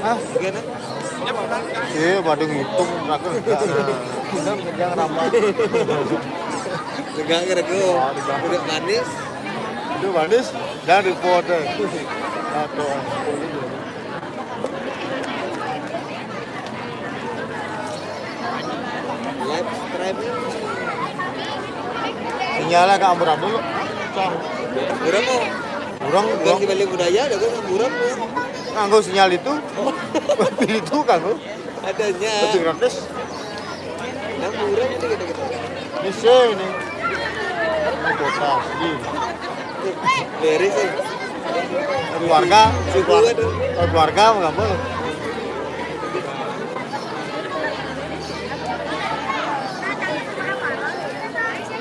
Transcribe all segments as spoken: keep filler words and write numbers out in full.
Hah? Iya, pada ngitung, terakhir. Udah kerja ngerambah. Tegak kira-kira. Udah manis. Itu manis, jangan report deh. Atau sinyalnya agak amburadul. Kurang kok. Kurang, kurang. Di Bali budaya ada kan kurang. Nganggo sinyal itu. Itu kan, Bu. Adanya. Lebih gratis. Yang murah itu gitu-gitu. Ini sih ini. Ini kota. Ini. Beres sih. Keluarga, keluarga, keluarga apa nggak boleh?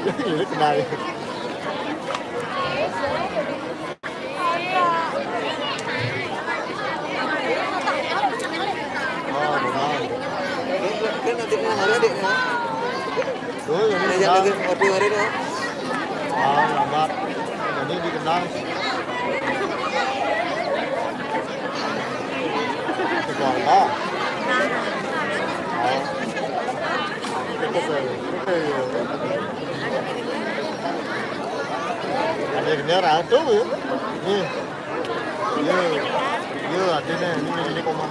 Ini kenal. Tuh, ini. Ada yang kenal. Lagi, waduh, hari ini. Ah, lambat. Jadi dikenal. Keluarga. Oh. Oke, oke, oke. Ada yang kenal, tuh, ya. Nih. Iya, iya, adine, ini, ini koma.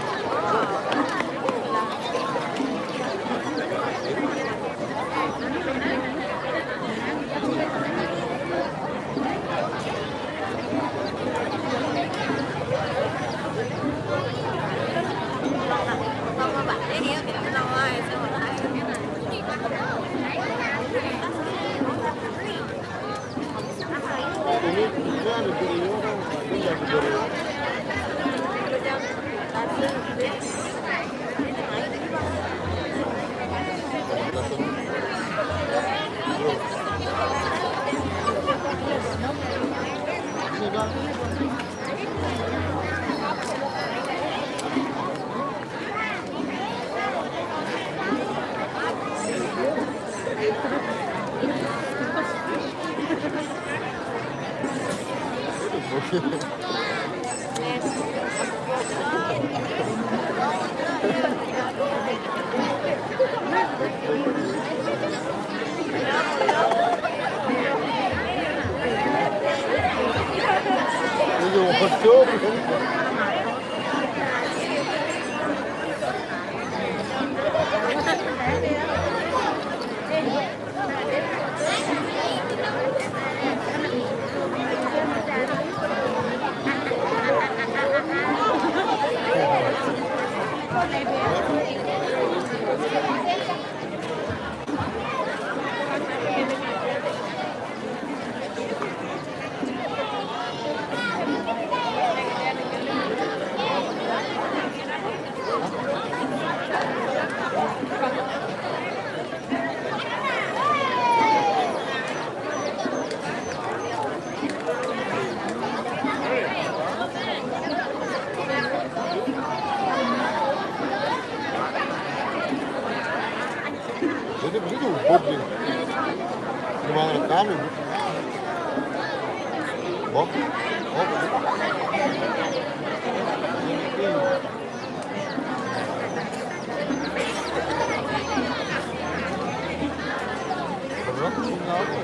Jadi begitu, Bob ini. Gimana kami? Bob? Oh, begitu. Berat, punya apa?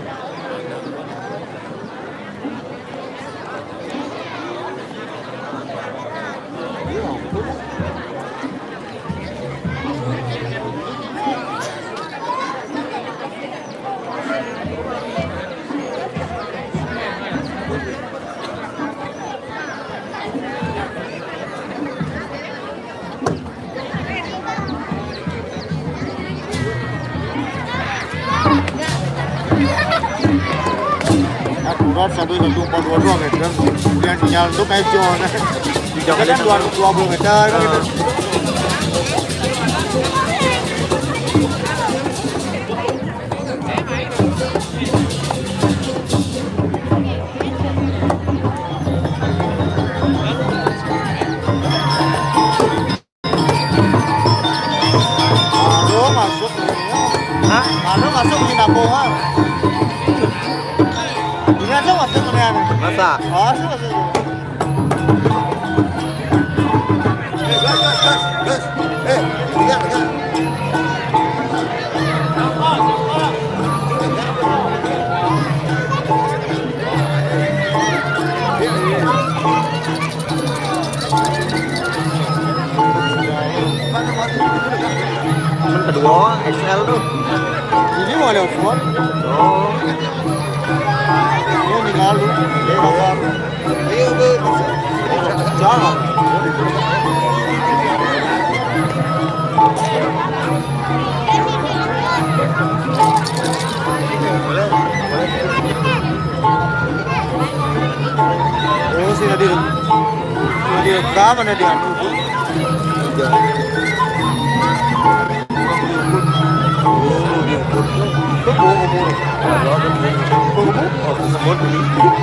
Akurat satu satu empat dua dua meter. Kemudian sinyal itu kayak John. Tidak ada dua dua puluh meter kan gitu. Aduh, masuk ini. Hah? Aduh, masuk di Napoha. Ini aja masuk ini, anu. Masa? Masuk, masuk. Eh, gas, gas, gas, gas. Eh, tiga, tiga. Cuman kedua X L tuh. Ini mau ada Osmond. Oh. Ini lalu. Ini apa? Ayo, Bu. Jangan. Oh, sih tadi. Tadi rekaman ya dia. Iya.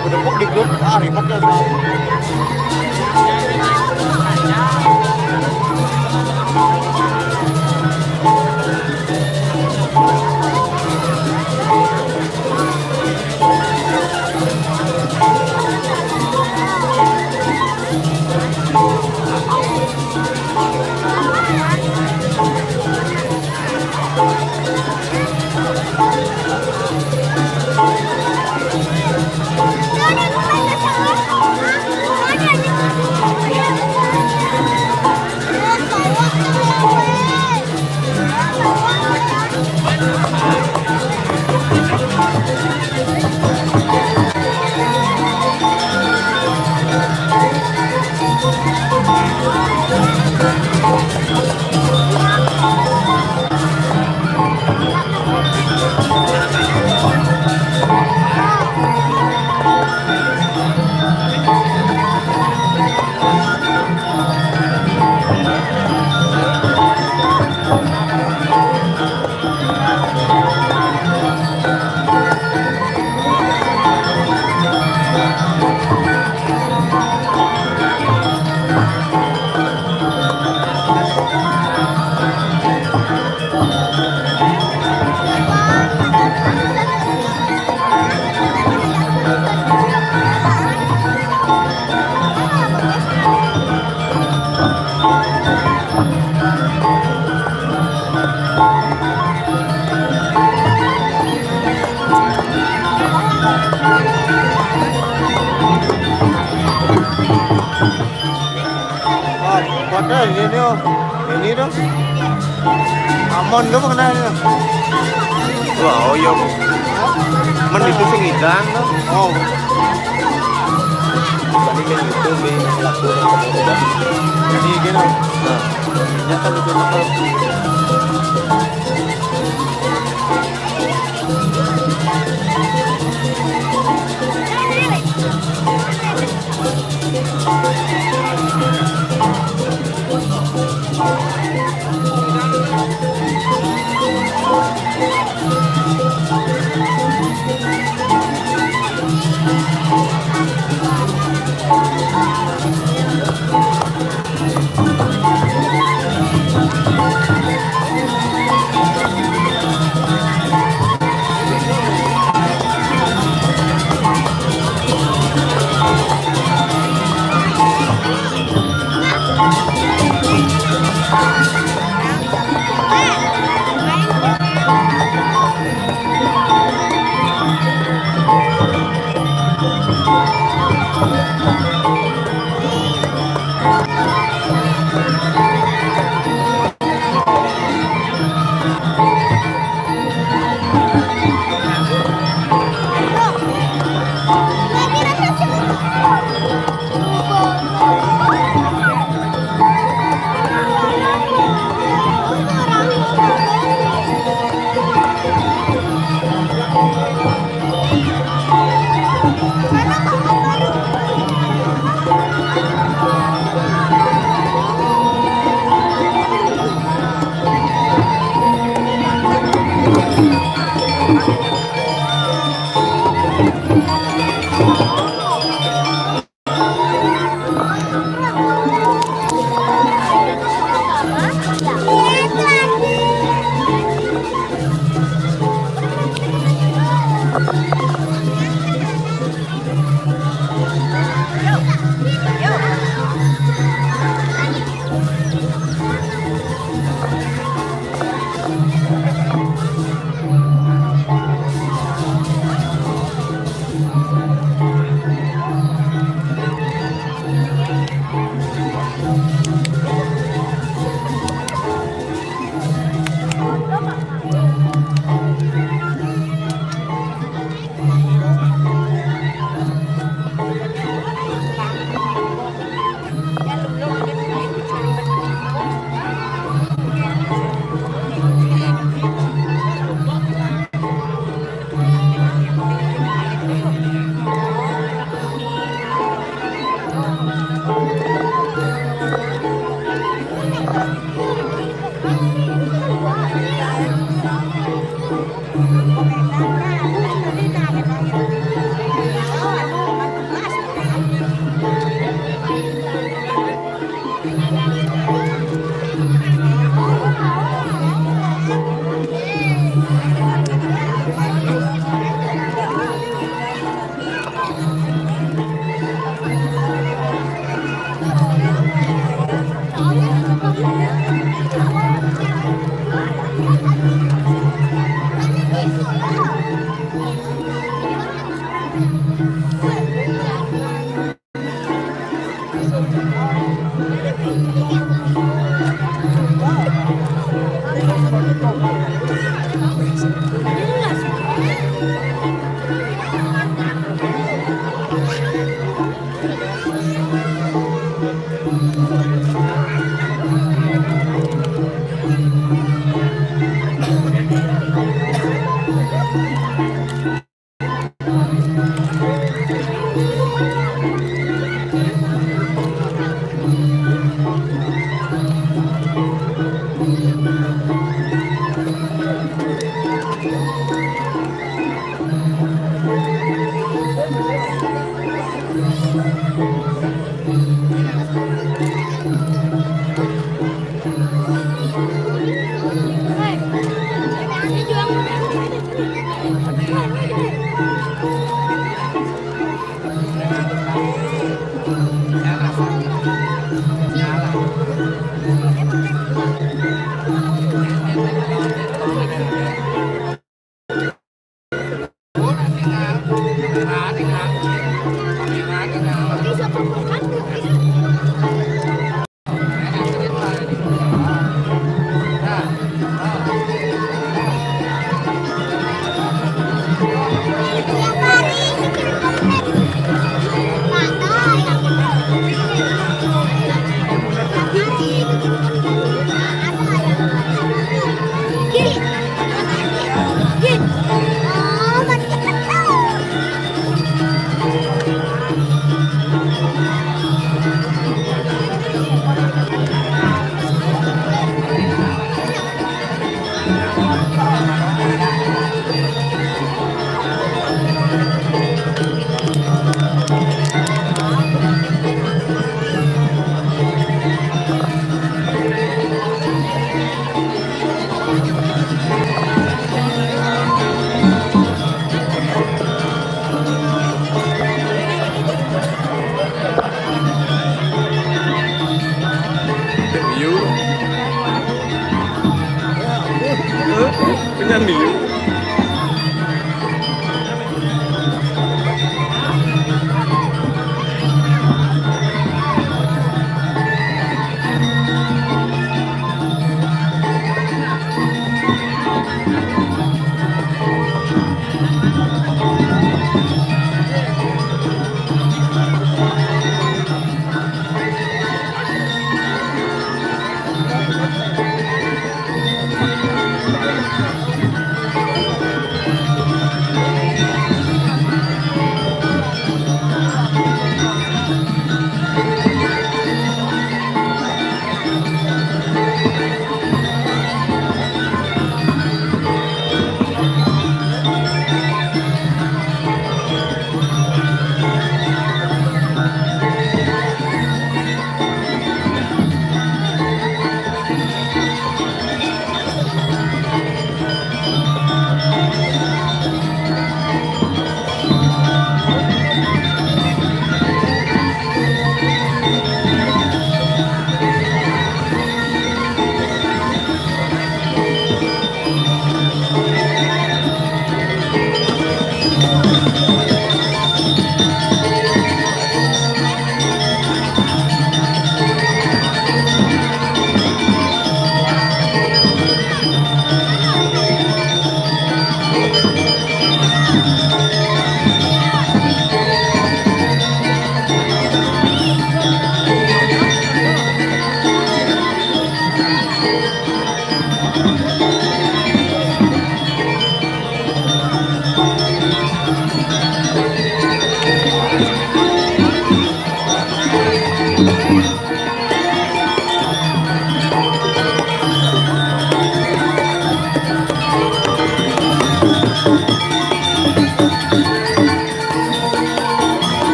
Udah di grup, ah, ribet ya. Wah, kuat dah ini, oh. Ini dah. Aman ke mengenai ni? Wah, oyong. Men itu sing hilang tu. Oh. Tadi main YouTube ni, laku ni. Jadi gini. Nah. Nyata betul-betul.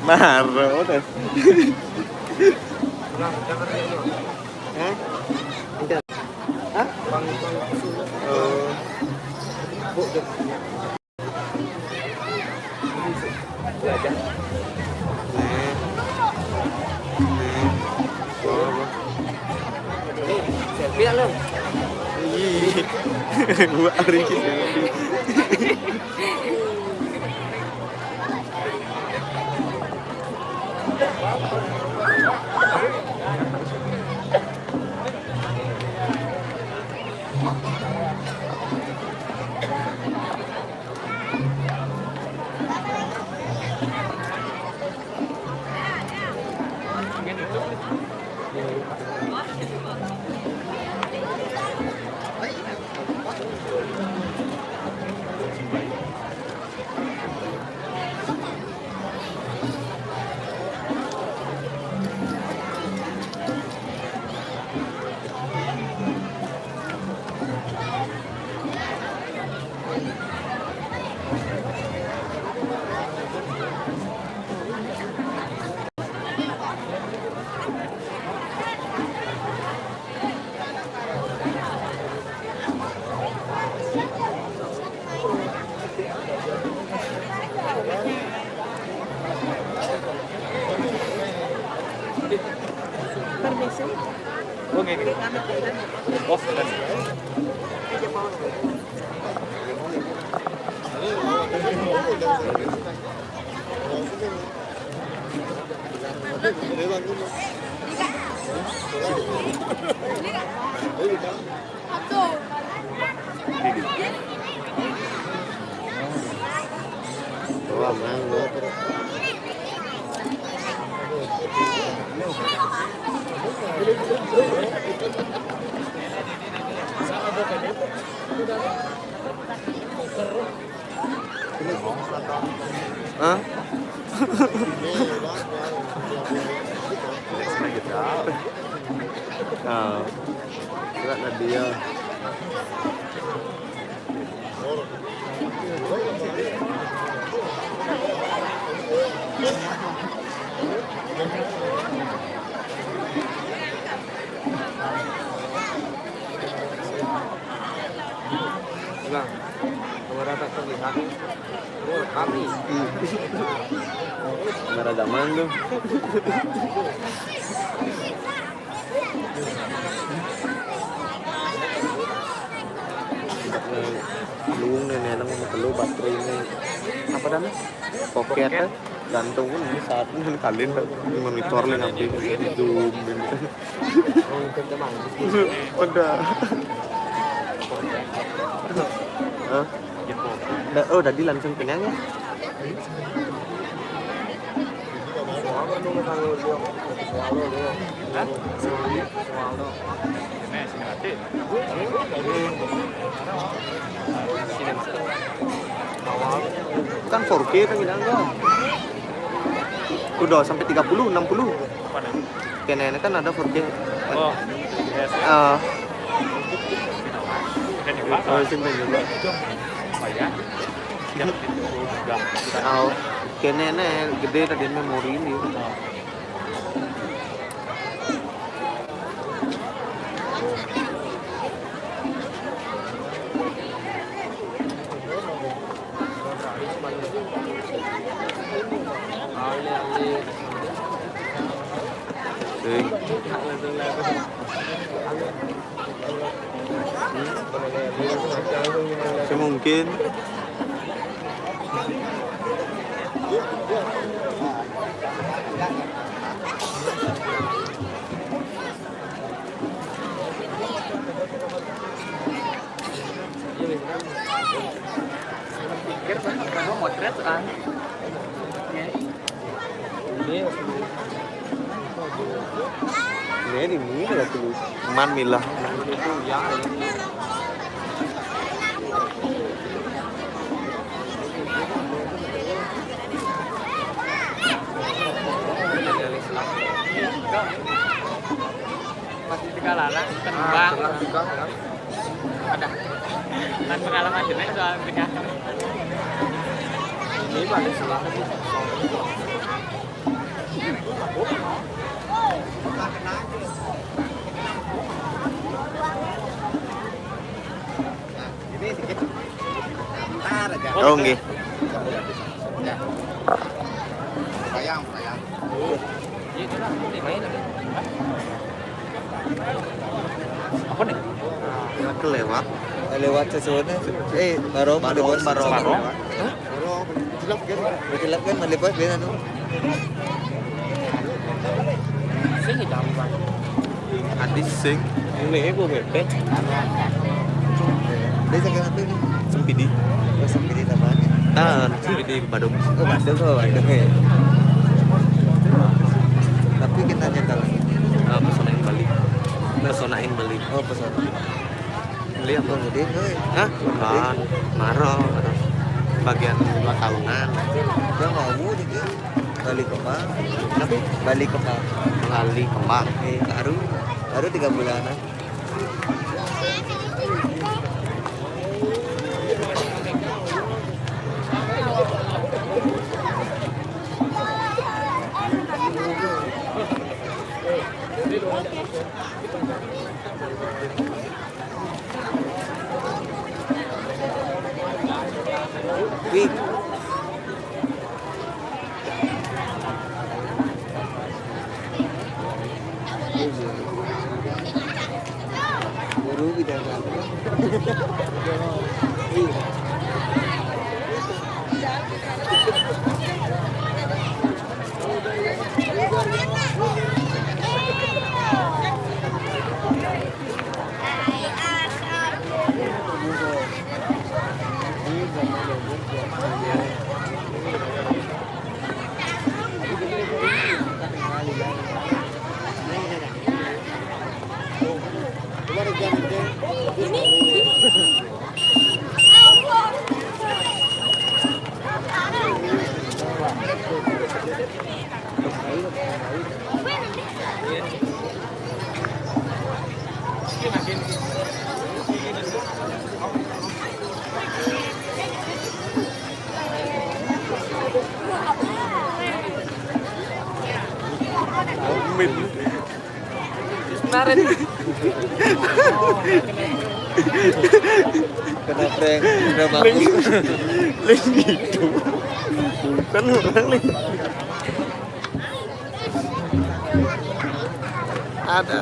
Maro, udah. Hah? Hah? Oh. Nah. Nah. Oh, apa? Ini selfie kan, Bang? Iya. Gua hari ini selfie. Permisi. Oke, oke. Bos, dan Hah? Nah, kira dia. Bang, kamera tak terlihat. Oh, kami. Kamera zaman tuh. Luung nih, nih, nang mau telu baterai ini. Apa namanya? Pocket, ya? Gantung ini saat ini kalian monitor lagi ngapain? Zoom gitu. Udah. Hah? Da-, oh, tadi langsung kenyang ya? Kan four K kan bilang kan. Udah sampai tiga puluh, enam puluh. Kene ini kan ada four K. Oh, iya sih. Ah. Bisa dibuat. Oh, simpen juga. Oh, ya. Siap, itu udah. Oh, kene ini gede tadi memori ini. Oh. Semungkin. Pikir kan, kamu motret kan? Ya. Ini Ini mie lah tuh. Man milah. Masih tiga lalang, tengah. Ada. Kan pengalaman jelek soal tiga. Ini balik sebelah. Ini sedikit. Ntar aja. Oh, nggih. Ya. Bayang, bayang. Apa nih? Kelewat. Lewat sesuatu. Eh, baru, baru, baru. Hah? Baru, jelek kan? Jelek kan, malipat dia anu. Sing hitam, Pak. Adi sing. Ini ibu bete. Dia cakap apa ini? Sempidi. Oh, sempidi tambahnya. Ah, sempidi Badung. Oh, Badung, oh, Badung, ya. Tapi kita nyetel. Ah, pesona ing Bali. Pesona ing Bali. Oh, pesona. Beli apa? Beli, eh. Hah? Bukan. Maro, maro. Bagian dua tahunan. Dia mau gitu. Bali Kembang. Tapi Bali Kembang. Bali Kembang. Eh, baru, baru tiga bulanan. Wih. Guru kita kan. Iya. Kena prank, kena bagus. Lagi gitu. Bukan orang nih. Ada.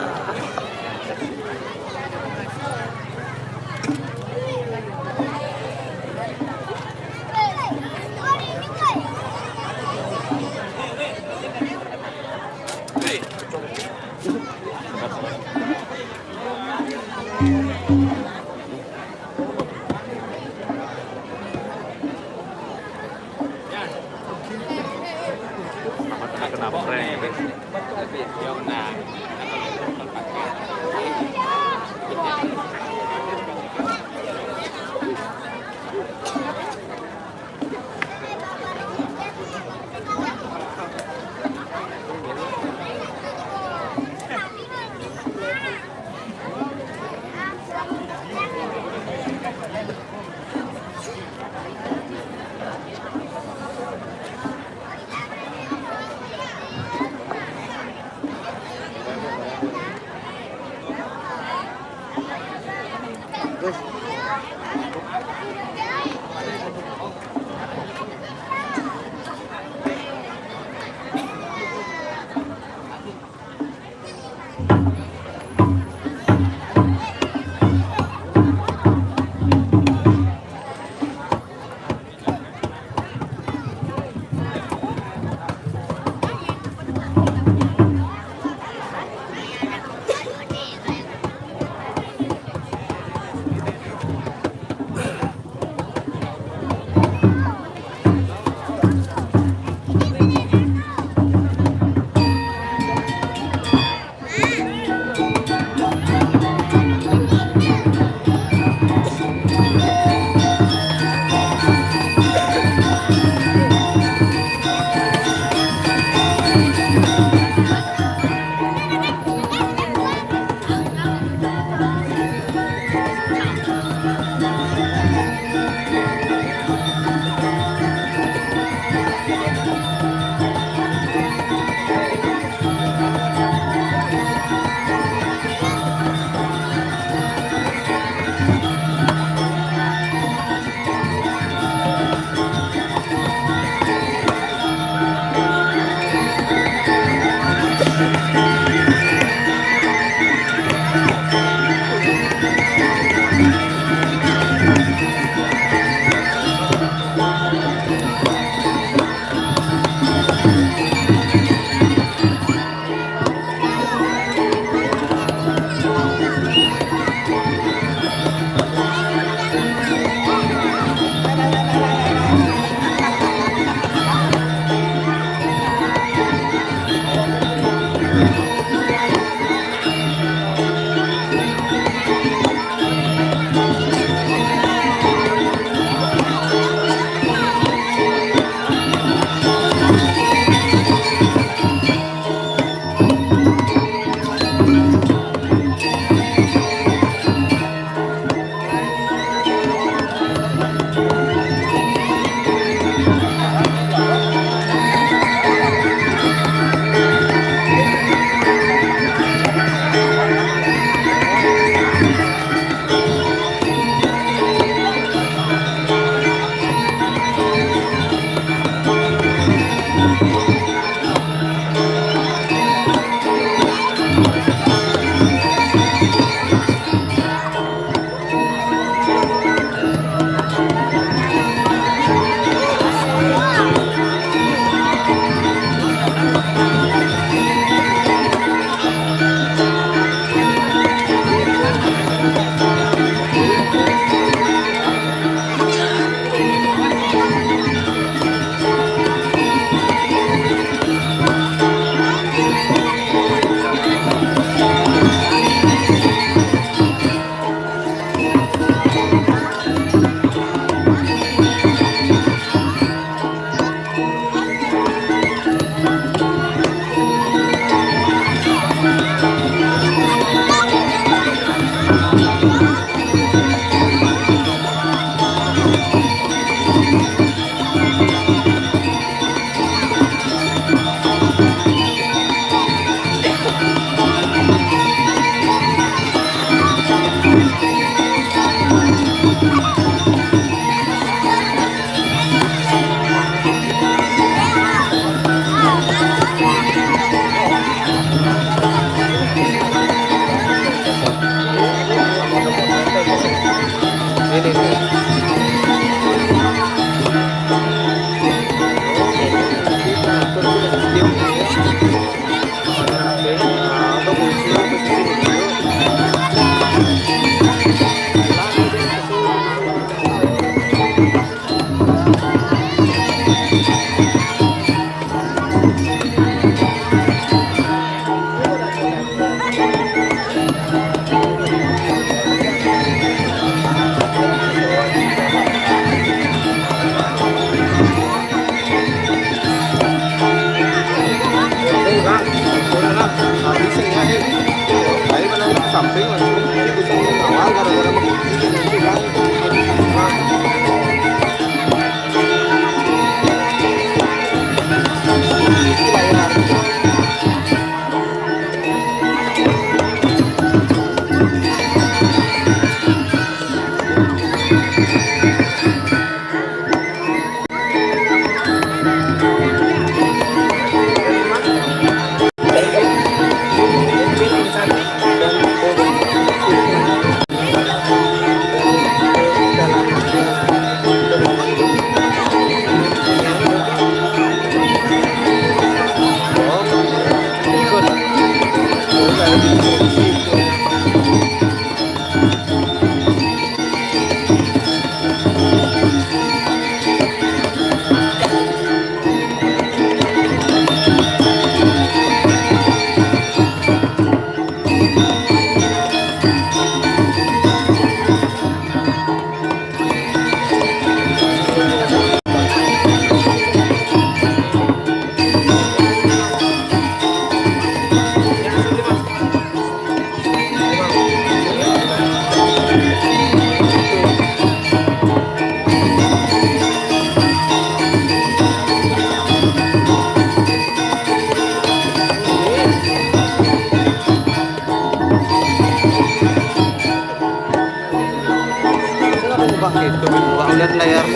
Kenapa ngubah gitu? Ngubah lihat layar.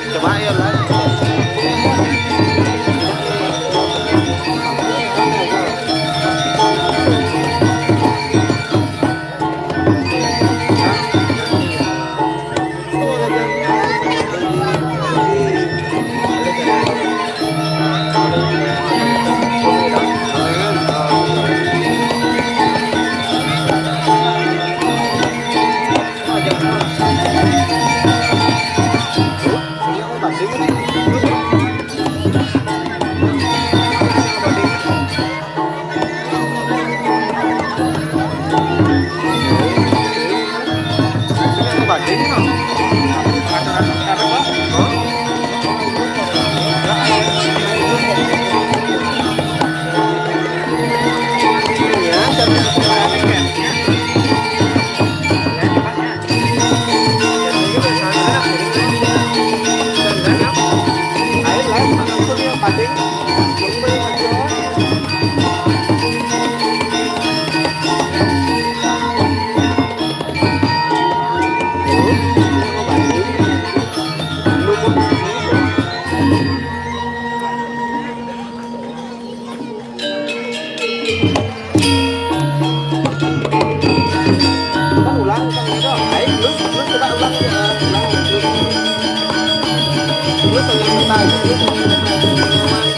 Coba ya lah. Kita ulang, kita ulang. Ayo, lu, lu coba ulang, ya. Ulang, lu. Lu pengen minta aja, lu pengen minta aja.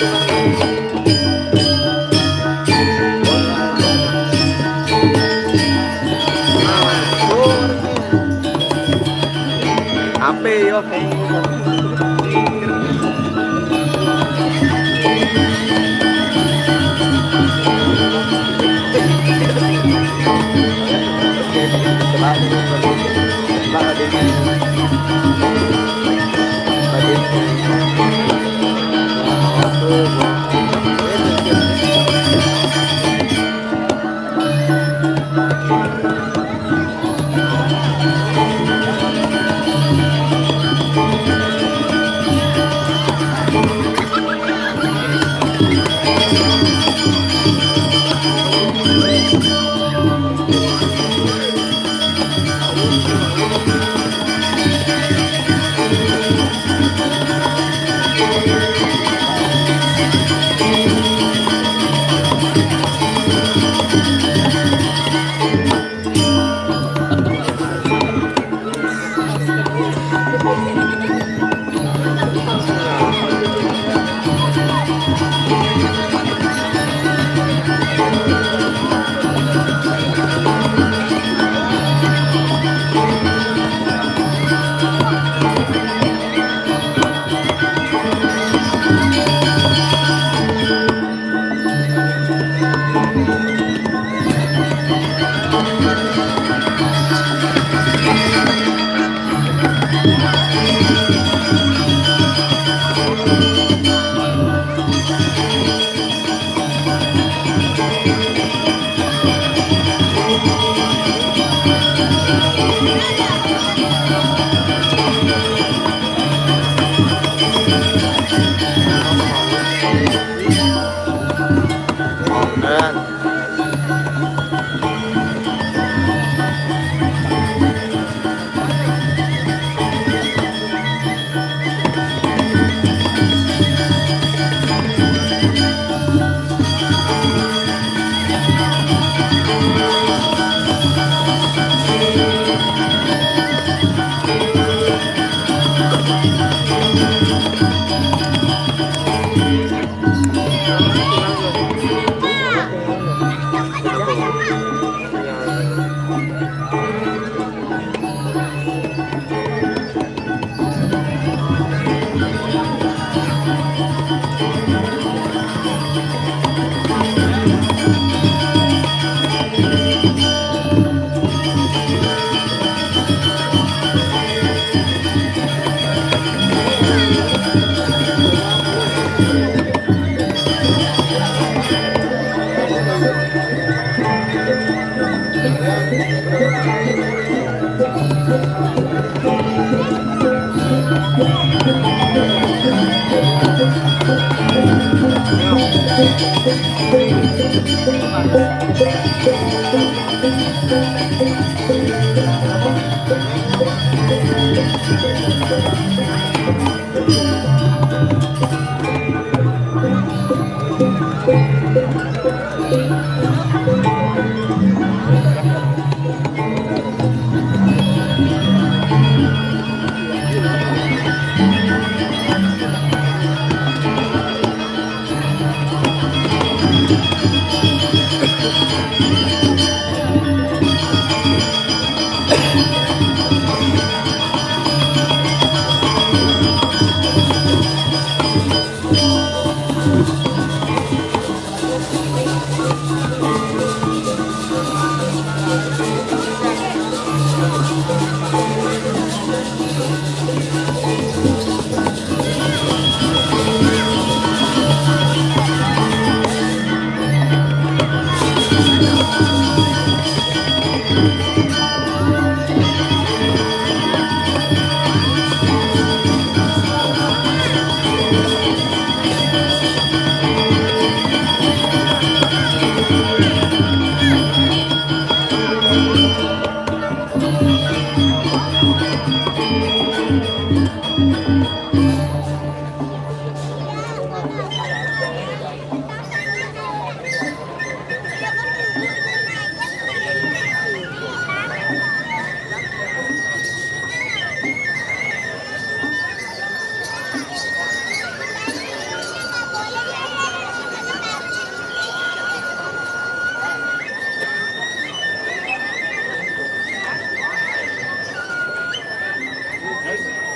Nah, tuh. Ape yo?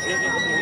Si iPhone.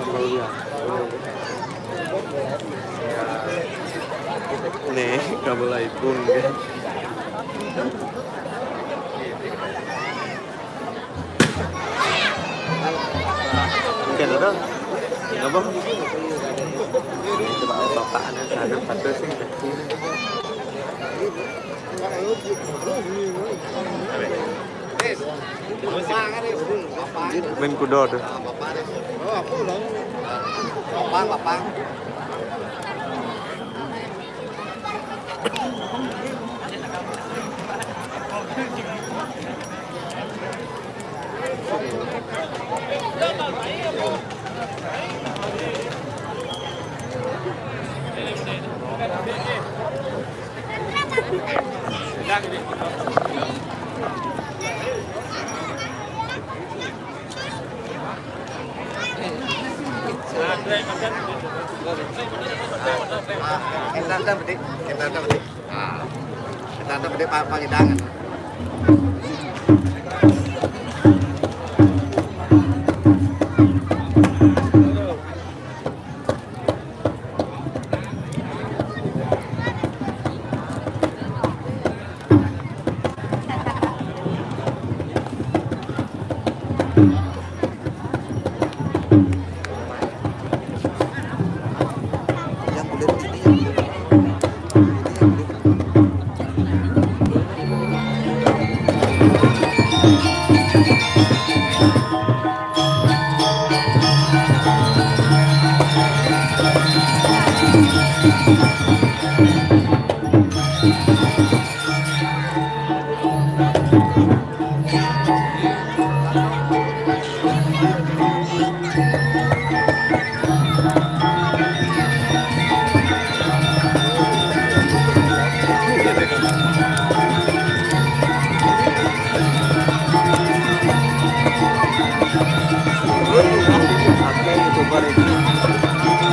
Kabel ya. Nih, kabel iPhone, guys. Oke, udah. Nggak apa. Coba bapak ada sana, satu sih. Main kuda tu. Kita ada bedik, kita ada bedik. Nah, kita ada bedik pa-, pangidangan.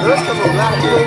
Terus ke sebelah dulu.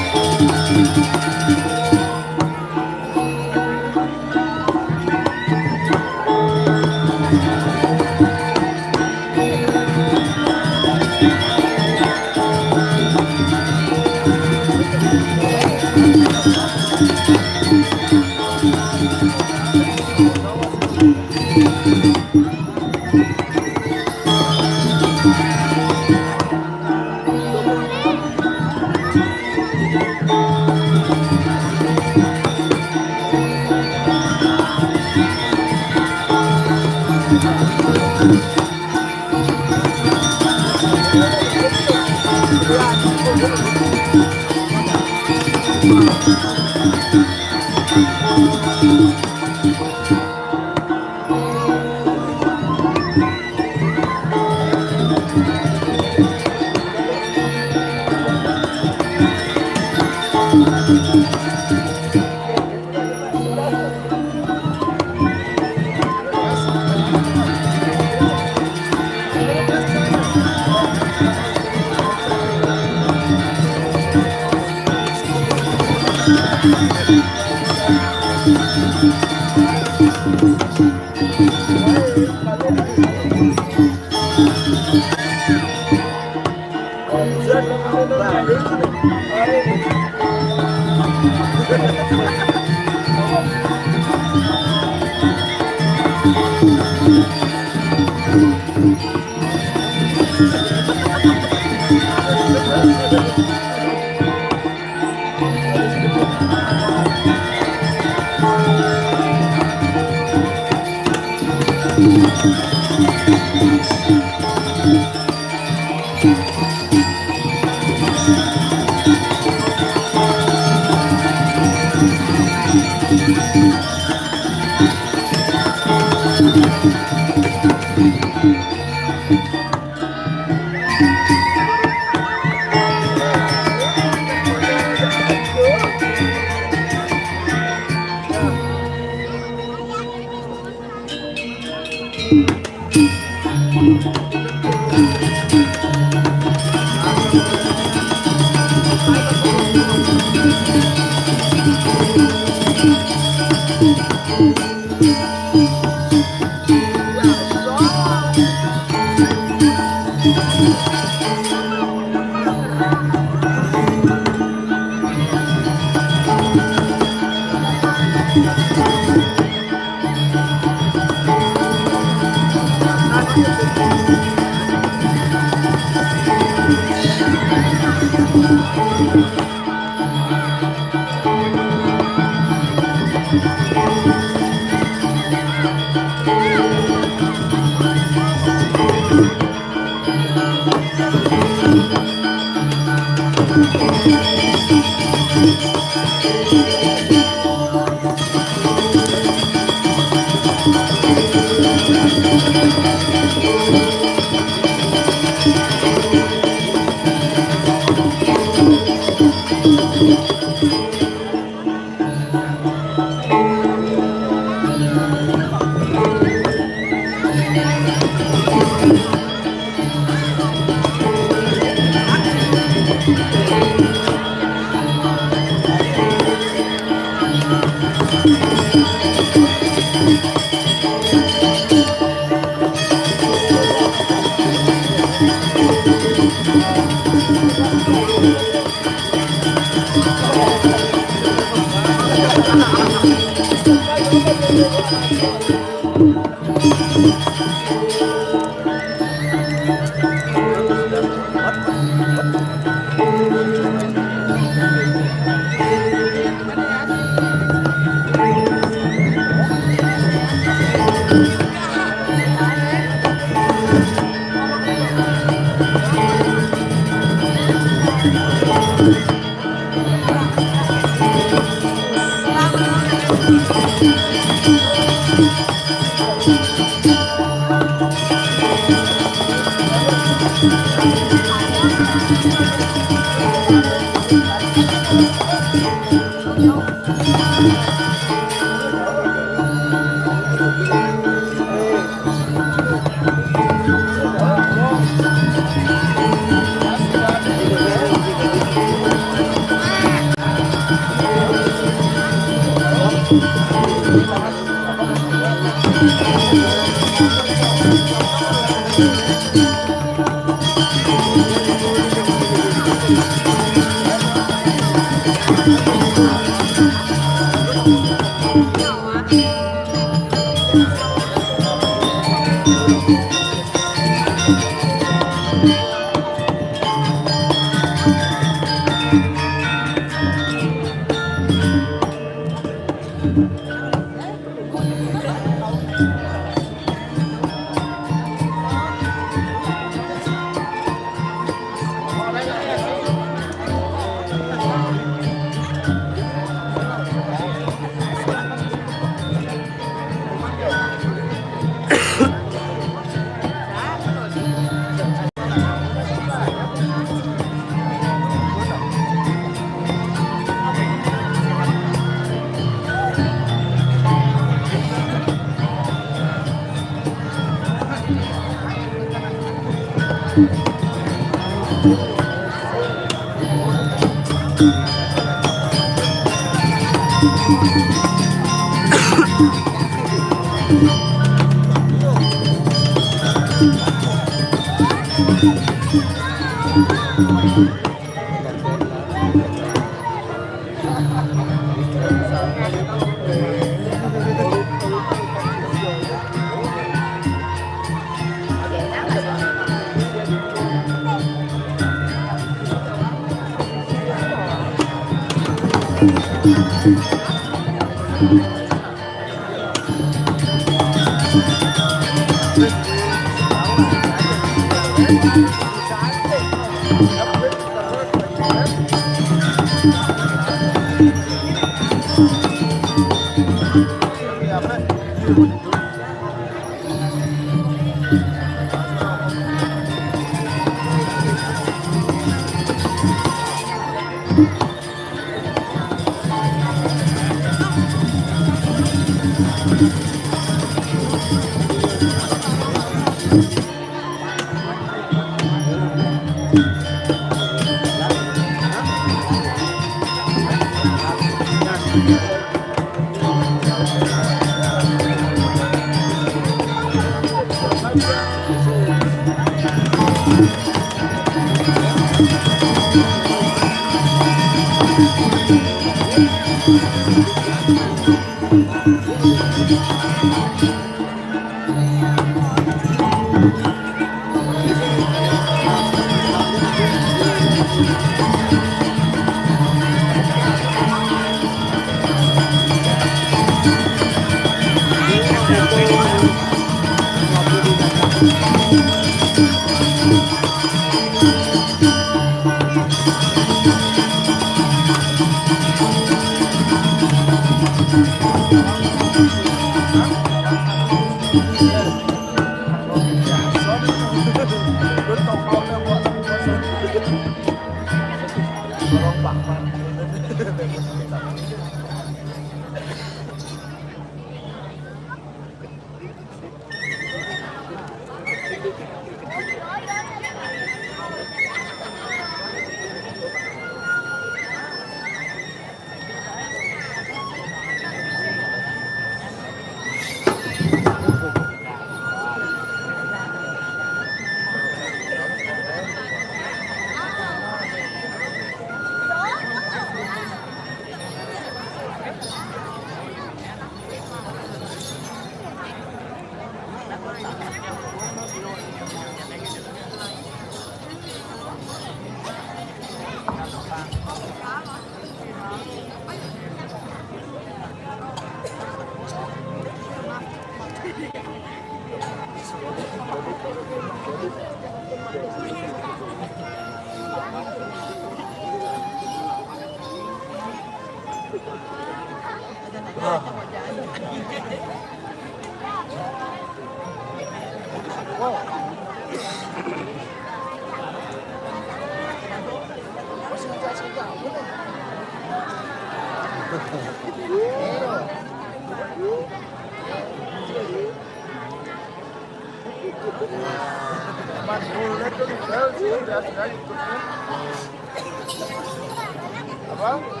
Apa?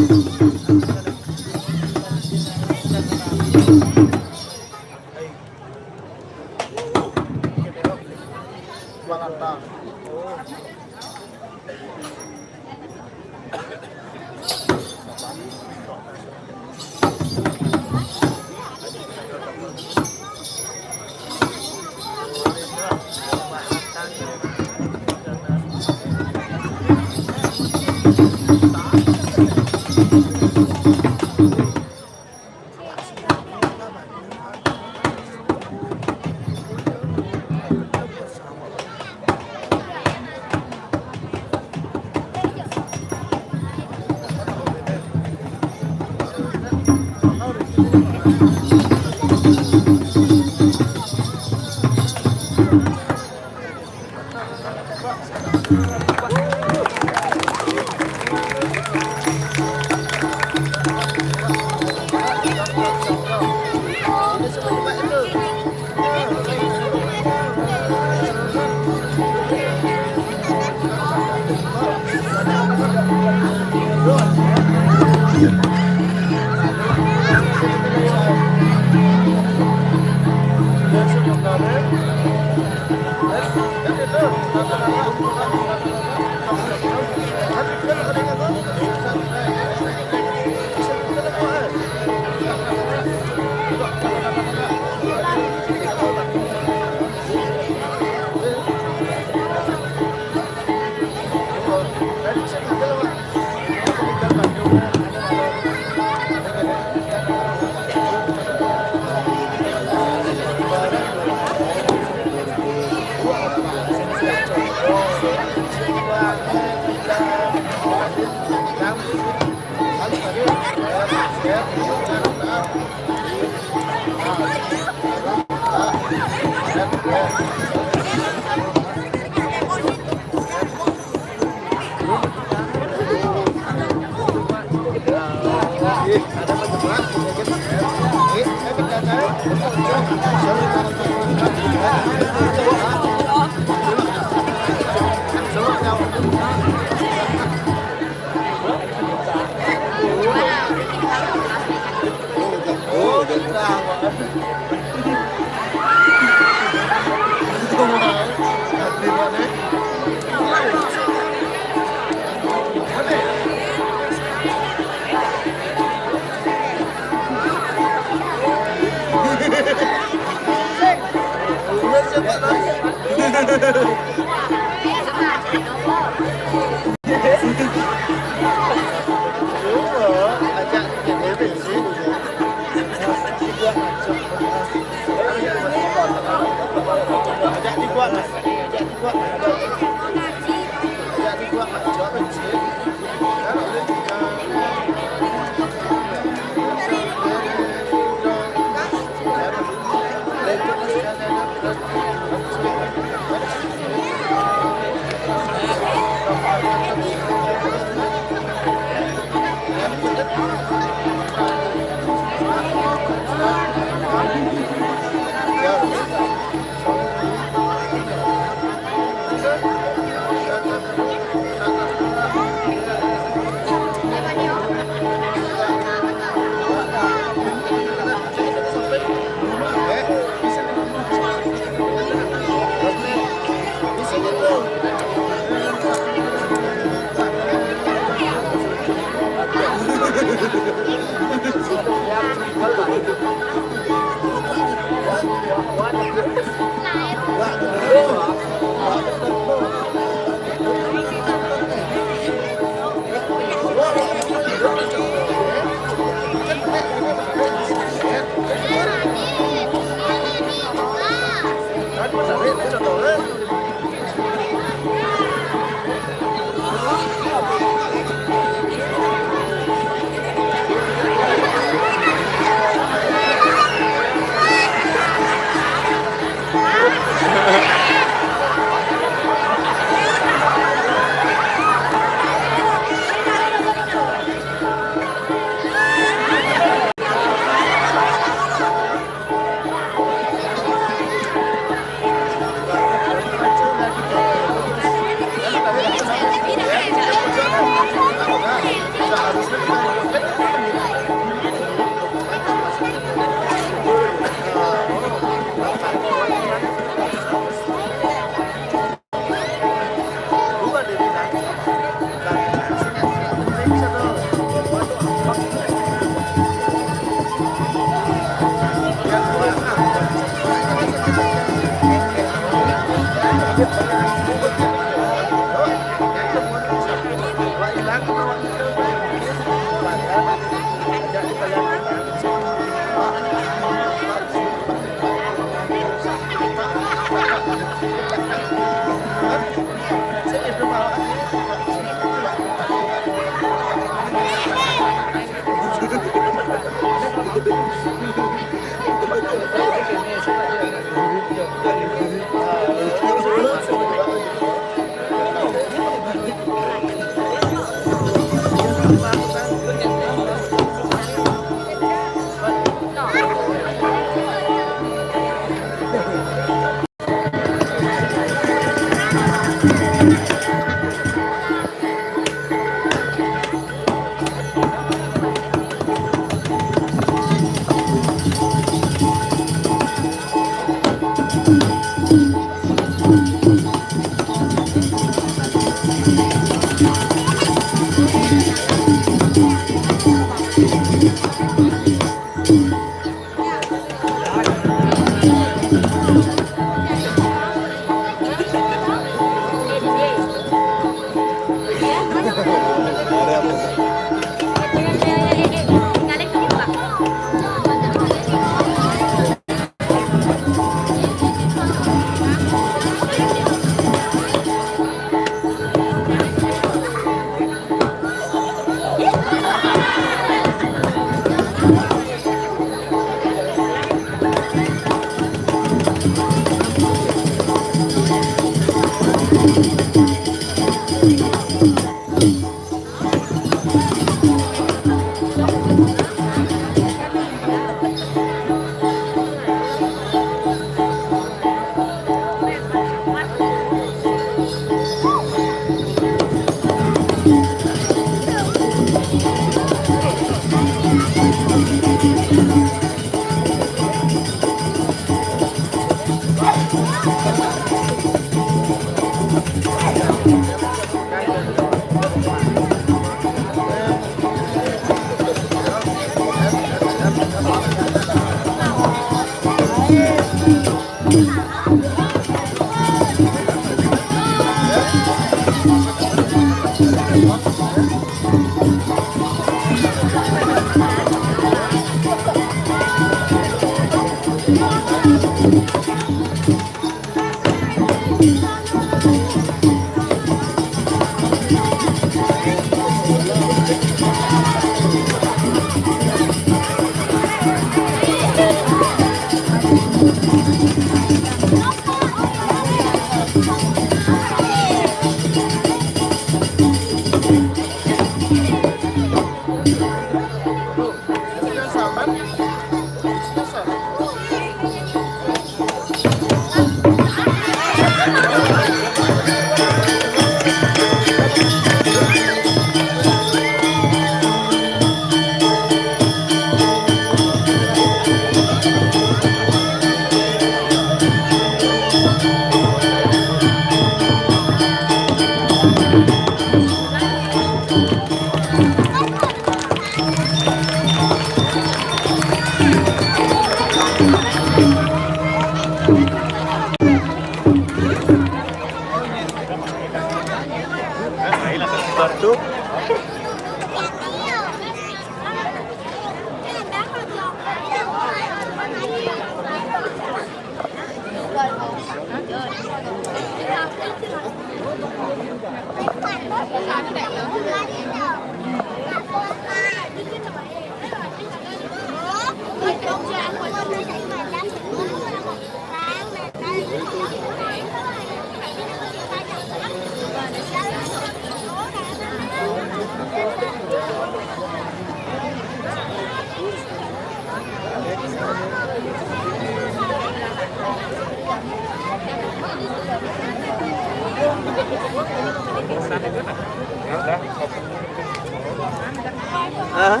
Hah?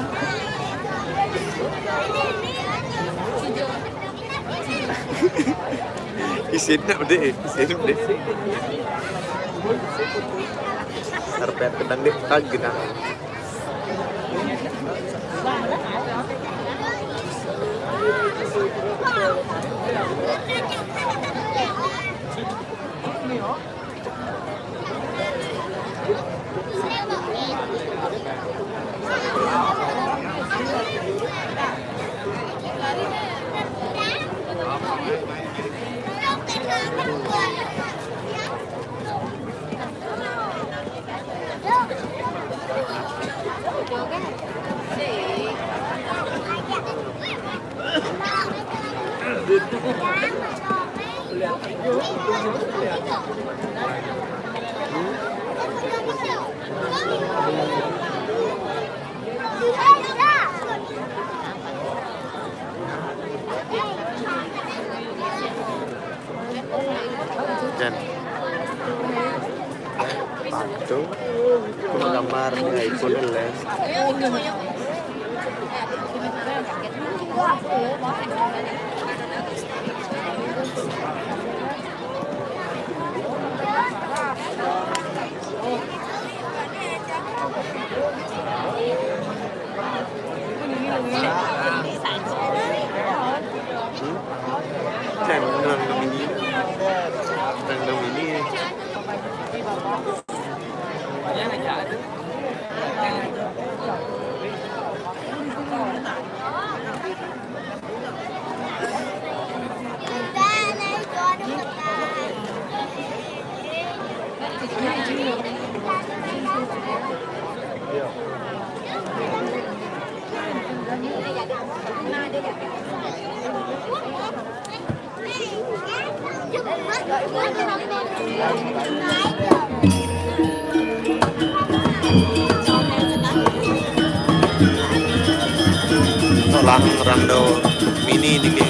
Isin nak deh, isin deh. Karpet gedang deh, tag gedang. Jan. Patung. Aku gambar iPhone lah. Hmm? Jan, nang ini. Nang ini. Solang rando mini niki.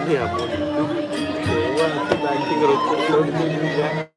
Ya ampun, itu dewa, kita anjing, ngerokok, ngerokok juga.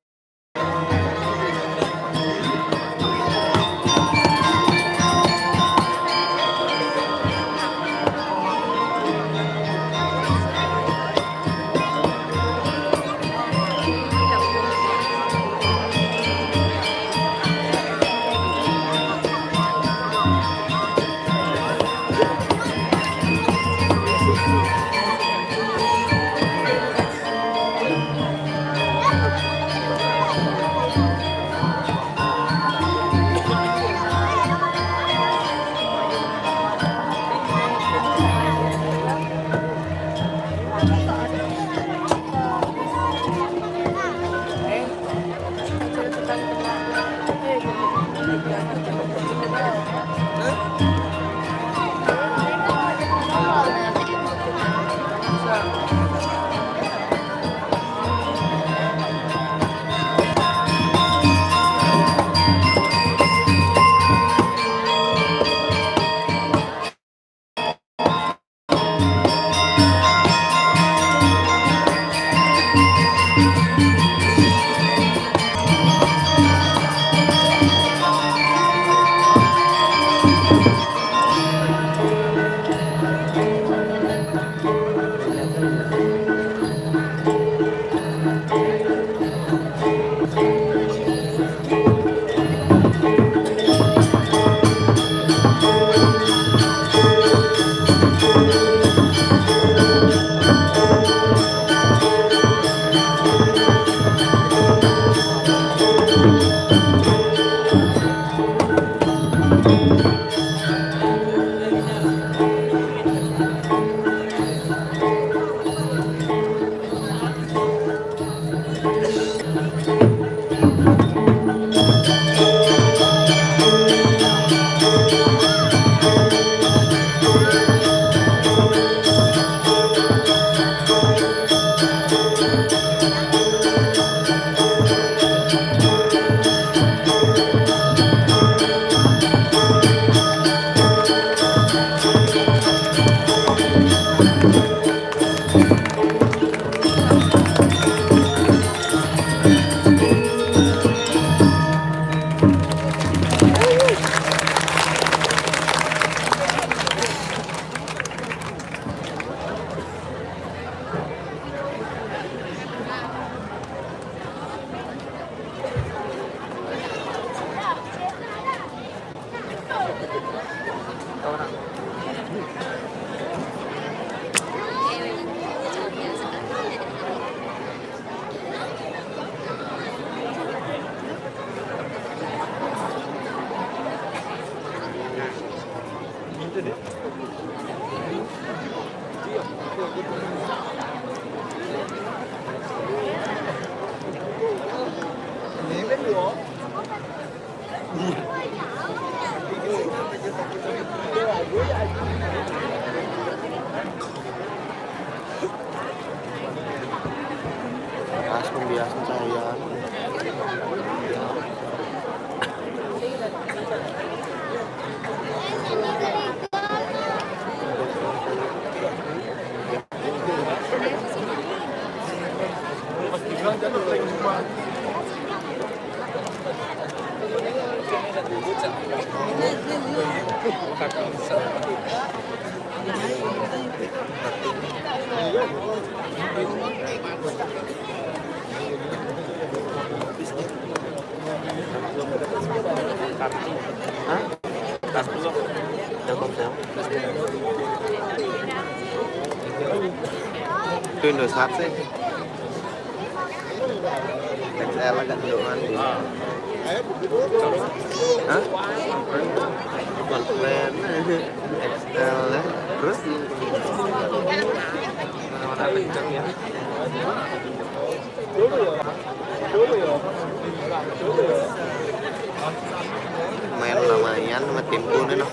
Pas pembiasan saya. Hah? Telkomsel. Itu Indosat sih. X L agak jauhan. Hah? Bukan keren. X L ya. Terus? Mana kenceng ya? Main lumayan sama tim pun, noh.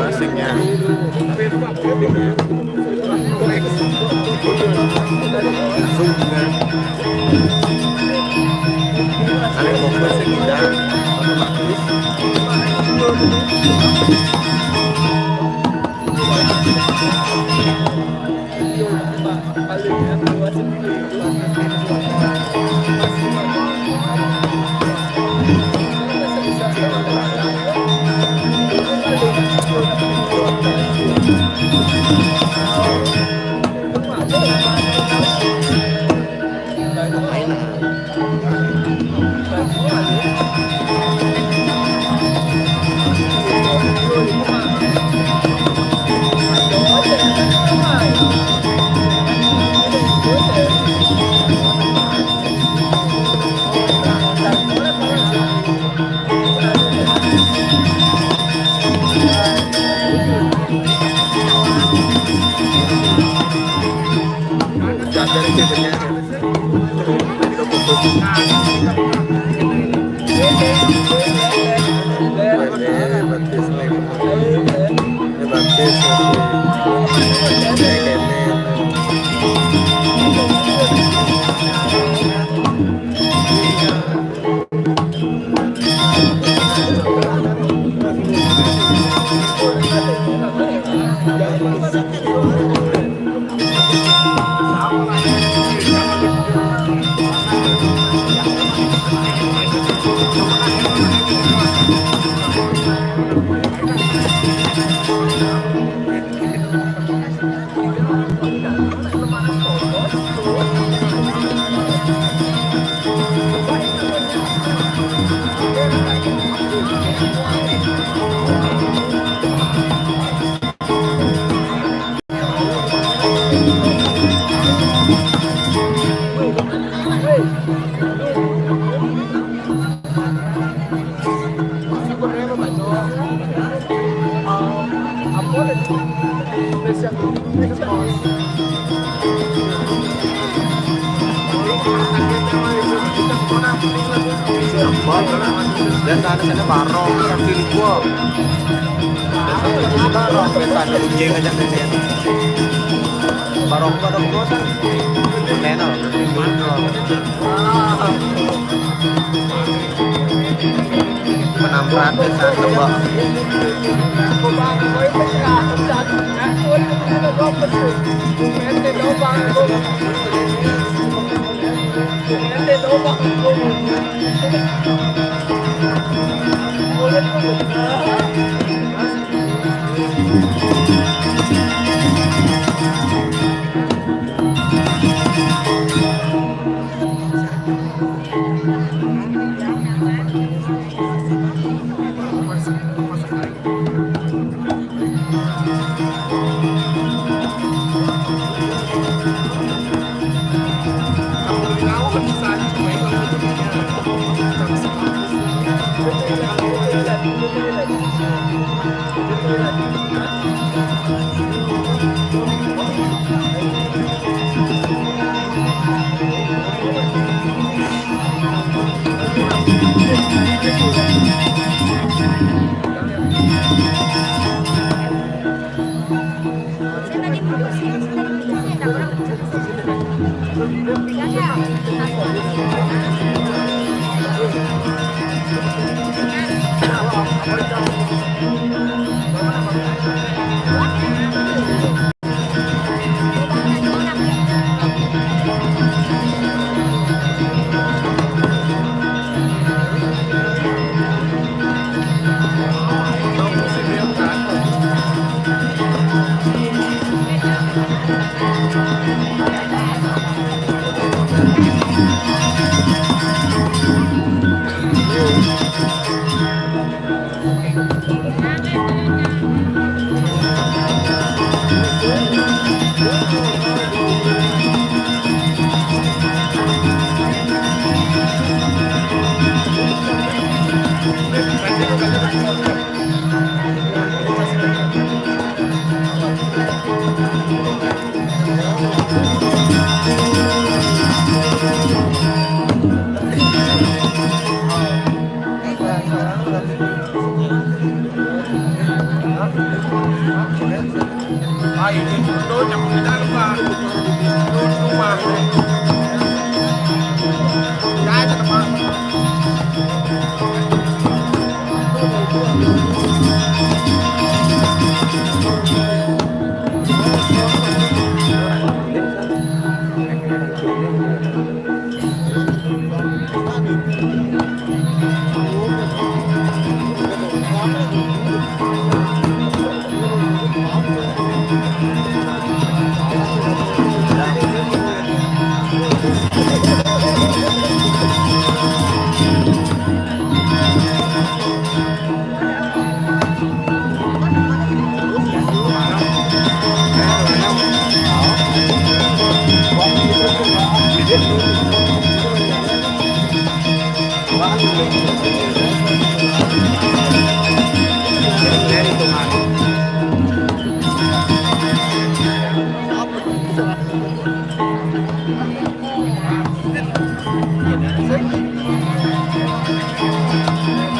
Asiknya. Langsung juga. Ada fokus yang kita otomatis. Dan sana sana barong, sambil gua. Barong, kita ada ujeng aja nih. Barong, barong gua kan. Menor. Penampratan saat lembok.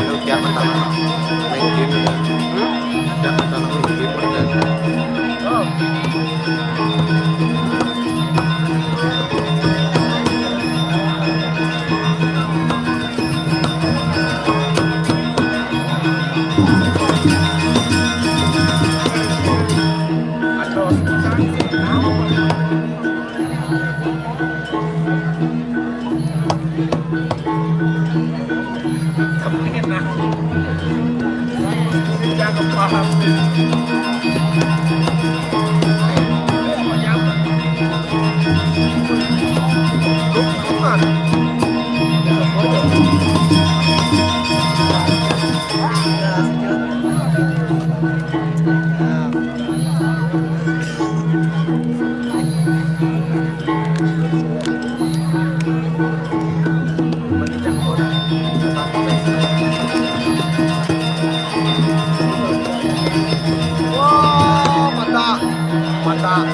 Aduh, tiap masalah main game ya. Tiap masalah main game ya. Wah, mantap. Mantap.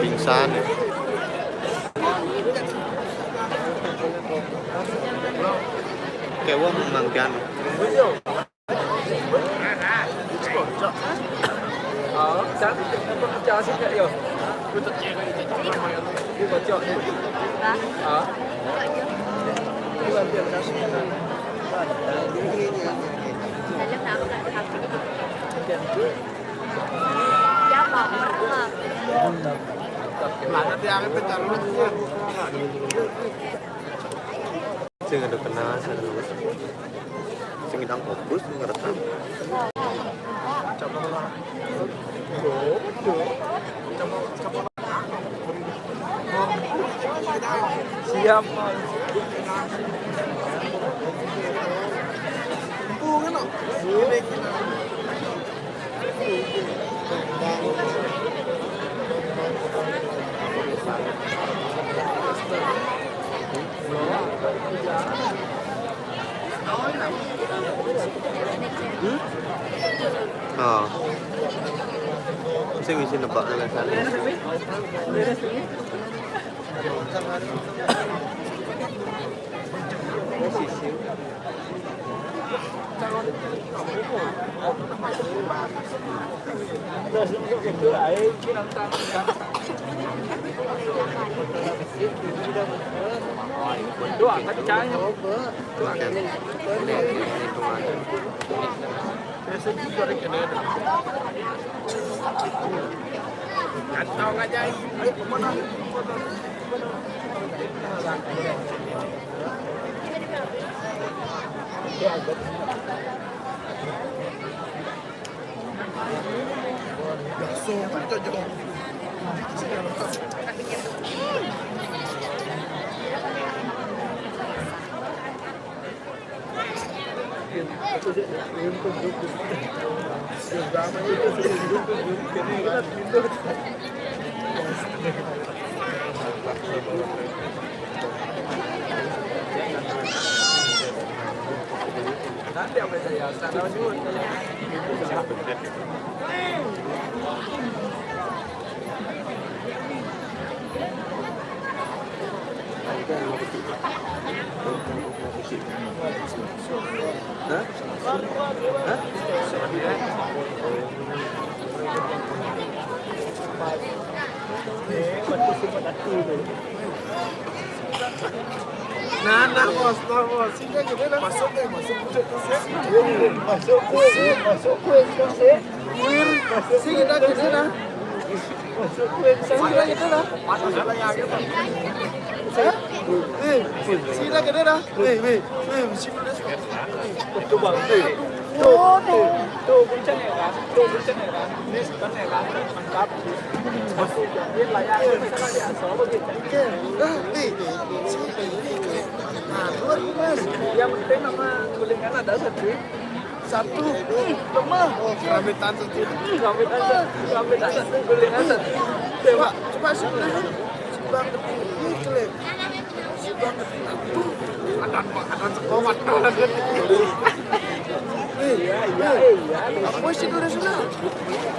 Pingsan ya. Kayak wong manggan. Sing ada kenal, sing ada luwes. Sing ngidang fokus, sing ngerekam. Siap, Mas. Oh. Sing isi nebak alasan. Doa kan cahaya. Oke. Ini, ini hitungan. Nggak tahu nggak jadi. Ayo, kemana? Nah, nah, bos, nah, bos. Sini aja deh, nah. Masuk, eh, masuk, masuk, masuk. Masuk, masuk, masuk, masuk. Sini aja deh, nah. Sini aja deh, nah. Hah? Eh, sini aja deh, nah. Eh, eh, eh, sini aja deh. Tuh, Bang, tuh. Tuh, tuh, tuh, kenceng ya, kan? Tuh, kenceng ya, kan? Ini sebenarnya, kan? Mantap. Masih jahit lah ya. Ini salah dia, salah begitu. Oke. Ah, nih. Nah, luar, Mas. Yang penting nama kulingan ada satu. Satu. Hmm, lemah. Oke. Rambutan satu. Hmm, rambutan satu. Rambutan satu, kulingan satu. Coba, coba sini. Sebelah ini, klik. Ada, ada sekolah, ada. Iya, iya, iya. Apa sih dulu sana?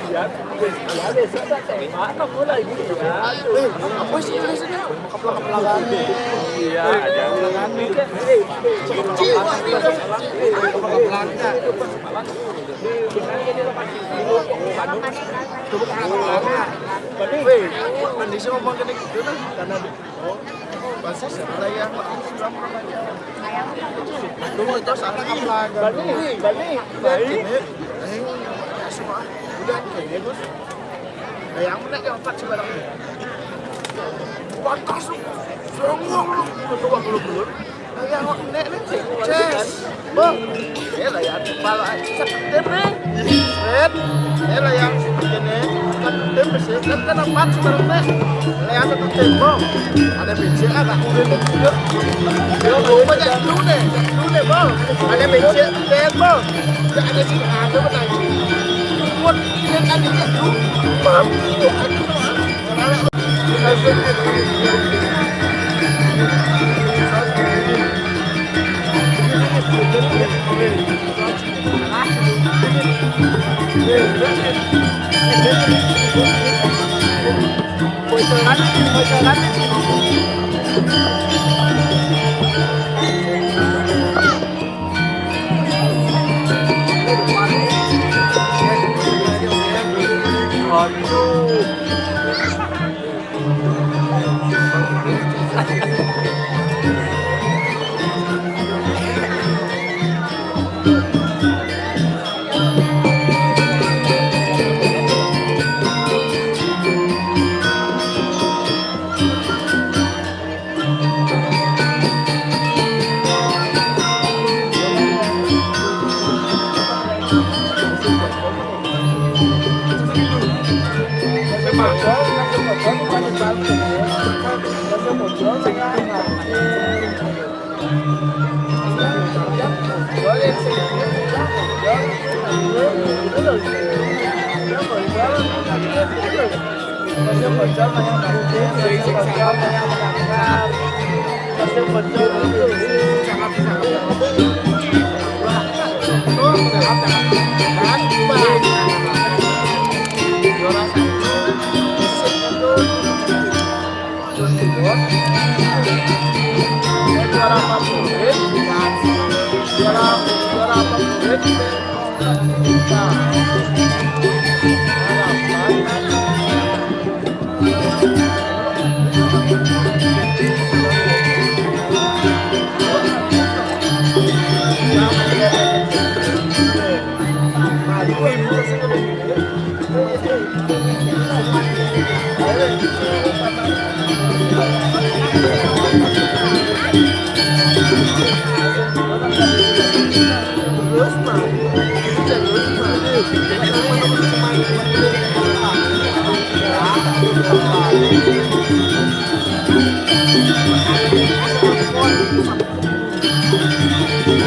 Iya, iya, besok tak tembak, kamu lagi, ya. Eh, apa sih dulu sana? Keplak-keplakan. Iya, ada. Keplak-keplakan. Eh, eh, eh. Cici, wah, iya. Keplak-keplakan. Weh, kondisi ngomong kena gitu, nah. Karena Oh, pasti saya yang Islam namanya. Aduh, itu salah apa? Balik, balik, balik. Ini, eh, semua. Udah, kayak gitu. Nah, yang mana yang empat sebarang ini? Pantas lu. Songong lu. Coba belum, belum. Lah, ya, kok nek, nek, cek. Ces. Bang. Ya lah, ya, kepala aja. Set tim nih. Set. Ya lah, yang begini. Kan tim sih. Kan, kan empat sekarang, nek. Lah, ya, satu tim, Bang. Ada B C A, nggak? Udah, udah. Ya, lu banyak dulu nih. Dulu nih, Bang. Ada B C A, tim, Bang. Nggak ada sih, ada apa lagi? Buat ini tadi, ya, lu. Bang, iya, ada, Bang.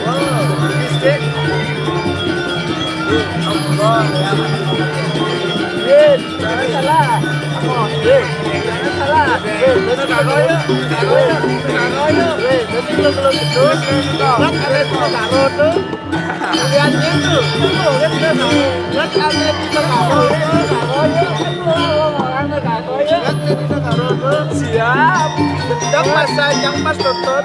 Wow, mistik. Allah, ya. Weh, jangan salah. Weh, jangan salah. Weh, jangan salah. Weh, jangan salah. Weh, jadi kalau, kalau gitu, kan ada dua karo tuh. Lihatnya tuh, tuh, kan ada dua karo. Kan ada dua karo tuh. Siap. Yang pas, yang pas tutup.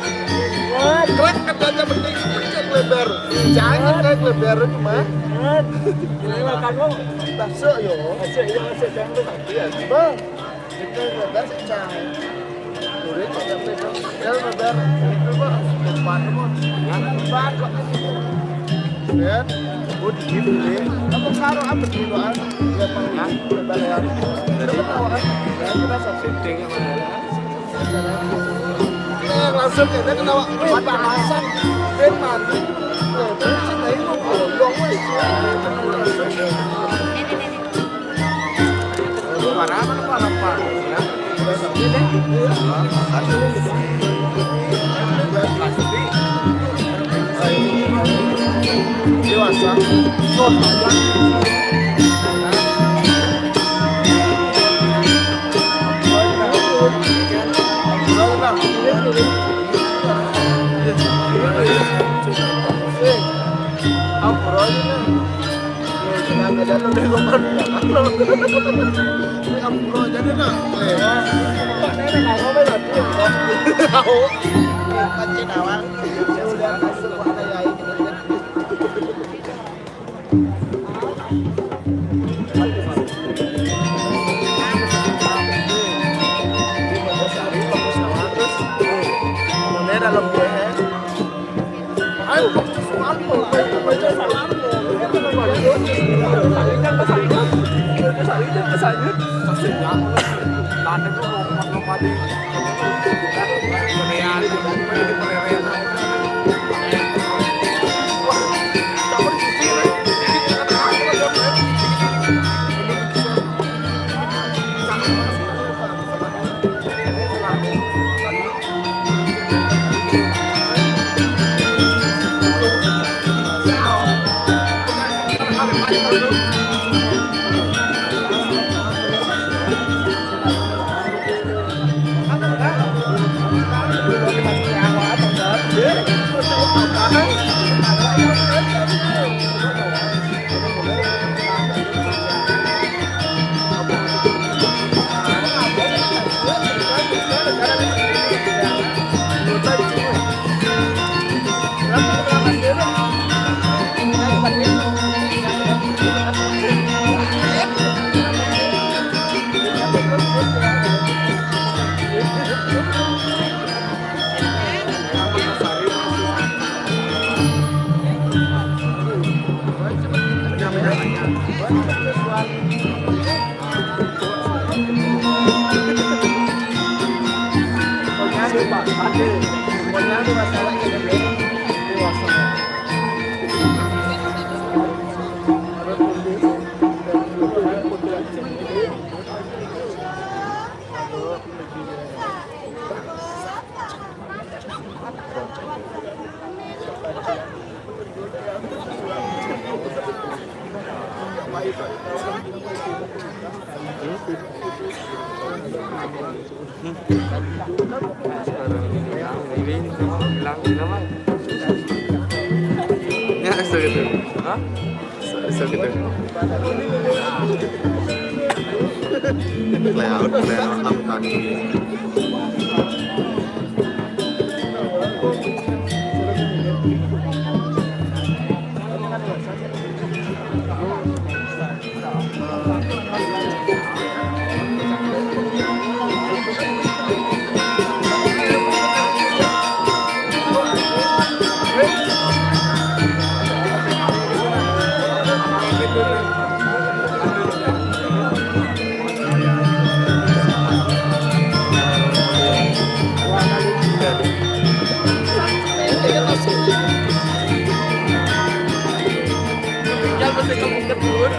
Krek, kata aja penting, cek lebar. Jangan cek lebar cuma. Ini makan, Bang. Bakso yo. Bakso, iya, bakso, jangan lupa. Iya, Bang. Cek lebar, cek cang. Udah, cek lebar, cek lebar. Itu, Bang. Depan, Bang. Jangan lupa, kok. Ya. Oh, di sini. Apa karo apa di luar? Ya, Bang. Ya. Lebar ya. Jadi, tahu kan? Ya, kita setting yang ada. Eh, langsung kita kena papasan. Ben mandi. Eh, terus kita ini mau bolong, wes. Mana, mana, mana, mana? Ya. Ini deh. Pasti. Dewasa. Oh, panjang. Ampura aja deh. Ampura aja deh, nah. Tahu. Pancing awal. Saya udah masuk, wah, kayak ini. Ya, segitu. Hah? Segitu. Layout, layout apa tadi? Ke kebun.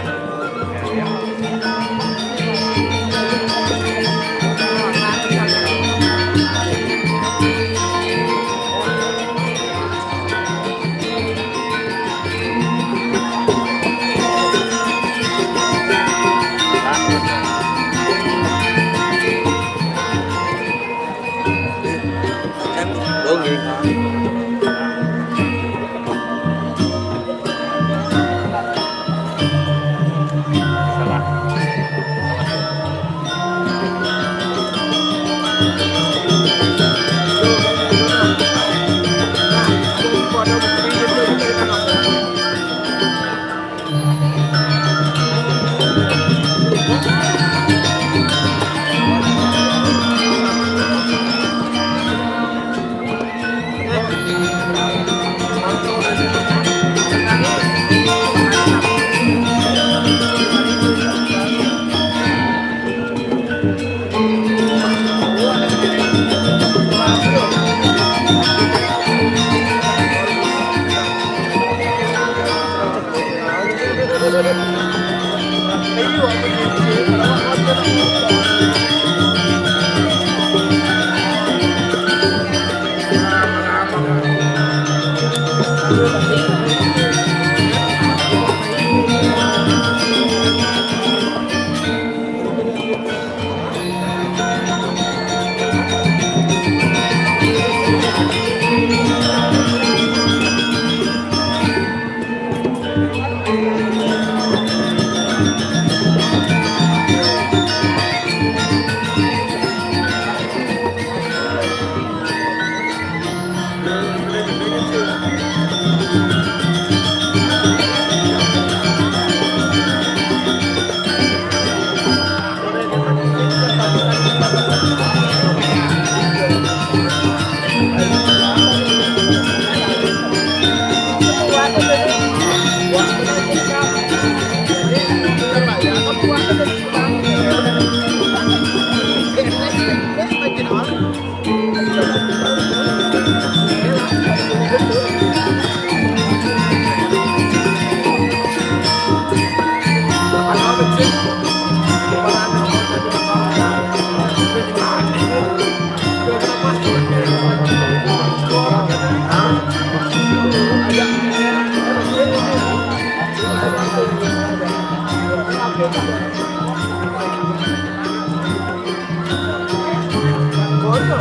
Kono.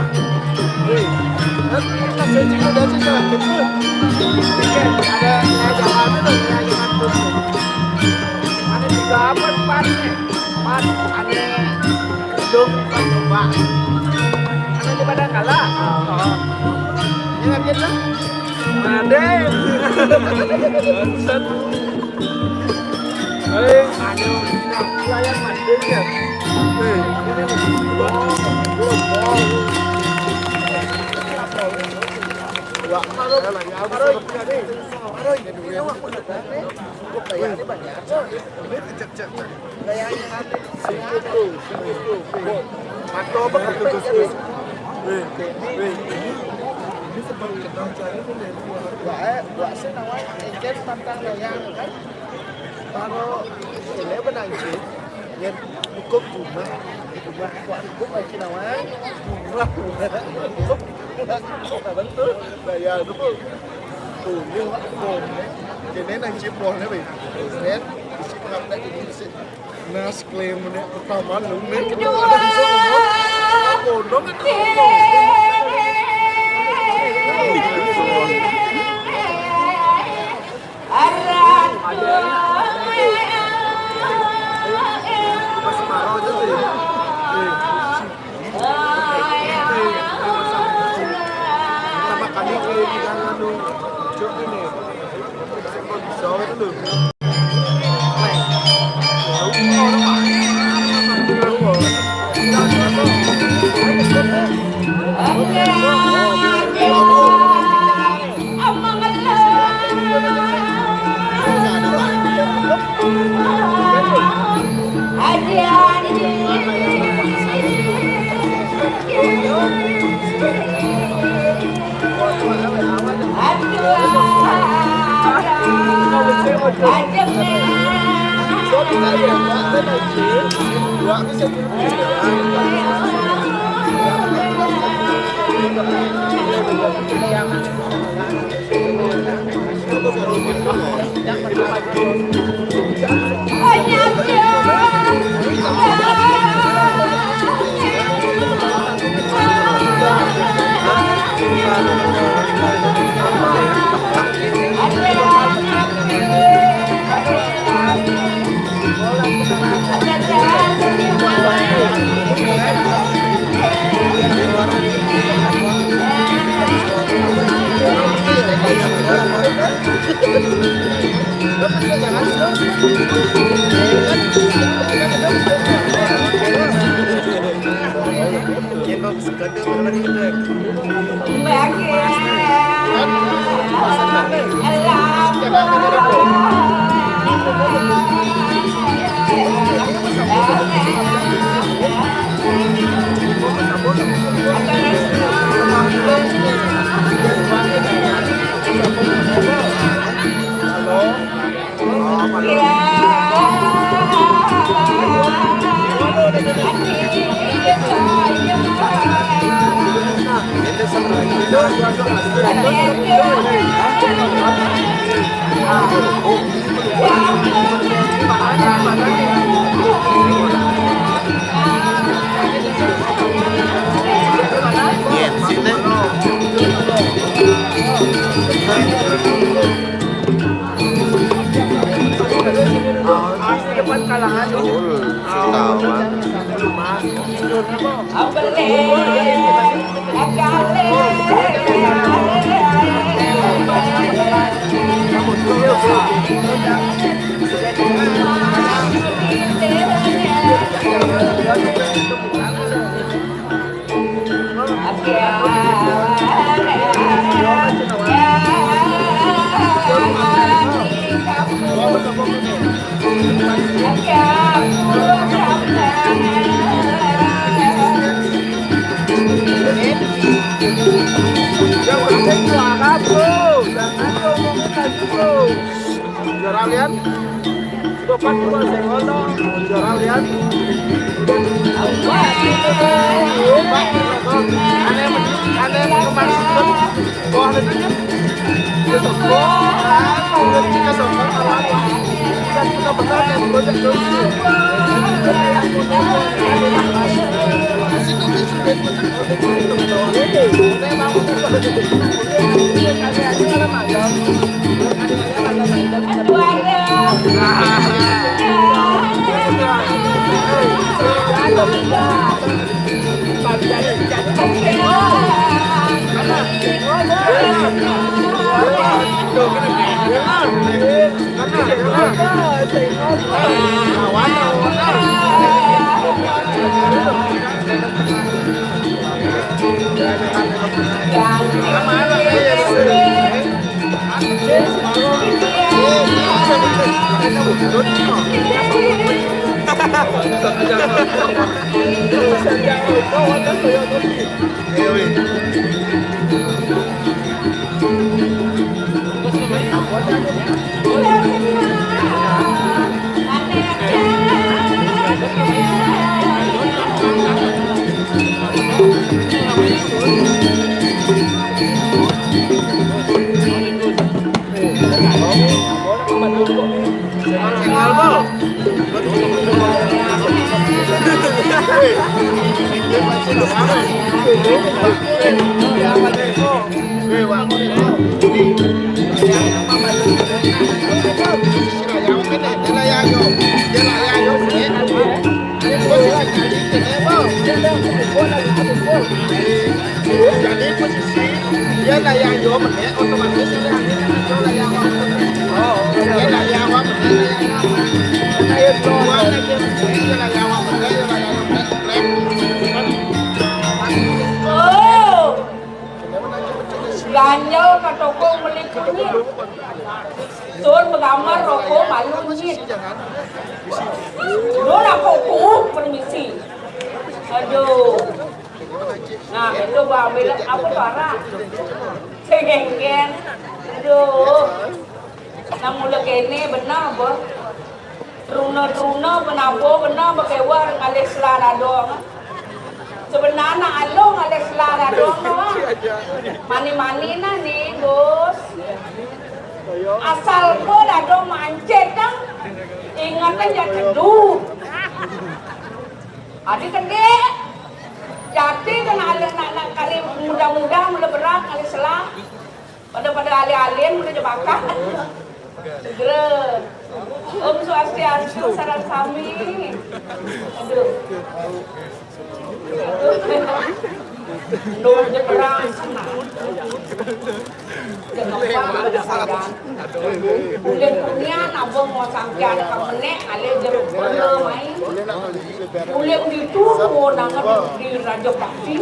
Wih, kan kita searching udah sih salah gitu. Ada, ada, ada, ada, ada, ada, ada, ada, ada, ada, ada, ada, dong, Pak, coba. Karena di Madangkala. Oh. Ini lagi lah. Raden. Bangsat. Eh, aduh, ini wilayah Madrid ya. Eh, ini nih. Wah, kalau, kalau ini, kalau ini, wah, kok kayaknya banyak. Ini cek, cek, cek. Sing kutu, sing kutu. Atau apa? Weh, weh. Ini sebab kita cari itu dari luar. Wah, eh, wah, sih nawai ejen tentang yang kan. Kalau ini benang sih, yang buka rumah, rumah, wah, buka aja nawai. Rumah, rumah. Buka, buka, betul. Nah, ya, itu tuh. Tuh, ini wah, tuh. Jadi nang cipol nih, Bang. Set, isi pengabdi ini, isi. Nas klaim nih, pertama lu nih, kita ada bisa ngomong. Bodong itu ngomong. Masih marah aja tuh ya. Nih. Pertama kali ke hidangan lu. Cok ini. Bisa itu lu. Yang penting juara, Bro. Jangan ngomongin lagi, Bro. Juara lihat. Coba, coba, saya ngomong. Juara lihat. Aneh, aneh, kemarin. Wah, itu kan. Itu kok. Kita sokong, malah. Kita, kita benar, yang gojek terus. Jadi posisi dia layang jauh, otomatis dia layang jauh, layang jauh. Oh, dia layang jauh, layang jauh. Dia layang jauh, layang jauh. Oh. Ganjel ka toko meli kunyit. Sun begambar roko malu nyit. Dona koko permisi. Aduh. Nah, itu ba ambil apa suara? Sengenggen. Aduh. Nah, mula kene benar, Bos. Truna penabo benar bekewa ngalih sela dadong. Sebenarnya alung ngalih sela dadong tu, ah. Mani-mani nah ni, Gus. Asal ko dadong mancit, ah. Ingat aja teduh. Adi kedek. Jati kena alih nak, nak kali muda-muda mula berat ngalih sela. Pada-pada alih-alih mula jebakan. Segera. Om Swastiastu, sareng sami. Aduh. Aduh. Aduh, dia perang sana. Dia ngapa ada sayang. Ulin punya nabung mau sampai ada kamenek, alih jeruk pernah main. Ulin gitu, mau nangan di Raja Bakti.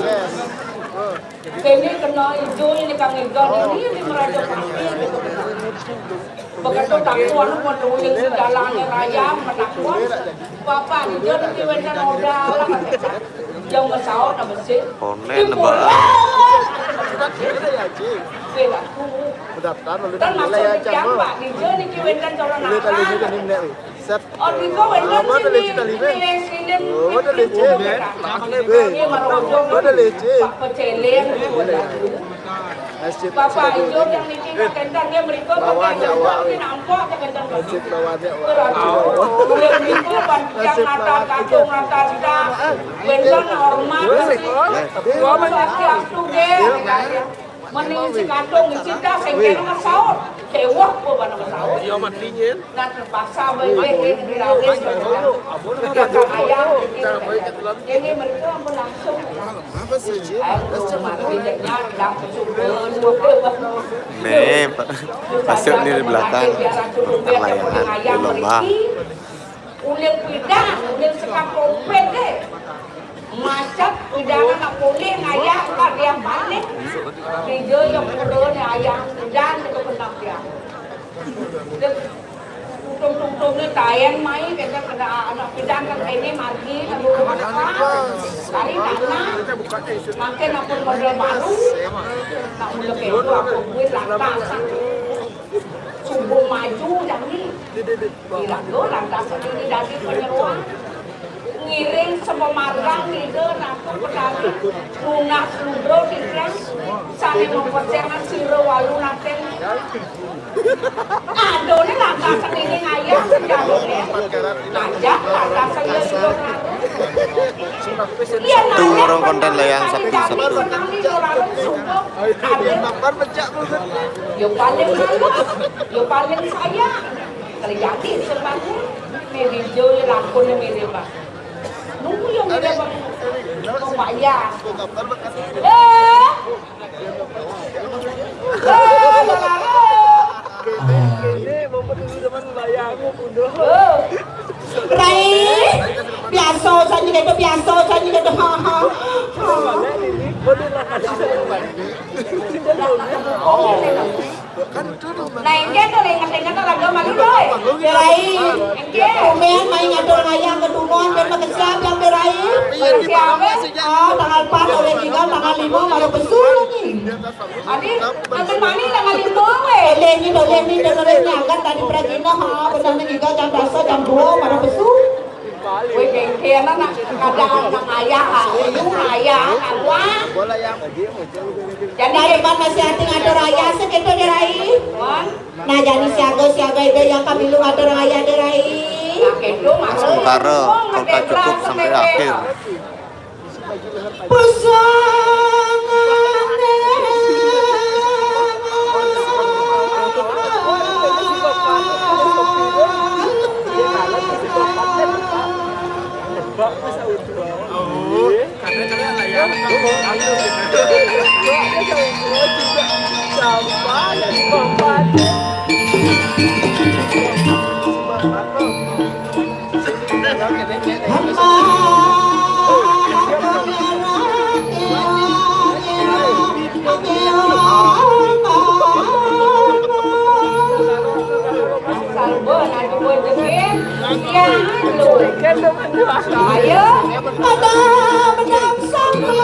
Kene kena ijo ini kang ijo ini, ini meraja pati gitu kena. Begitu takut anu mau tulis di jalannya raya, menakut. Bapak ijo di wena noda lah kata. Yang mesaut apa sih? Onen, Mbak. Bela aku. Mendaftar lalu. Dan maksudnya siapa? Ijo di wena calon apa? Set. Oh, Riko, wénten. Oh, mboten lho, Cita Lime. Oh, mboten lho, Cing. Nggih, mboten lho, Cing. Bapak Ijo yang niki kakenten nggih mriku, lawan kakenten awak. Niki nampok kakenten. Nasib lawannya awak. Mriku, yang nata kakung, nata sida. Wénten hormat. Swastiastu nggih. Mending si kadung, si dah, sing kena ngesaut. Cewek, gua mana ngesaut. Iya, matinya. Nah, terpaksa, baik, baik, baik, dirawat, sudah. Kakak ayah, ini mereka ampun langsung. Apa sih, Ji? Aduh, mati, jadinya, dah, kesumpel, sumpel. Nih, Pak. Masuk nih di belakang. Perlayanan di lomba. Ulin pidan, ulin sekap kompet deh. Macet, pidan anak polih, ngayah, tak dia balik. Dia yang pura ni ayah, pidan, dia kena dia. Dia tutung-tutung ni, tayan mai, kata kena anak pidan, kan ini margi, lalu rumah depan. Cari tanah, makin apa model baru. Nak mula kedo, apa buat lantas. Subuh maju, jangan ni. Iraga lantas dadi panyeroan. Ngiring sapamargan Ida Ratu Betari, nunas ludra titiang, sané mapesengan sira walu natén. Adoné lantas ngiring ayah sejatiné. Ajak lantas Ida Ratu. Yén tuh, orang konten layang Sabtu-Sabtu. Yo paling halus, yo paling sayang. Terjadi sebangun, mirip jo, lakon mirip, Bang. Nunggu yang mirip, Bang. Kok Pak ya? Eh! Eh, Rai, biasa saja gitu, biasa saja gitu. Ha, ha, ha. Nah, engké to, inget-inget lagu malu, Doy. Rai. Engké. Tumben main ngatur ngayah keturunan dan makesab yang berai. Siapa? Ah, tanggal empat oleh tiga, tanggal lima baru pesu lagi. Adi, nanti mani tanggal lima, weh. Oleh ni, oleh ni, oleh ni, akan tadi pragina, ha, benar ni juga jam dasa, jam dua baru pesu. Wih, bengkel anak, kadang anak ayah, ah, ujung ayah, kawan. Jadi, hebat masih hati ngatur ayah, segitu dia, Rai. Wan. Nah, jadi siaga-siaga itu yang kami lu ngatur ayah dia, Rai. Nah, gitu, Mas. Sementara, kota cukup sampai akhir. Pusang Ayo, pada menang sama.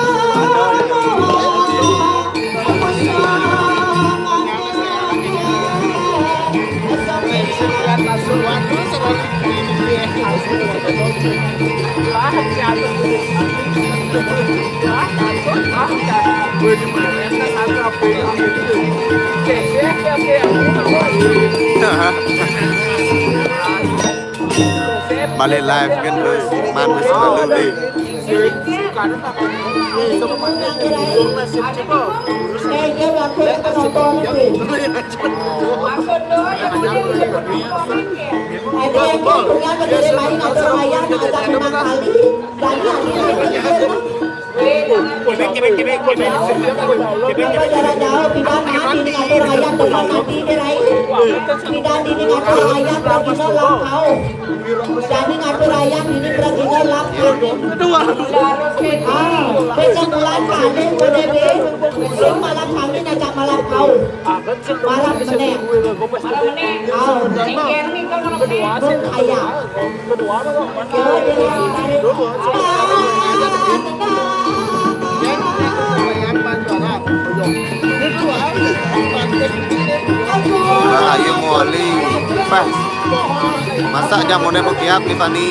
Balik live kan, terus man masih malu nih. Ada yang punya gede main atau ayam atau lima kali. Jadi ada. Kene, kene, kene, kene. Apa jarak jauh, tidak nanti ngatur ayam depan nanti, Rai. Tidak ini ngatur ayam, pergi nolak kau. Jadi ngatur ayam ini berarti nolak. Ah, besok bulan kali, boleh be. Sing malam kami ngajak malam kau. Malam meneh. Malam meneh. Kau. Sing kami kau malam meneh. Ayam. Kedua, Bang. Kedua, Bang. Wah, ayo moli. Pas. Masak jamuné bekiap nih, Fani.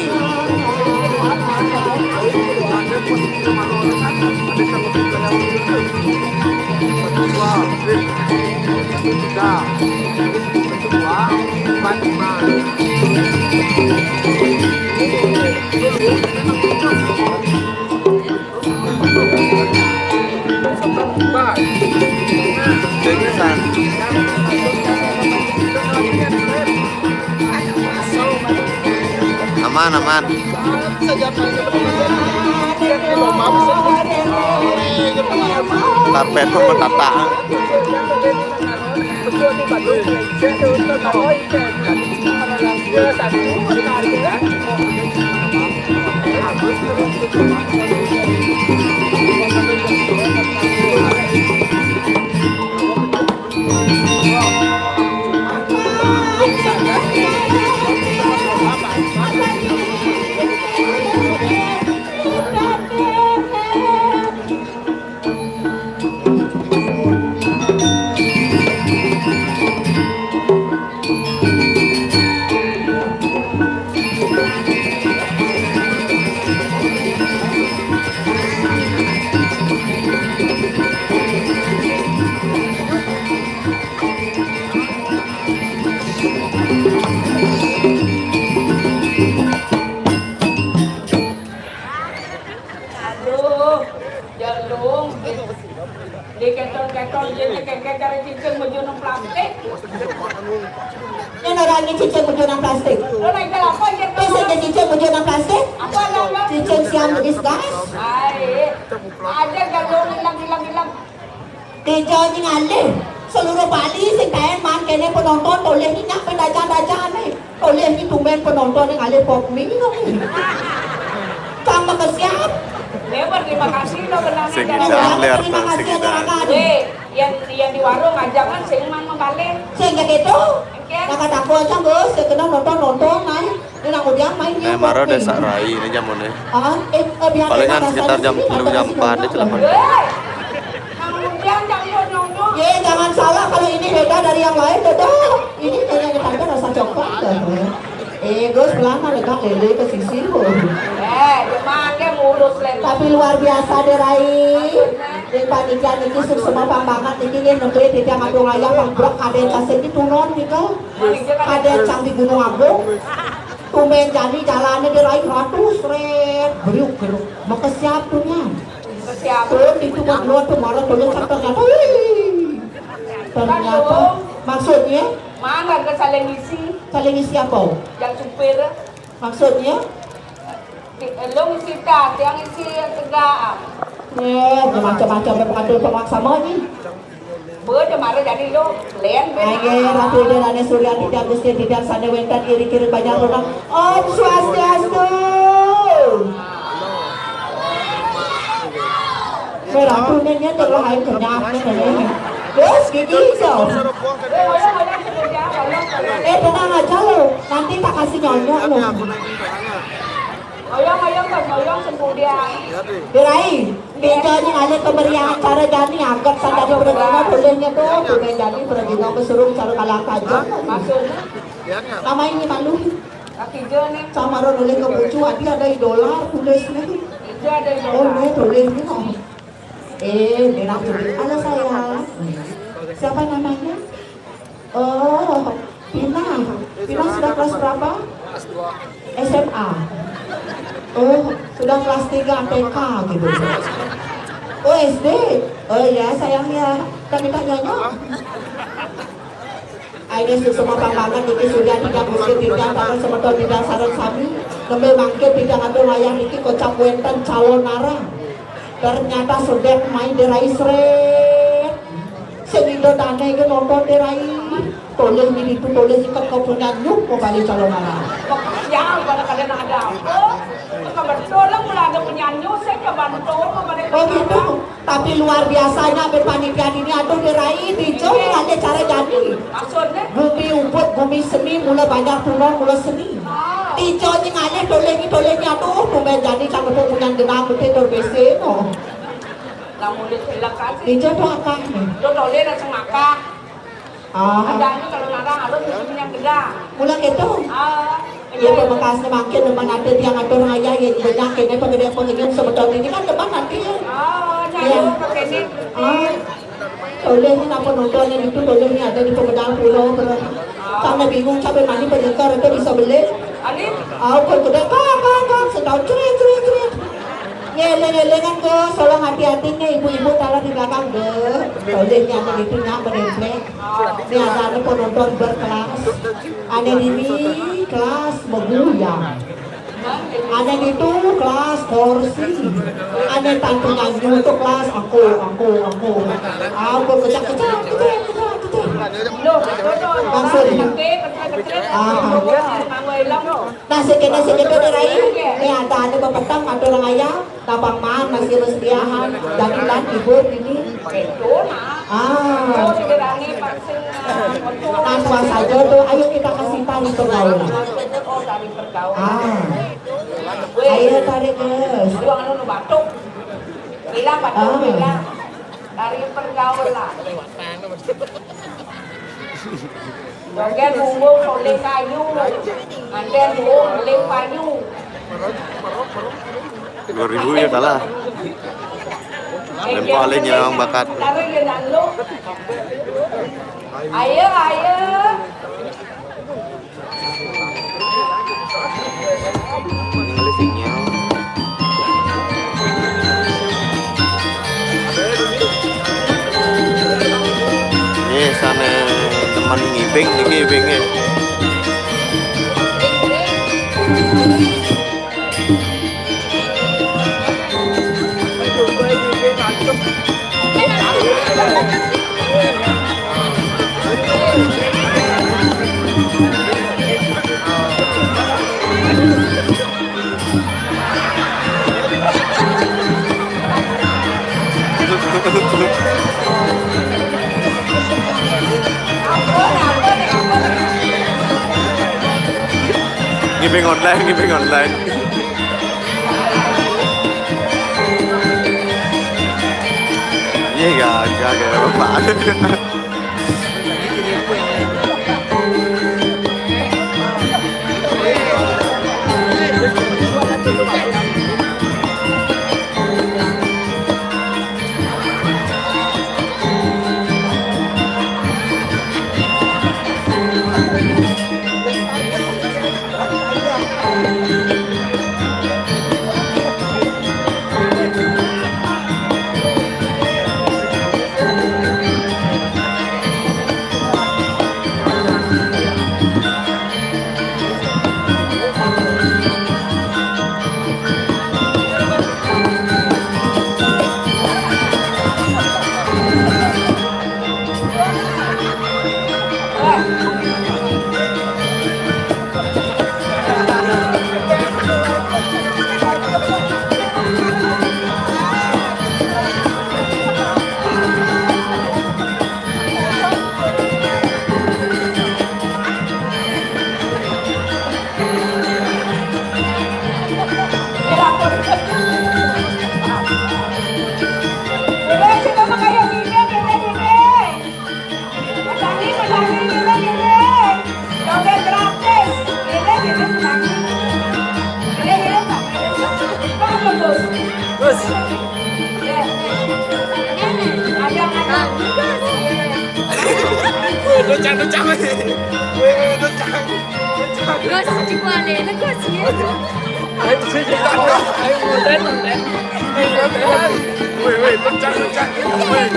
Nah. Aman, aman. Karpet pun bertata. Aduh, jalung. Di ketol-ketol, dia ni kengke cari cicing baju nang plastik. Ini orang ni cicing baju nang plastik. Lo naik ke apa, dia Bisa jadi cicing baju nang plastik? Apa ada lo? Cicing siam disguise. Hai, ada jalung hilang, hilang, hilang. Dija ni ngalih. Seluruh Bali sing taen man kene penonton toleh ni nyak pendajan-dajan ni. Toleh ni tumben penonton ni ngalih pop mie ni. Kang makesiab. Lebar, terima kasih lo kenalnya. Sing jangan. Idaman, terima kasih, sing idaman. Weh, yang, yang di warung aja kan sing mang membalik. Sing kayak gitu. Oke. Nah, kata aku aja, Gus, ya kena nonton-nonton, nah. Ini nak udah main. Eh, maro desa rai ini jamuné. Ah, eh, eh, biar Palingan sekitar jam tiga, jam empat dia telepon. Weh. Ye, jangan salah kalau ini beda dari yang lain, beda. Ini kayaknya ketangkep rasa coklat, dah. Eh, Gus, pelan, ada Kak Lele ke sisi, loh. Eh, dia makan mulus, Lele. Tapi luar biasa deh, Rai. Yang panitia niki sukses banget niki, yang negeri tidak ngabung ayam, yang berat, ada yang kasih di Tunon gitu. Ada yang canggih Gunung Agung. Tumben jani jalannya dia rai ratus, red. Beruk, beruk. Mau ke siap tuh, Nyan? Ke siap. Tuh, itu kan luar tuh, marah tuh, lihat sampai kan. Wih. Ternyata, maksudnya? Mana ke saling isi? Saling isi apa? Yang supir. Maksudnya? Di, lo ngisi tas, yang isi yang tegak. Eh, macam-macam yang pengatur penguasa mah ni. Beuh, mara jadi lo, lain beuh. Aye, Ratu Ida Rane Surya Titiang Gusti Titiang Sane Wenten Iri Kiri Banyak Runang. Om Swastiastu. Weh, Ratu ni, ni terlalu hai kenyap ni, ni. Terus gigi hijau. Eh, tenang aja lo. Nanti tak kasih nyonyok lo. Oyong, oyong, Bang, oyong, sempurna. Gerai. Kita ni ada kemeriahan cara jani angkat sandal di pergina bolehnya tu, boleh jani pergina bersuruh cara kalang kajang. Maksudnya? Nama ini malu. Kaki je nih. Sama orang boleh ke bucu, ada idola tulis nih. Itu ada idola. Oh, ini tulis nih, oh. Eh, merah tulis. Halo, sayang. Siapa namanya? Oh, Pina. Pina sudah kelas berapa? S M A. Oh, sudah kelas tiga T K gitu. Oh, S D. Oh ya, sayang ya. Kita minta nyanyi. Aine suksma pambangan niki surya tiga puskit tiga tangan semeton tiga sareng sami. Nembe mangke tiga ngatur wayah niki kocap wenten calonarang. Ternyata sedek main derai sret. Sing indo dane ge nonton derai. Toleh ni ditu toleh iket kau punya nyuk mau balik calonarang. Ya, pada kalian ada apa? Kebetulan mulai ada penyanyi, saya ke Bantul, mau balik. Oh gitu. Tapi luar biasanya be panitia ini, aduh derai, dijo ada cara jadi. Maksudnya? Gumi ubud, gumi seni, mula banyak tulung, mula seni. Oh. Dijo ni ngalih, toleh ni, toleh ni, aduh, tumben jadi kalau punya genah, betul, betul, betul. Namun dia terima kasih. Dijo tuh akah nih. Lo toleh langsung akah. Ah. Adanya kalau narang halus mesti yang gede. Mula gitu. Ah, iya, pemekasnya makin demen ada tiang atur raya ya banyak kene pegede pengenyum sebetul ini kan demen nanti ya. Oh, iya. Nyari pakai ini. Ah. Boleh ini apa nontonnya itu boleh ini ada di Pemedal Pulau. Karena bingung sampai mandi penyekar itu bisa beli. Alim. Ah, ukur gede kak kak kak setahun cerit cerit cerit. Ngeleng-ngelengan ke, tolong hati-hati nih ibu-ibu taruh di belakang deh. Boleh ini apa gitu nyak beremplek. Ini ada anu penonton berkelas. Ane dini kelas meguyang. Ane ditu kelas korsi. Ane tantu nyanyi itu kelas aku, aku, aku. Aku kecak, kecak, kecak, kecak, kecak. Langsung. Ah. Nah, sekene-sekene derai. Ini ada ane bepetang, ada orang ayam. Tapang maan masih resediahan, jadilan libur ini. Ah. Nah, puas aja tuh, ayo kita kasih tali pergaulan. Ah. Ayo tarik, guys. Bilang, Pak, bilang. Tari pergaulan. Bagian bumbung soleh kayu. Manten bumbung soleh kayu. Dua ribu ya kalah. Dan paling nyawang bakat. Ayo, ayo. Ini sana teman ngibing, ngibing. Ngibing online, ngibing online. Iya, gak, gak, gak apa-apa. Docang, docang. Weh, docang. Docang. Gus, cukup aneh, gus, ya. Ayo, ayo, ayo, ayo. Weh, weh, docang, docang. Weh.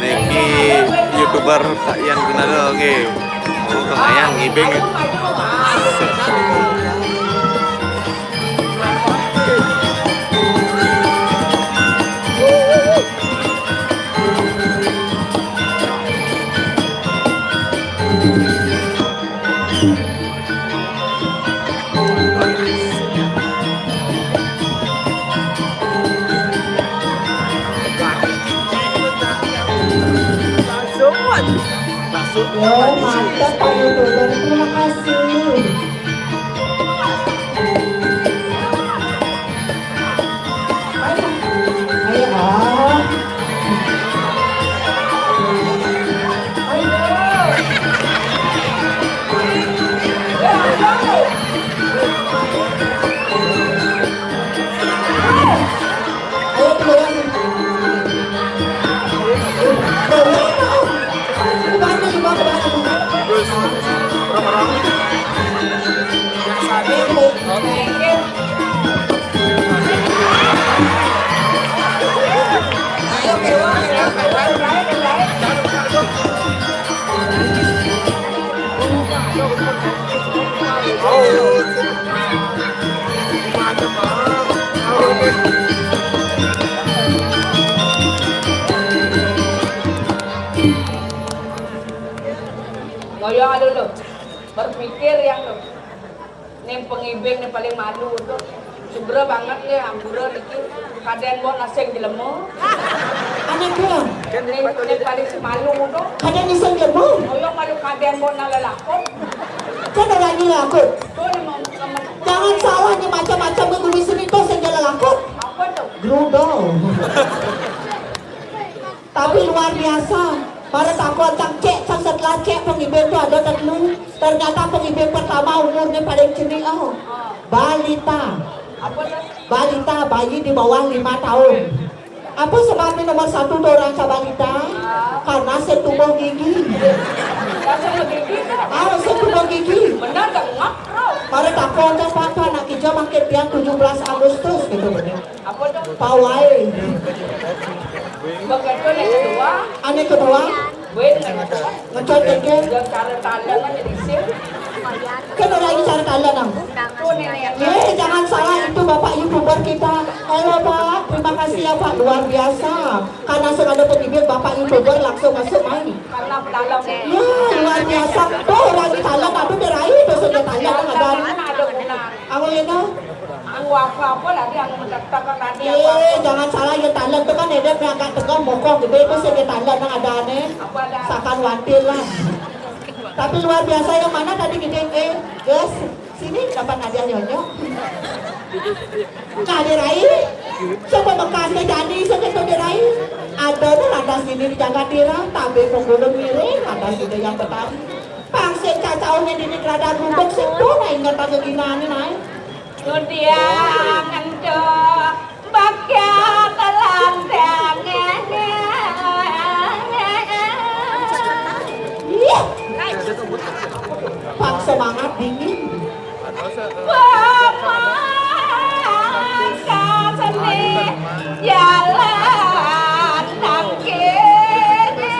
Niki YouTuber Pak Ian Gunado, oke. Oh, lumayan ngibing. Yo, mantap, Pak YouTuber. Terima kasih. Ayo, ah. Ayo. Ayo, keluar. Keluar, keluar, keluar. Ngoyo alu lu. Berpikir ya lu. Ning pengibing ning paling malu tuh. Sugra banget nih, anggura niki. Kadén mbok nasing jelema. Anak gua. Ning, ning paling semalu tuh. Kadén nasing jelema. Ngoyo malu kadén mbok nang lelakon. Kan orangnya laku. Tuh, nih mau, mau. Jangan salah nih, macam-macam nih guru seni tuh sing jalan laku. Apa tuh? Grudol. Tapi luar biasa. Para takon cang cek, cang setelah cek pengibing tuh ada telu. Ternyata pengibing pertama umurnya paling cenik, oh. Balita. Apa tuh? Balita, bayi di bawah lima tahun. Apa sebabnya nomor satu tuh orang cak balita? Karena saya tumbuh gigi. Dasar gigi tuh. Ah, saya tumbuh gigi. Benar dengak, bro. Para takon cang, Pak, anak kija makin pian tujuh belas Agustus gitu, bener. Apa tuh? Pawai. Begitu yang kedua. Ane kedua. Weh, ngecut. Ngecut, kengkeng. Yang cara tandang aja disil. Kan ada lagi cara tandang, Nang. Tuh, nenek. Eh, jangan salah, itu Bapak YouTuber kita. Halo, Pak. Terima kasih ya, Pak. Luar biasa. Karena sudah ada pengibing, Bapak YouTuber langsung masuk main. Karena pedalang. Ya, luar biasa. Tuh, orang di Thailand, aduh, dia raih, tuh, sudah Thailand, ada. Mana ada guna? Aku lihat, tuh. Anu apa-apa lagi, anu mendekat kan tadi. Eh, apa-apa. Jangan salah, ya Thailand tuh kan ada yang agak tegak mokok gitu, itu sih di Thailand yang ada aneh. Apa ada? Sakan wantil lah. Tapi luar biasa yang mana tadi gede, eh, guys, sini dapat hadiah nyonyo. Kak Dirai, coba bekasnya jadi segitu Dirai. Ada tuh ada sini di jaga dira, tapi pukul miring, ada sini yang bertani. Pangsit cacaunya di kerada gubuk, sih tuh, nah, ingat pakai gimana, naik. Ngudiang ento bakya telanjang. Ih, pang semangat dingin. Pamangkas seni jalan nang kene.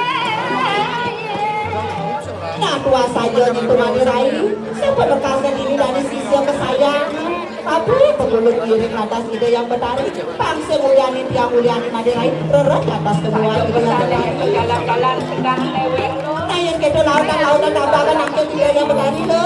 Nah, tua saja nyentuh mani rai. Siapa lekasnya diri dari sisi kesayangan? Tapi pegulung iring atas ide yang betari. Pangse mulyani tiang mulyani mani rai. Rerek atas kebuahan ide yang betari. Jalan-jalan sedang leweng. Nah, yang gitu lautan-lautan apa kan angkat ide yang betari lo.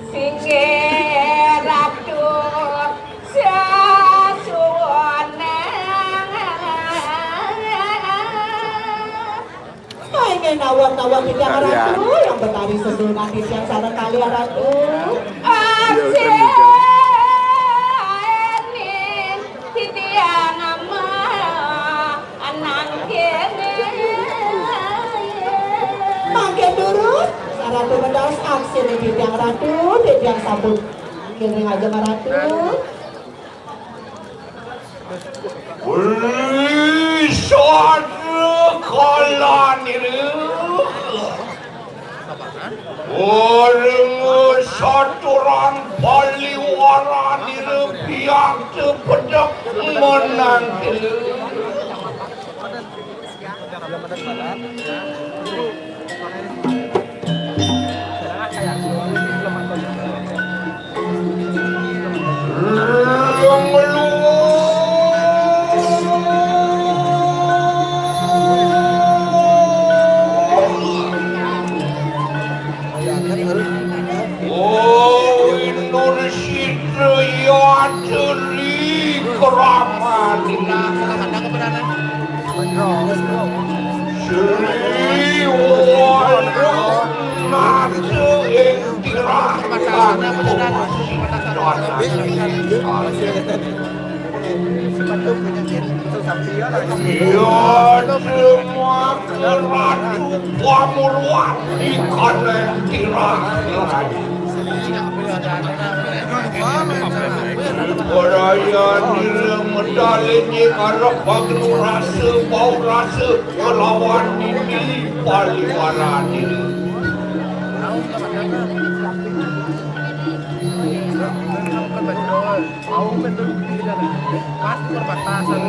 Singgih Ratu Sasuwunang. Hai, nawang-nawang titiang Ratu, yang betari sesulungan titiang sareng kalih Ratu. Iya, kan bisa. Asenin titiang ama anang kene. Mangkin durus, Ratu medal aksi titiang Ratu, titiang sampun. Kene aja Ratu. Wih, sadekala niru. Orang saturan paliwara niru piyak tepedek menang tiru. Oh, Indonesia teri keramat. Sri Waranata ing tirah. Ya, Ratu Pamurwati kaneng tirah. Warayan nira medal ing arep pagru rasa, bau rasa, kelawan nini paliwara nira. Pas perbatasan.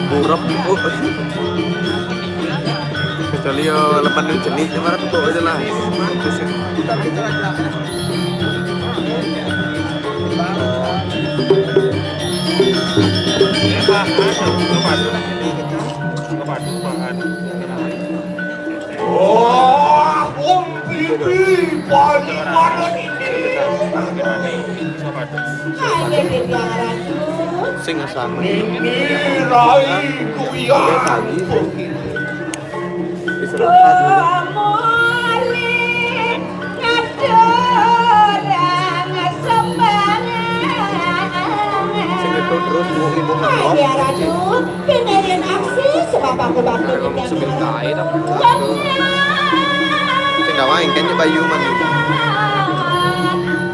Burem. Kecuali ya lemen ni jenik, cuma tu aja lah. Oh, Om Bibi, paling mana ini? Sing asam. Ini Rai Kuyang. Sing itu terus mau ibu ngetok. Biar Ratu, pindahin aksi sebab aku bakal. Sing dawain kan bayu mah.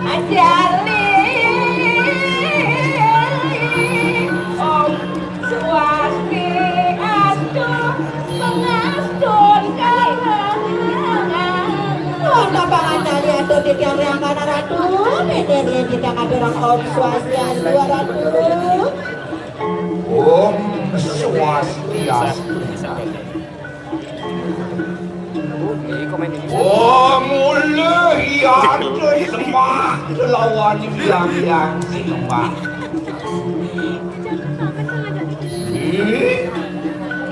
Ajali. Om Swastiastu, pangastun kalangan. Yang mana Ratu? Beda dia tidak ada orang Om Swastiastu, Ratu. Om Swastiastu. Om Ule Hyang sembah, lawan yang yang sembah. Ih,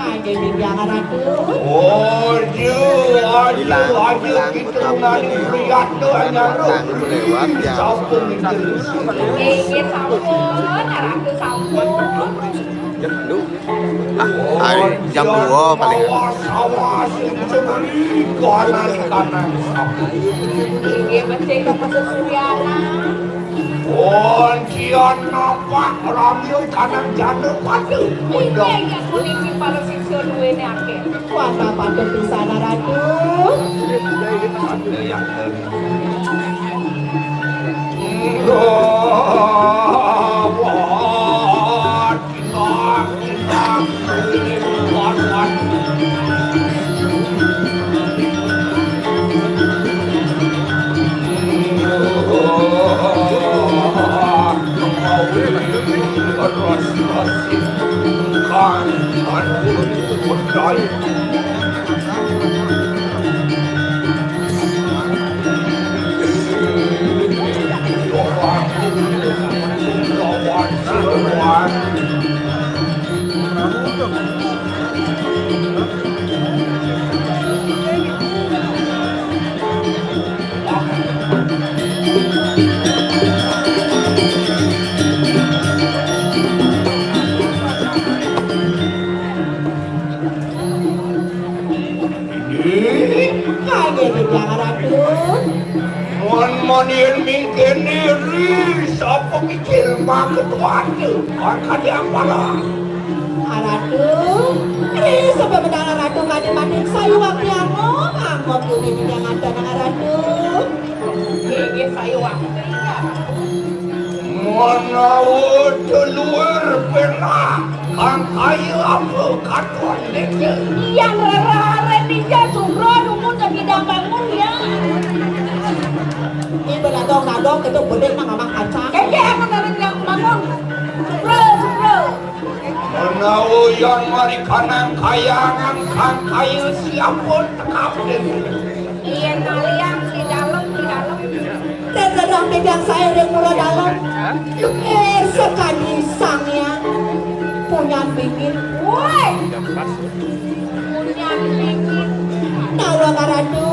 Aja di jangan Ratu. Aja, aja, aja, kita nani priat tu hanya tu. Sampun itu. Iya, sampun, Ratu sampun. Ah, hari jam dua paling. Awas, awas, itu beri kanan, kanan. Iya, masih ke pesesuaian. Kuncian napak ramil kanang jana pada. Iya, iya, kuning para siswa duwe ni akeh. Kuasa patut di sana, Ratu. Ada yang Kaya di darat tu. Mon-mon yen mingkene ri, sapa mikir maketuan tu? Angkat yang pala. Ratu, ri sapa menara Ratu kadi mati sayu wakti amo, angkot kuning yang ada nang Ratu. Nggih, nggih, sayu wakti, ya. Menawa deluwer penak, kang kaya apa katon niki? Yang rerare ninja sugro nunggu tebidang bangun, ya. Ini beladong-ladong itu bedik nang mamah kacang. Keke aku dari yang bangun. Sugro, sugro. Menawa yang mari kanang kayangan kang kaya siapa tekap niki? Iya, kalian di dalam, di dalam. Dan rerah medan saya ring mula dalem. Luke sakadi Sang Hyang. Punyan bingit. Woi. Punyan bingit. Tawa karatu,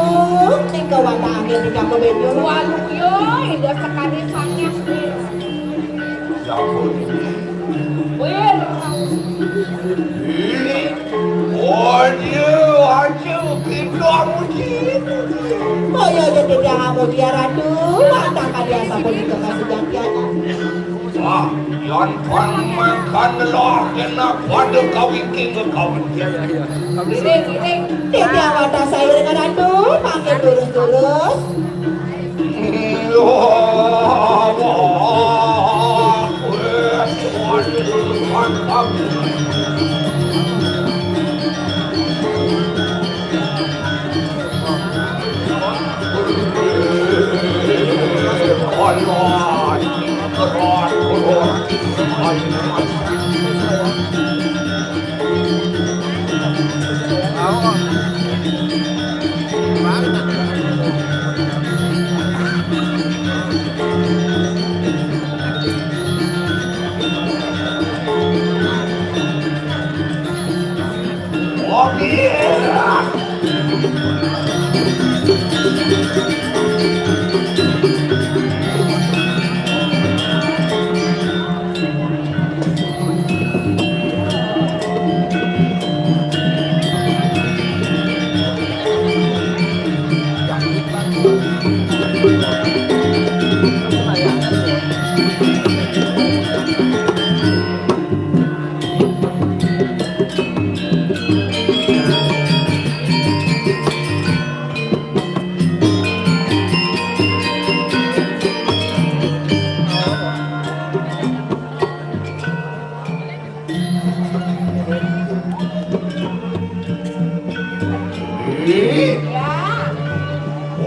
ning kawatake di kampung Benjur. Waluya, Ida sakadi Sang Hyang. Wir. Aduh, aduh, kita muji. Kaya aja tidak kamu dia ratu, mata kalian sampun itu kasih gantiannya. Wah, yan pang makan lah, enak pada kawin king kawin. Tidak wadah saya dengan ratu, pakai terus-terus.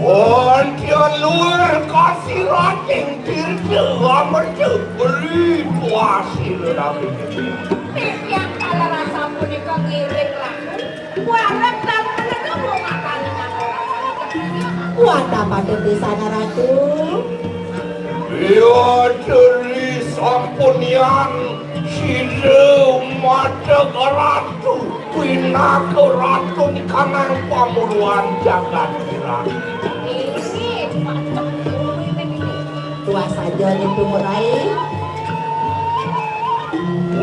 Pantian luar kasih rating tirta amerta beri kuasi lelaki. Titiang kala rasa punika ngiring raku. Wareg dan menegak mengakani nang rasa. Wanda pada di sana, Ratu. Ia diri sampunian sida mata ratu, pinaka ratu di kanang pamuruan jagat Irak. Inggih, pacak. Tuah saja nitu, Murai.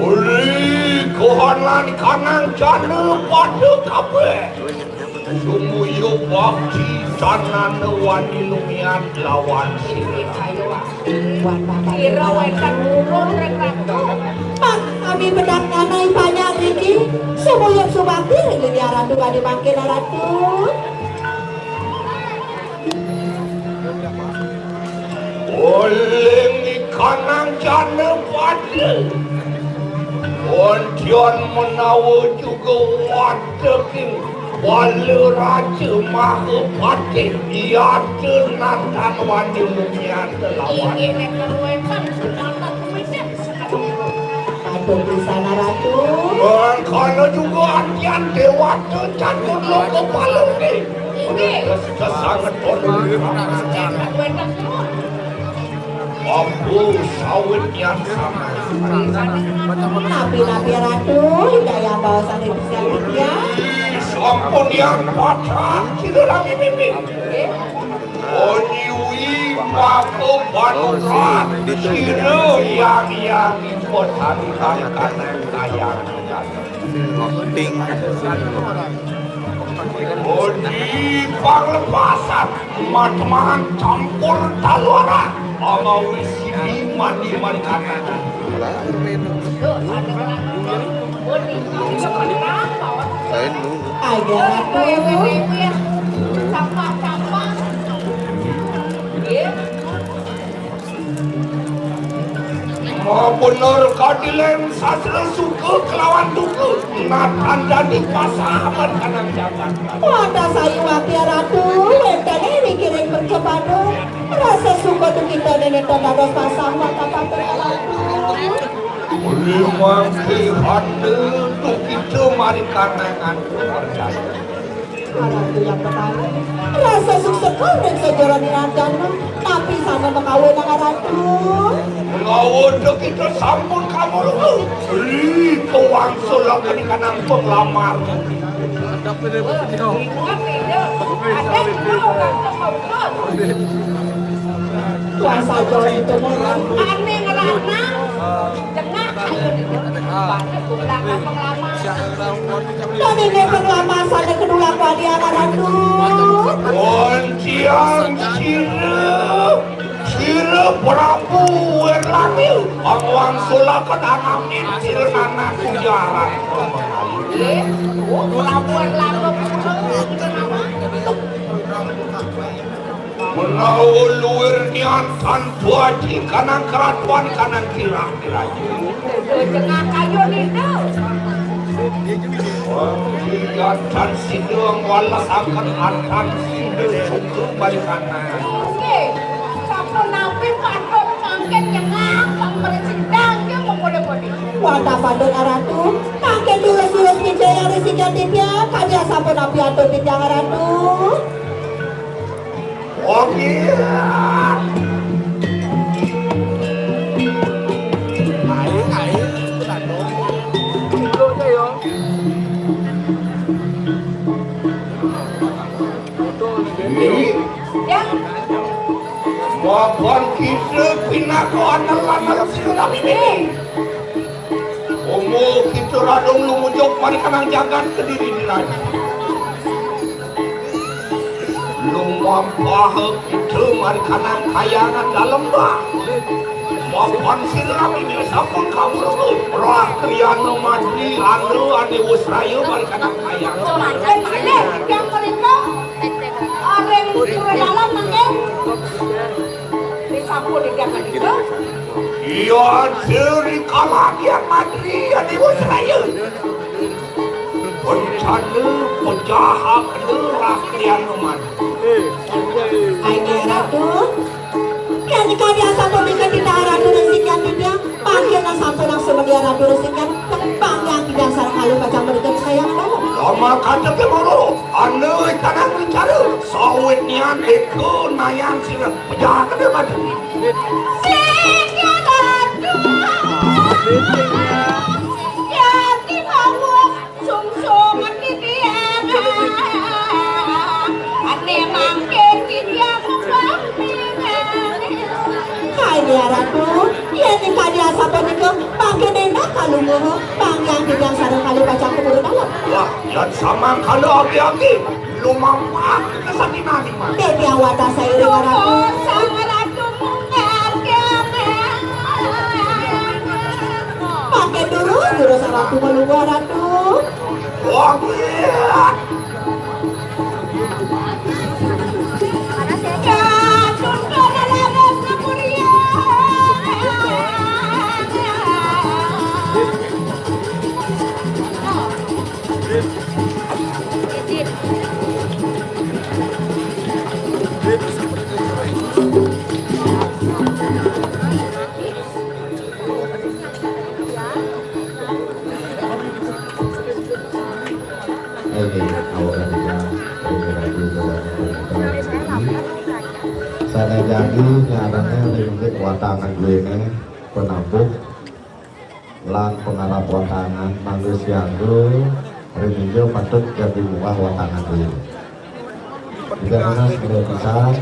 Uli kohanan kanang jana pada kabeh. Sumuyu bakti sanana wani lumiat lawan sira. Wan Bapak Ira wénten nurun ring ratu. Pak, kami bedak nganai panjang niki. Sumuyu subakti ring Ratu badhe mangkin, Ratu. Oleh ikanang jana pada. Ontion menawa juga wateking bala raja Mahapatih, yata nantang wani munyata lawan. Inggih, nek karuwetan semangat kumisip. Aduh, di sana, Ratu. Mangkana juga antian dewata jatuh lo kepala ni. Inggih. Kesanget. Nek karuwetan semua. Ambu sawit yang sama. Napi-napi Ratu, daya bawa sari siang ya. Sampun yang patah, sira lagi mimpi. Onyiwi maka panurat, sira yang yang ikut hari hari kanan kayang. Ting. Odi panglepasan, matemahan campur taluara, amawi sidi mandi mandi kanan. Lain lu. Ayo, Ratu. Mabener kadilen sastra suka kelawan duka. Natan dadi pasahabat kanang jagat. Wanda sayu ati Ratu, wénten ing wikiring percepatan. Rasa suka tu kita nene dados pasahabat apa Ratu. Uli mangke hande tu kita mari kanangan percaya. Ratu yang petani, rasa sukses kau dan sejoran rancana, tapi sana mengawin dengan Ratu. Mengawin kita sampun kamu lu. Ri kewang sulak kenikanang penglamar. Kuasa jauh itu murah. Aneh ngerana. Tengah ayo di tengah. Banyak penglamar. Dadi nek penglamar sana kedua kualian Ratu. Kuncian sira, sira Prabu Erlangga, pangwang sulakan anamin sira nana kujaran. Eh, oh, Prabu Erlangga. Menawa luwir niat tanpa aji kanang keratuan kanang kirang diraja. Tengah kayu nitu. Kiat tan sida ngwalesaken atan sida suka balikanang. Oke, sapunapi patut mangkin nyengah pamrsidang ya mengkode-kode. Wadah patut Ratu, mangkin tulus-tulus pincayang risika titiang, kadi sapunapi atur titiang Ratu. Oke. Ayo, ayo, ikut aku. Ikutnya ya. Ini. Ya. Mapan kita pinaka anak-anak sira ini. Omo kita radung lumujuk mari kanang jagat kediri diraja. Lumampah kita mari kanang kayangan dalem bah. Mapan sira ini sampun kabur. Roh kriyana mati anu ane wis raya mari kanang kayangan. Mangke, mangke, yang mereka areng sura dalam mangke. Disampun di jagat itu. Iya, seri kalagian matri adi wis raya. Bencana pejahak nerah krian umat. Terus ingkang tembang yang tidak sareng kalih pacang mriki kayangan dalam. Lama kandhake mara, anu kanang wicara, sawit nian eka nayan sira pejahat mati. Sing ya aduh. Ya di bawah sungsung titiang. Ane mangke titiang. Kae ya Ratu, yen kadi asapunika mangke enak kalungguh, pangyang titiang sareng kalih pacang keburu dalem. Wah, yan samangkala agi-agi, lumampah kesatinane, Mas. Titiang watas sairing Ratu. Sang Ratu munggah. Mangke durus, durus Ratu malungguh Ratu. Wah, iya. Oke, awak ketiga, oke, lagi dalam komentar lagi. Sana jadi nyarane oleh mungkin watangan gue ini penabuh lan pengarap watangan manusia gue, rinjo patut jadi muah watangan gue. Tidak mana sudah besar,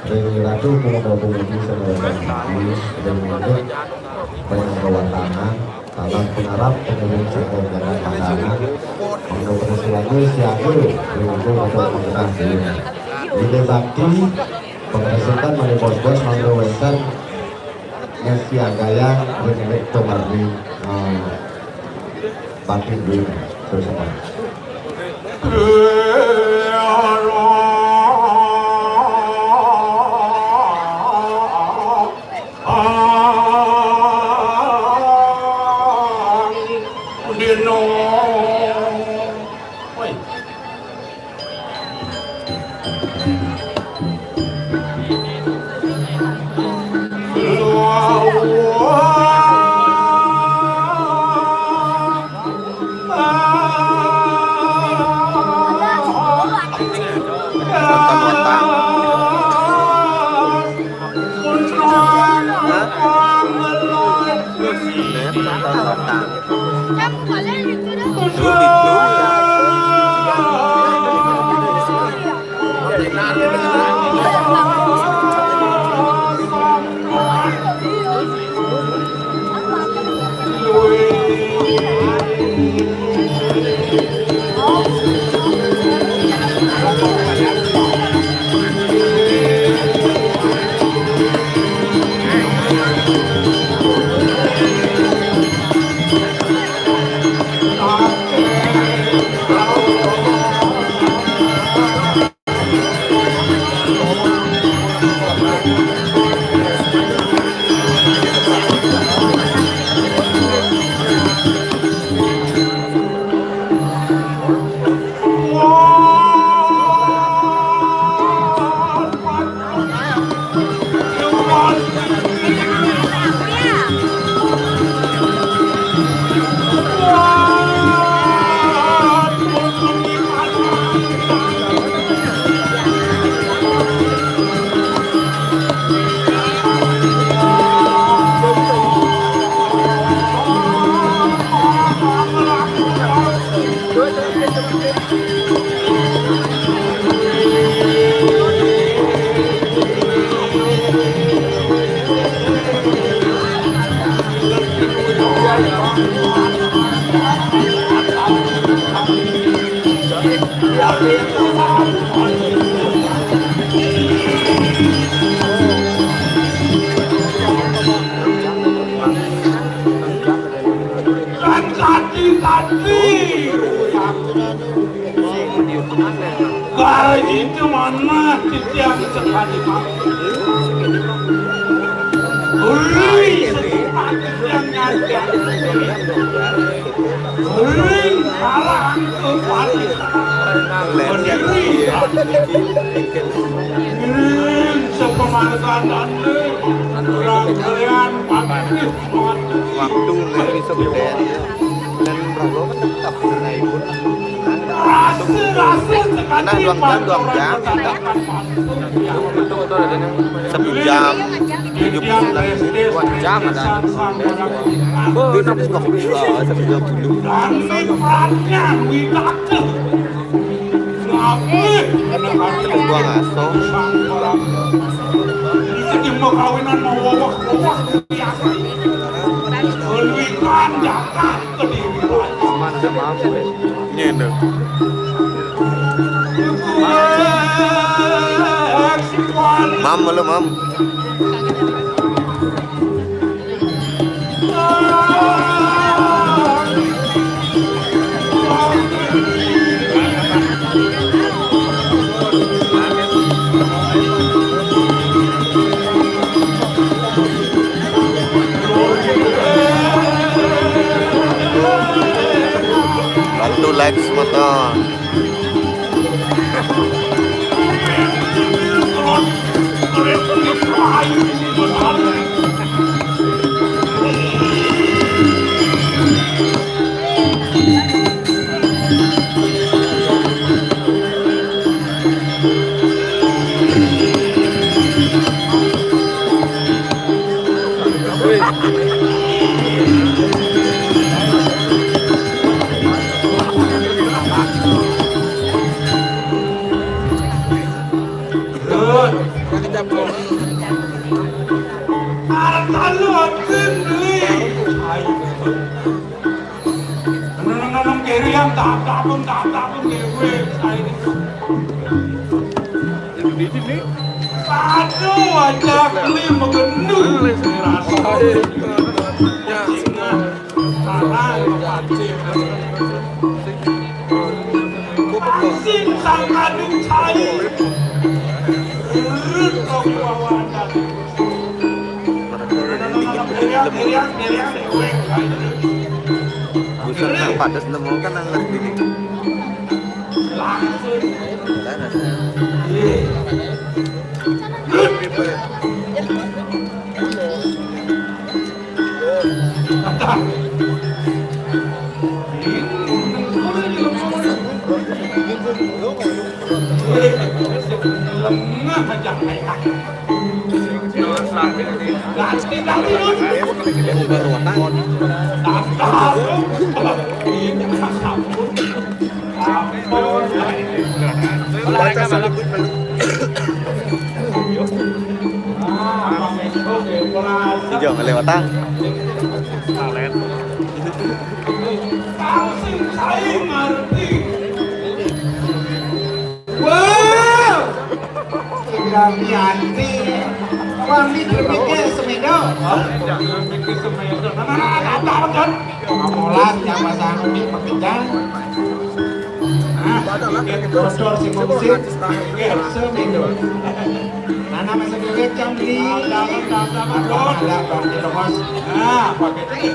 ring Ratu Pemuda Pemudi Senawata Siki, ring Manggut Pemuda Watangan, dalam pengarap pengiring sangkong jalan pasangan, Pemuda Pemuda Selalu Siaga, ring Ratu Pemuda Pemudi. Bila bakti, pengeresetan mari bos-bos, mangga wenten, ngesiagayang, ring Ratu Marni, eh, Bakti duwé terus apa? Dino. Woi. Kati-kati. Karo itu manah titiang sekali mati. Ui, setumat titiang nyajang. Ring sarang kepati. Berdiri. Ring sepemarganan. Kurang kalian. Waktu lebih sebentar. Dan rogo kan tetap naik pun. Nah, dua jam, dua jam. Satu jam tujuh puluh sembilan menit. Dua jam ada. Oh, enam belas waktu. Satu jam dulu. Gua ngaso. Mana ada mampu ya? Ini ada. Mam, halo, Mam. Bantu like semua. Arep talu atin beli. Ayo. Neneng-neneng kiri yang tak takun, tak takun dewe. Ayo. Aduh, wajah beli megendu. Rasa. Sing sangkaning cai. Urut kau bawa anak. Buset, nang padas nemu kan nang ngerti nih. Langsung. Lah, nah, nah. Ijo ngelewatang. Wah, sudah dianti. Wah, ini pikir semedo. Pikir semedo. Nah, nah, nah, nah, nah, nah. Molas, nyapa sanggup di pekencang. Nah, bocor si Mungsin. Pikir semedo. Nah, nama sedewek jam di. Ada, ada, ada, ada, ada. Nah, pakai.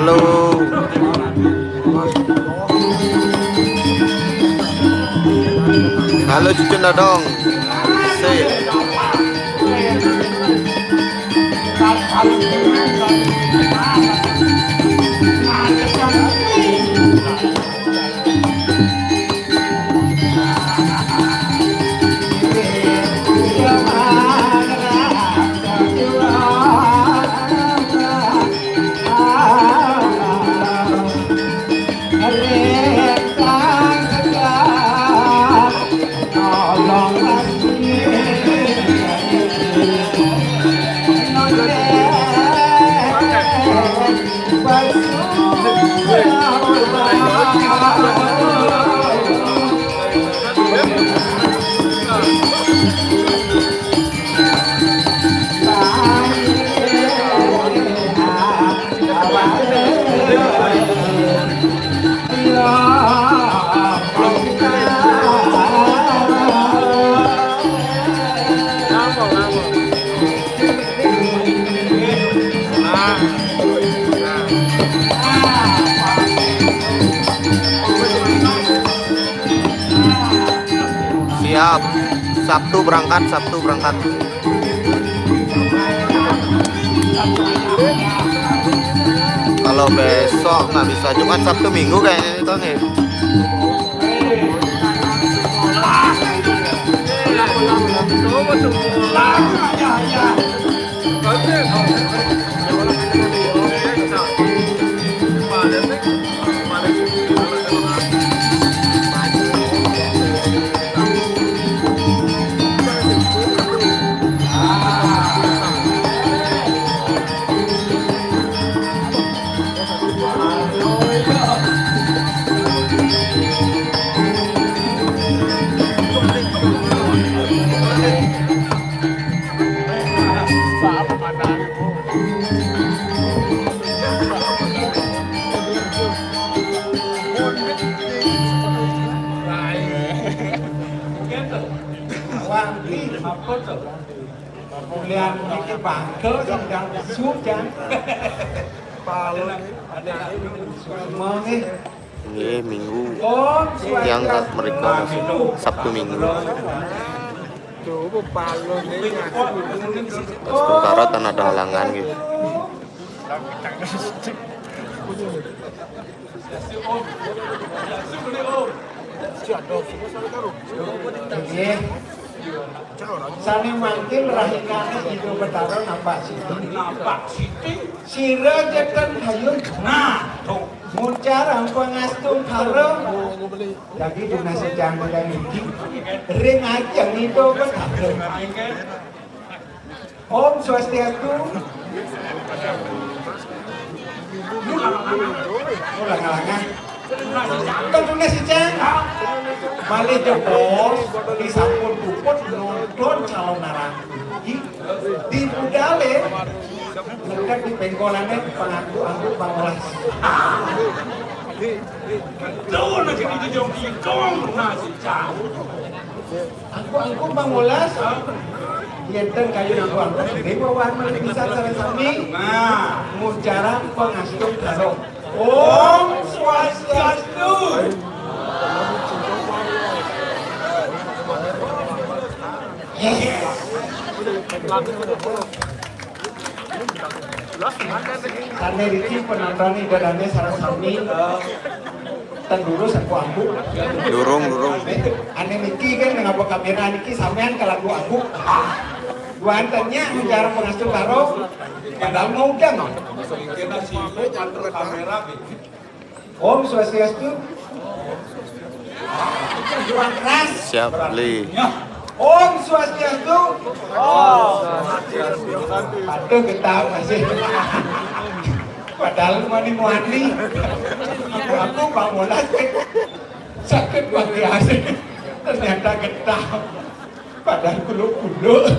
Halo. Halo, Cucun Dadong. Sip. Siap. Sabtu berangkat, Sabtu berangkat. Kalau besok nggak bisa, Jumat, Sabtu, Minggu kayaknya itu nih. Wangi apa to? Mulian iki bangkel sing ndang sujan. Semua nih. Nggih, Minggu. Tiang kat mereka masih Sabtu Minggu. Coba balon ini. Sementara tan ada halangan gitu. Nggih. Sane mangkin rahinaning Ida Betara nampak siti. Nampak siti. Sira jeten hayun. Nah, to. Muncar ampun ngastung karo. Dadi tunas sejang kaya iki. Ring ajeng Ida Betara. Om Swastiastu. Ulang-ulangan. Tentunya si Ceng. Malih jebos, disampun puput nonton calon narang. Di, di budale, dekat di pengkolane pengantuk-antuk Bang Olas. Betul, nak kena dijawab, nasi campur. Angku-angku Bang Molas, yenten kayu angku-angku, dewa warna bisa sareng sami. Nah, ngucaran pangastungkara. Om Swastiastu. Yes. Sane riki penonton Ida Dane sareng sami, eh, ten durus aku ambu. Durung, durung. Ane niki kan ngapa kamera niki sampean kelaku aku. Duantennya menjara pengastu karo padahal mau udang. Kita sibuk antar kamera gitu. Om Swastiastu. Kurang keras. Siap, Li. Ya. Om Swastiastu. Om Swastiastu. Aduh, getah masih. Padahal mani-mani. Aku, aku Bang Molas sakit pakai asik. Ternyata getah. Padahal kuluk-kuluk.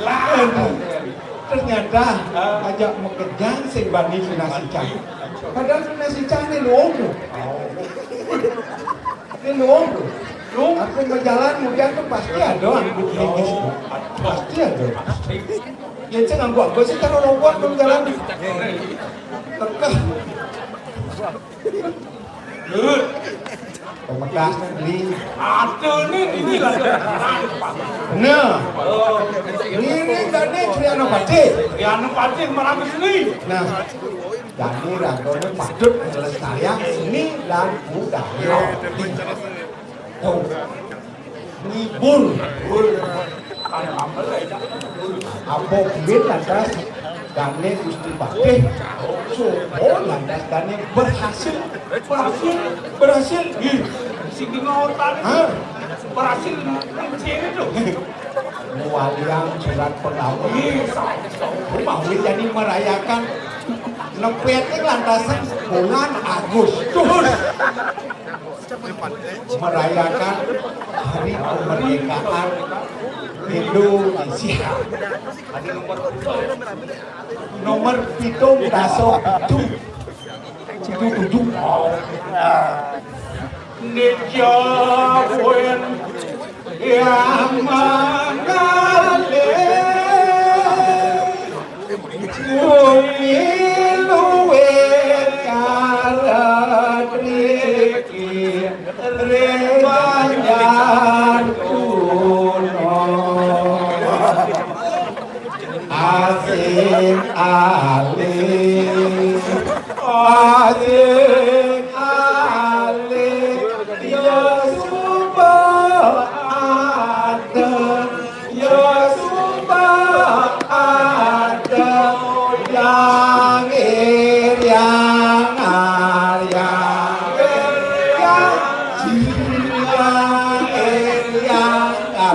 Lah. Ternyata ajak mekejang sing bani Sunasicang. Padahal Sunasicang ini lomo. Ini lomo. Aku berjalan mudian tuh pasti ada angkut ini. Pasti ada. Yen sing nganggo-nganggo sing karo lowok nang jalan. Tekeh. Pemekas negeri. Aduh, ini, ini lah. Nah. Ini kan nih Triano Pati. Triano Pati marang seni. Nah. Dani rantone patut melestarikan seni dan budaya. Tuh. Ngibul. Apa duit lantas dane Gusti Patih? Sopo lantas dane berhasil? Berhasil, berhasil. Ih, sing ngotan. Hah? Berhasil sini tuh. Walian surat pengawa. Ih, mau jadi merayakan nepete lantasan bulan Agustus. Merayakan hari kemerdekaan Indonesia. Nomor pitung dasa pitu. Pitu tujuh. Nitya Buen Yang Mangalih. Kuwi luwih karet riki ring Banjar Kuno. Asing alih, asing alih, ya sumpah ada. Ya sumpah ada yang iriang, yang iriang, yang iriang.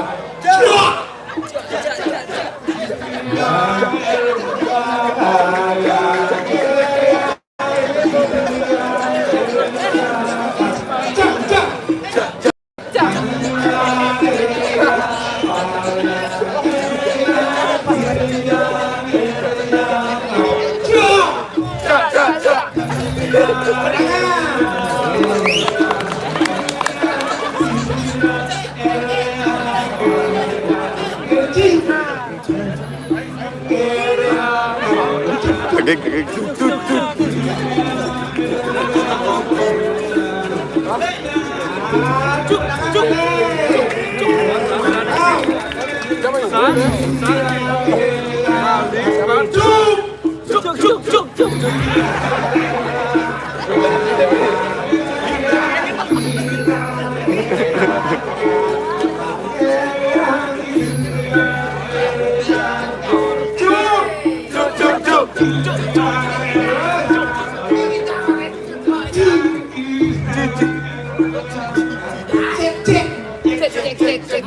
Cek, cek, cek, cek.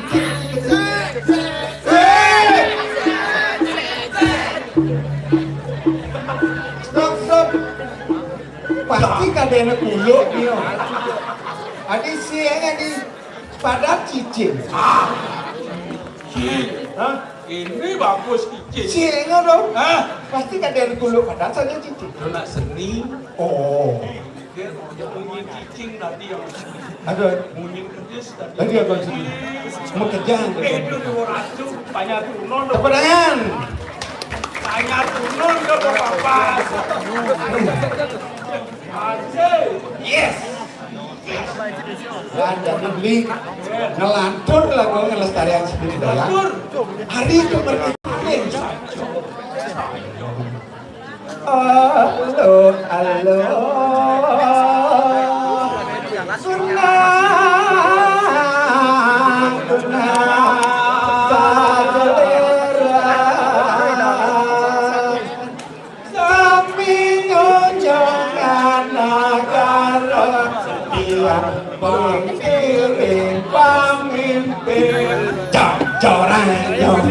Stop, stop. Pasti kadene kuluk dia. Adi siang adi pada cicing. Ah, cicing. Hah? Ini bagus cicing. Siang dong. Hah? Pasti kadene kuluk pada saja cicing. Itu nak seni. Oh. Dia bunyi cicing tadi yang ada bunyi kedis tadi. Tadi apa sih? Mau kerjaan. Eh, itu di Woracu, tanya turun. Tepuk tangan. Tanya turun ke Bapak. Asik. Yes. Lah, jadi beli ngelantur lagu ngelestarian seni budaya. Hari kemerdekaan. Halo, halo. Tunang, tunang, sagelera. Sami nyonjong nagara, tiang pengkiring pamimpin, jam jorang jam.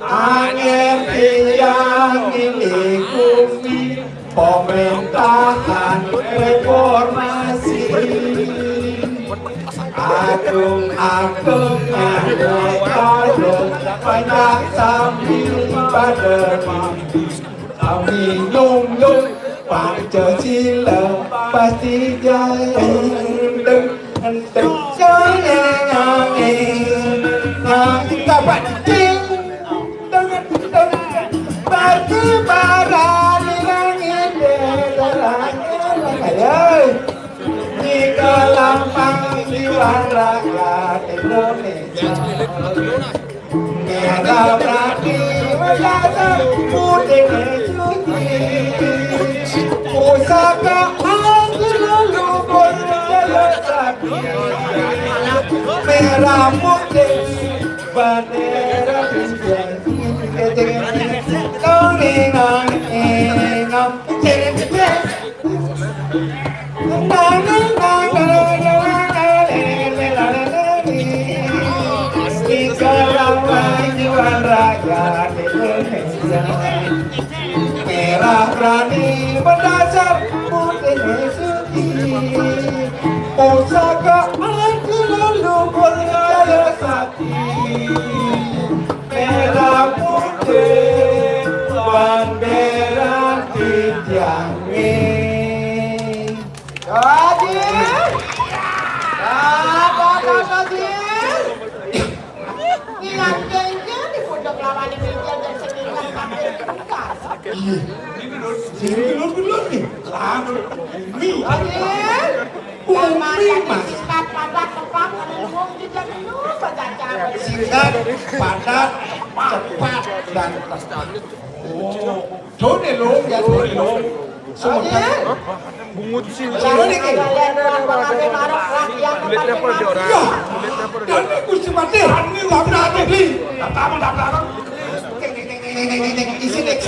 Angin tiang milik bumi, pemerintahan reformasi. Agung-agung, agung-agung, banyak sami pada mati. Sami nyunjung Pancasila pasti jaya. Enteng, enteng, jaya, nangis, nangis, kapak ding. Ibarat langit, langit, langit, ayo. Di kelampang jiwa rakyat Indonesia. Merah berani bendasar putih suci. Pusaka anti leluhur jaya sakti. Merah putih bendera bintang. Tong ning nong ning nong. Merah berani bendasar putih suci. Pusaka anti leluhur jaya sakti. Merah putih bendera tiang. Haji. Apa kata Haji? Ngilang jengkel di pojok lawan di meja dan sendirian sampai tuntas. Iya. Sini dulu, dulu nih. Lama. Ini. Haji. Umi, Mas. Singkat, padat, tepat, ngomong juga dulu, baca cara. Singkat, padat, cepat, dan tepat. Oh, done lo, ya done lo. Semua bungut sih. Lalu nih, Ki. Kulit level di orang. Ya. Kulit level di orang. Dan ini Gusti Patih. Ini nggak pernah ada, Ki. Nggak tahu, nggak pernah. Isi dek.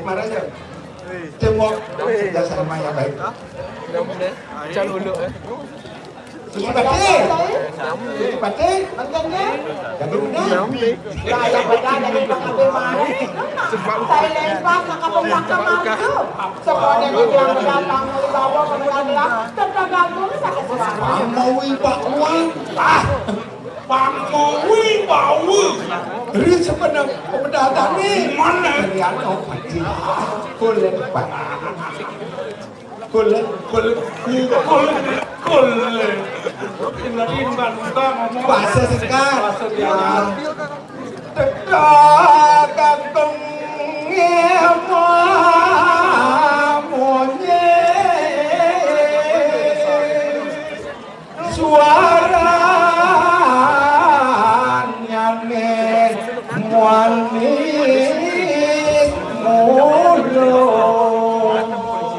Marahnya. Tembok dasar maya baik. Jangan dulu, eh. Suci Pati. Suci Pati. Ganti benda. Saya lempar maka pembakar maju. Sekolah yang bilang gampang dibawa ke pengadilan. Tergantung saya suara. Mau ibu uang. Ah. Pangowi bau. Ri sebenarnya pemedatan nih. Mana? Rian Opati. Kulit, Pak. Kulit, kulit, kulit, kulit. Ini mbak-mbak ngomong. Bahasa sekarang. Bahasa Jawa. Tegak gantung ngemonye. Suaranya nih manis mulu.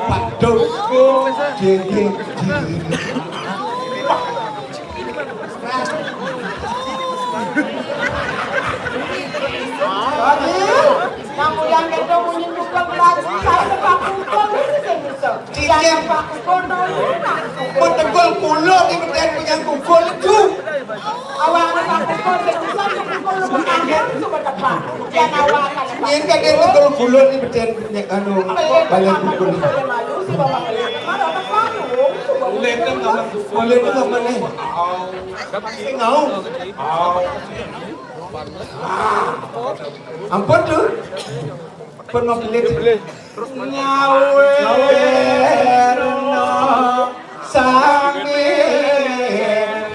Pak Doko, jeng, jeng, jeng. Nang uyang kéto munyi tukang lagu, saya tukang pukul, itu sing bisa. Jangan tukang pukul, no, nah. Petegul kulo di beten punya pukul itu. Awak tukang pukul, sing bisa tukang pukul, lu makan, coba tepat. Jangan awak kan. Yen kadang tegul kulo di beten punya anu, balen pukul. Malu, si bapak beli. Mana ada panggung, coba. Boleh kan sama, boleh kan sama nih. Sing ngau. Ampun, Dur. Pun mau beli. Nyawer. Nyawer, no. Sami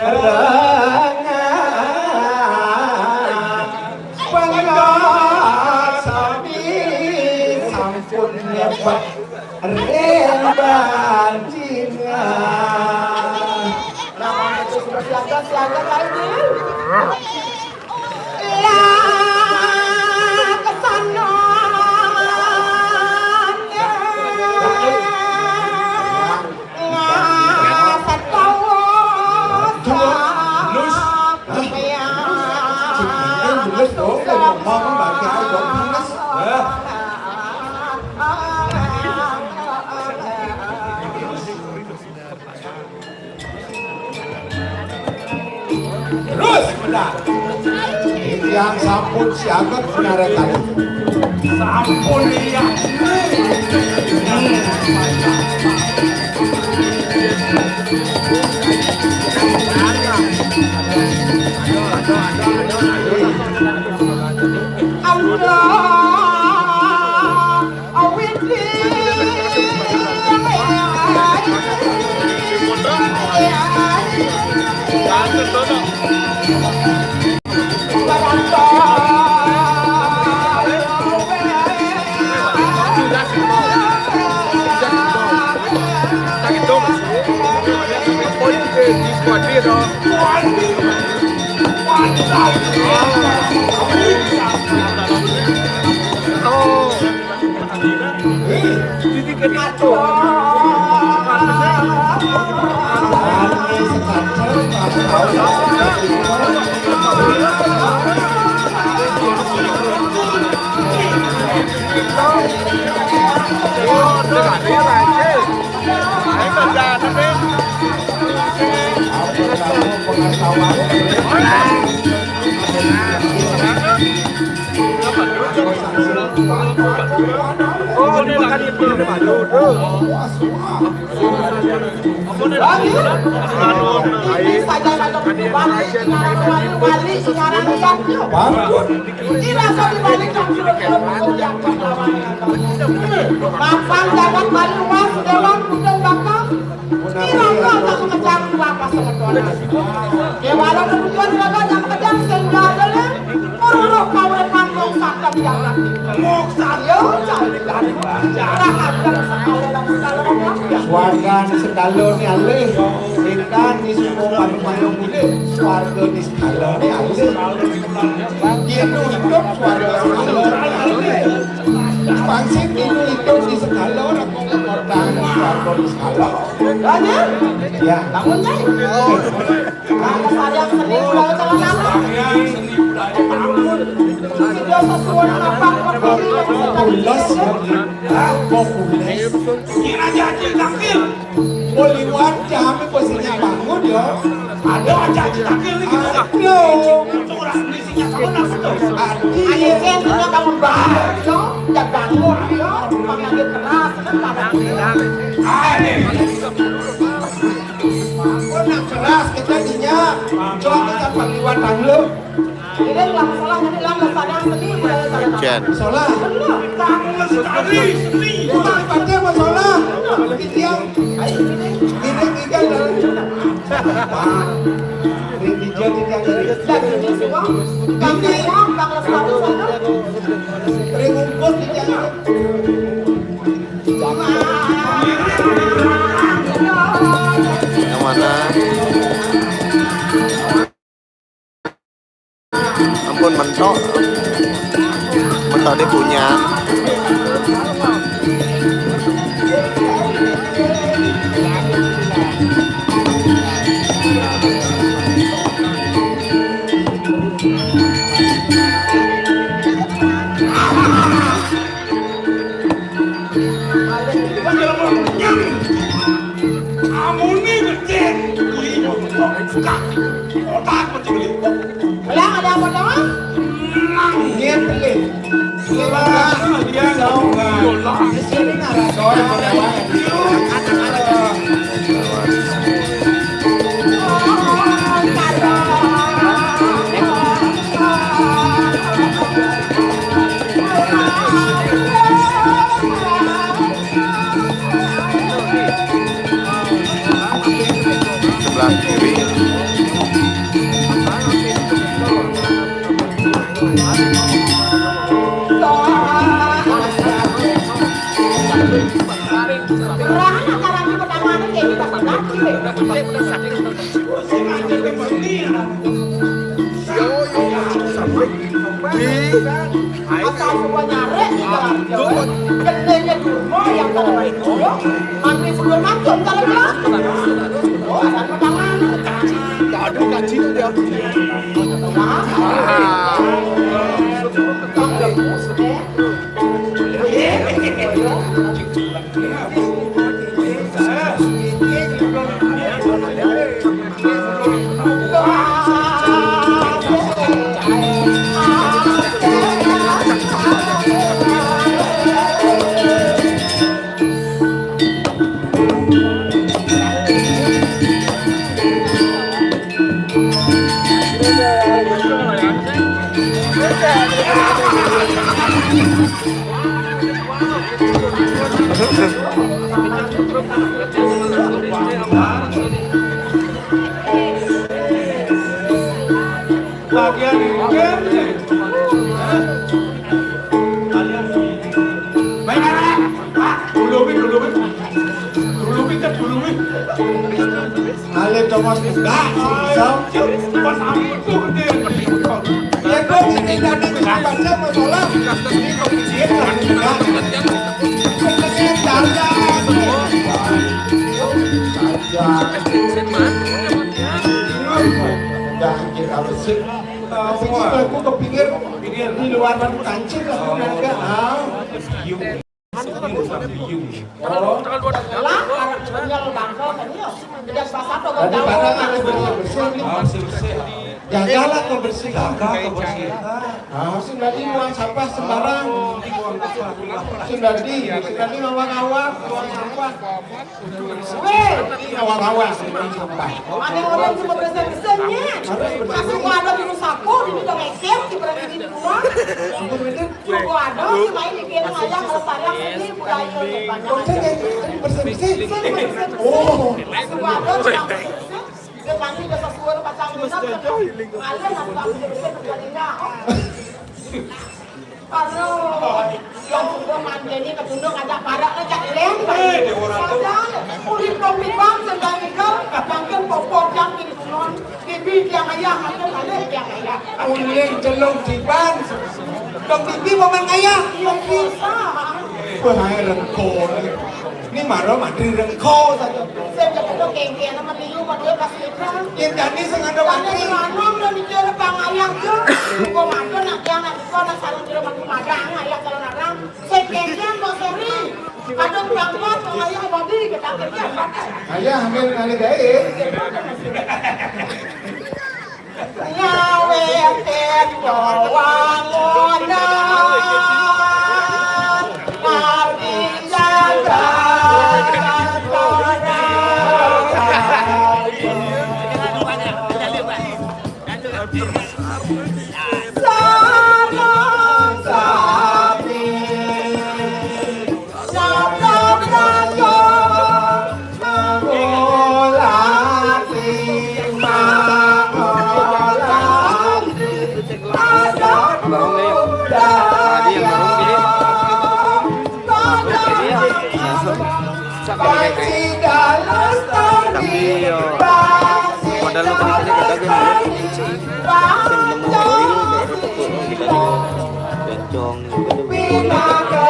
rengah. Penggal sami sampun nyebat. Remban Cina. Namanya itu sudah siaga, siaga lain. Lah, kesana. Ngasat kawasa. Lus. Hah? Ya. Cik, eh, lus dong, ngomong, bagi ayo dong, lus. Hah? Terus benar. Yang sampun siaga benar kali. Sampun iya. Allah. Awiti. Lagi? Ini saja kalau balik, balik, balik, sekarang lihat. Bangun. Ini rasa dibalik, yang belum, belum, yang pertama. Mapan dapat balik rumah, sudah bang, sudah bakal. Ini rasa tak mengejar, apa sebetulnya. Ya, walaupun tujuan raga yang mengejar, sehingga ada, leh. Urung kawin manggung, sakit yang lagi. Moksa. Yo, cari, cari. Rahasia sekali, sekali, sekali. Swarga ni sekala ni alih. Ikan ni semua pada mayung kulit. Swarga ni sekala ni alih. Tiada hidup swarga sekala ni alih. Pangsit tiada hidup di sekala, rakung kekuatan swarga ni sekala. Raja? Ya. Bangun, Jai. Ada sayang seni budaya jalan anak. Tidak sesuai apa populis. Populis. Kira aja hasil takdir. Mau liwat jam, posisinya bangun, ya. Ada aja hasil takdir ni, kita. Ada. Orang ni sinya sama nak betul. Ada. Ayo, saya sudah bangun, bangun, ya. Ya, bangun, ya. Memang lagi keras, kan, pada dia. Ah, ni. Aku nak keras kita dinya. Cuma kita panggil watang lu. Ini dalam salah, ini dalam salah sedih, salah. Hujan. Salah. Benar. Bukan pakai masalah. Titiang. Ini tiga dalam. Ini tiga, tiga, tiga. Dan ini semua. Ini. Ring umpun tiga. Yang mana? Ampun, mentok. Mentok dia punya. Amun ni becek, beli motor, buka. Otak betul beli. Belang ada apa, Tong? Nang. Dia pelit. Dia tahu. Di sini nggak ada orang. Sebelah kiri. Asal semua nyarek di dalam jalan. Gedenya Durma yang dalam itu. Mantri sebelum masuk dalam jalan. Oh, ada pegangan. Tak ada kaji tu dia. Nah. Bagian ini. Kalian sini. Baik, anak. Pak, dulu, dulu, dulu. Dulu, kita dulu. Ale Thomas buka, sing iso. Ya, kok ini tadi kita baca masalah. Ini kemudian kita buka. Kemudian tanya. Tanya. Udah kita bersih. Pikir aku kepikir di luar kancing aku naga. Ah. Lah, arep nyel bangko kan ya. Tidak basah to. Tadi barang ada bersih-bersih nih. Jagalah kebersihan. Jaga kebersihan. Ah, sing tadi buang sampah sembarang. Sing tadi, sing tadi ngawang-ngawang, buang sampah. Weh, ini ngawang-ngawang, buang sampah. Ada orang cuma bersih-bersihnya. Masuk ada di saku, ini udah ngecek, di berani di rumah. Ampun, bener. Sungguh ada, selain di kiri ayah melestarikan seni budaya Indonesia. Kok saya jadi bersih-bersih? Seni bersih-bersih. Oh. Sungguh ada, selain bersih-bersih. Dia mandi, dia sesuai pacang genap, kan? Ngalir, nggak bersih-bersih, bukan ini, oh. Aduh, yang sungguh mandi ini, ke gunung, ada parak, ngajak lem, kan? Padahal, kulit kopi bang, sedang ikal, mungkin popor, jam di gunung. Bibi tiang ayah, aku balik tiang ayah. Uling celung tiban. Dong bibi momen ayah. Iya, bisa. Wah, ae rengko. Ini maro mati rengko saja. Saya jaga tuh kengkeng sama tiu, sama dua kasih ikram. Yang jadi sing ada mati. Tadi manom dan mikir pang ayah tuh. Gua makan nak tiang, nak diko, nak sarung, jero, mati madang, ayah kalau narang. Sing kengkeng, Mbok Seri. Kadang berangkat, sama ayah, babi, kita kerja. Ayah, ambil kali gaib. Ngawetin wewangunan, ngardi jagat para. Sareng sami. Tapi yo, modal lu kena kena gagal nih. Sing nemu mobil, baru tepuk kita nih. Bencong gitu tuh.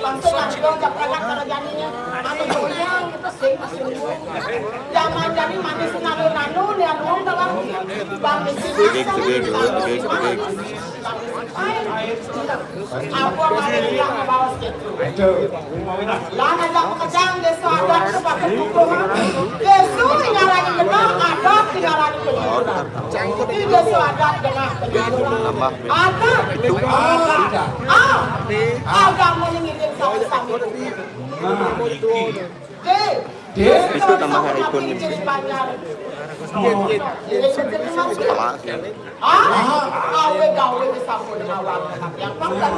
Langsung langsung jam anak kerjanya. Anu goyang itu sing sungguh. Zaman jadi manis nanu-nanu nih anu dalam bang. Begek, begek, begek, begek. Apa malah bilang bawa segitu. Lah ngajak pekerjaan desa adat itu pakai buku. Desa ngarani benar, adat ngarani benar. Di desa adat benar. Adat. Ah, agama ini ngirim sama-sama. Nah, iki. Itu tambah hari pun. Sama sih. Ah, gawe-gawe wis sampun awak. Yang pang kan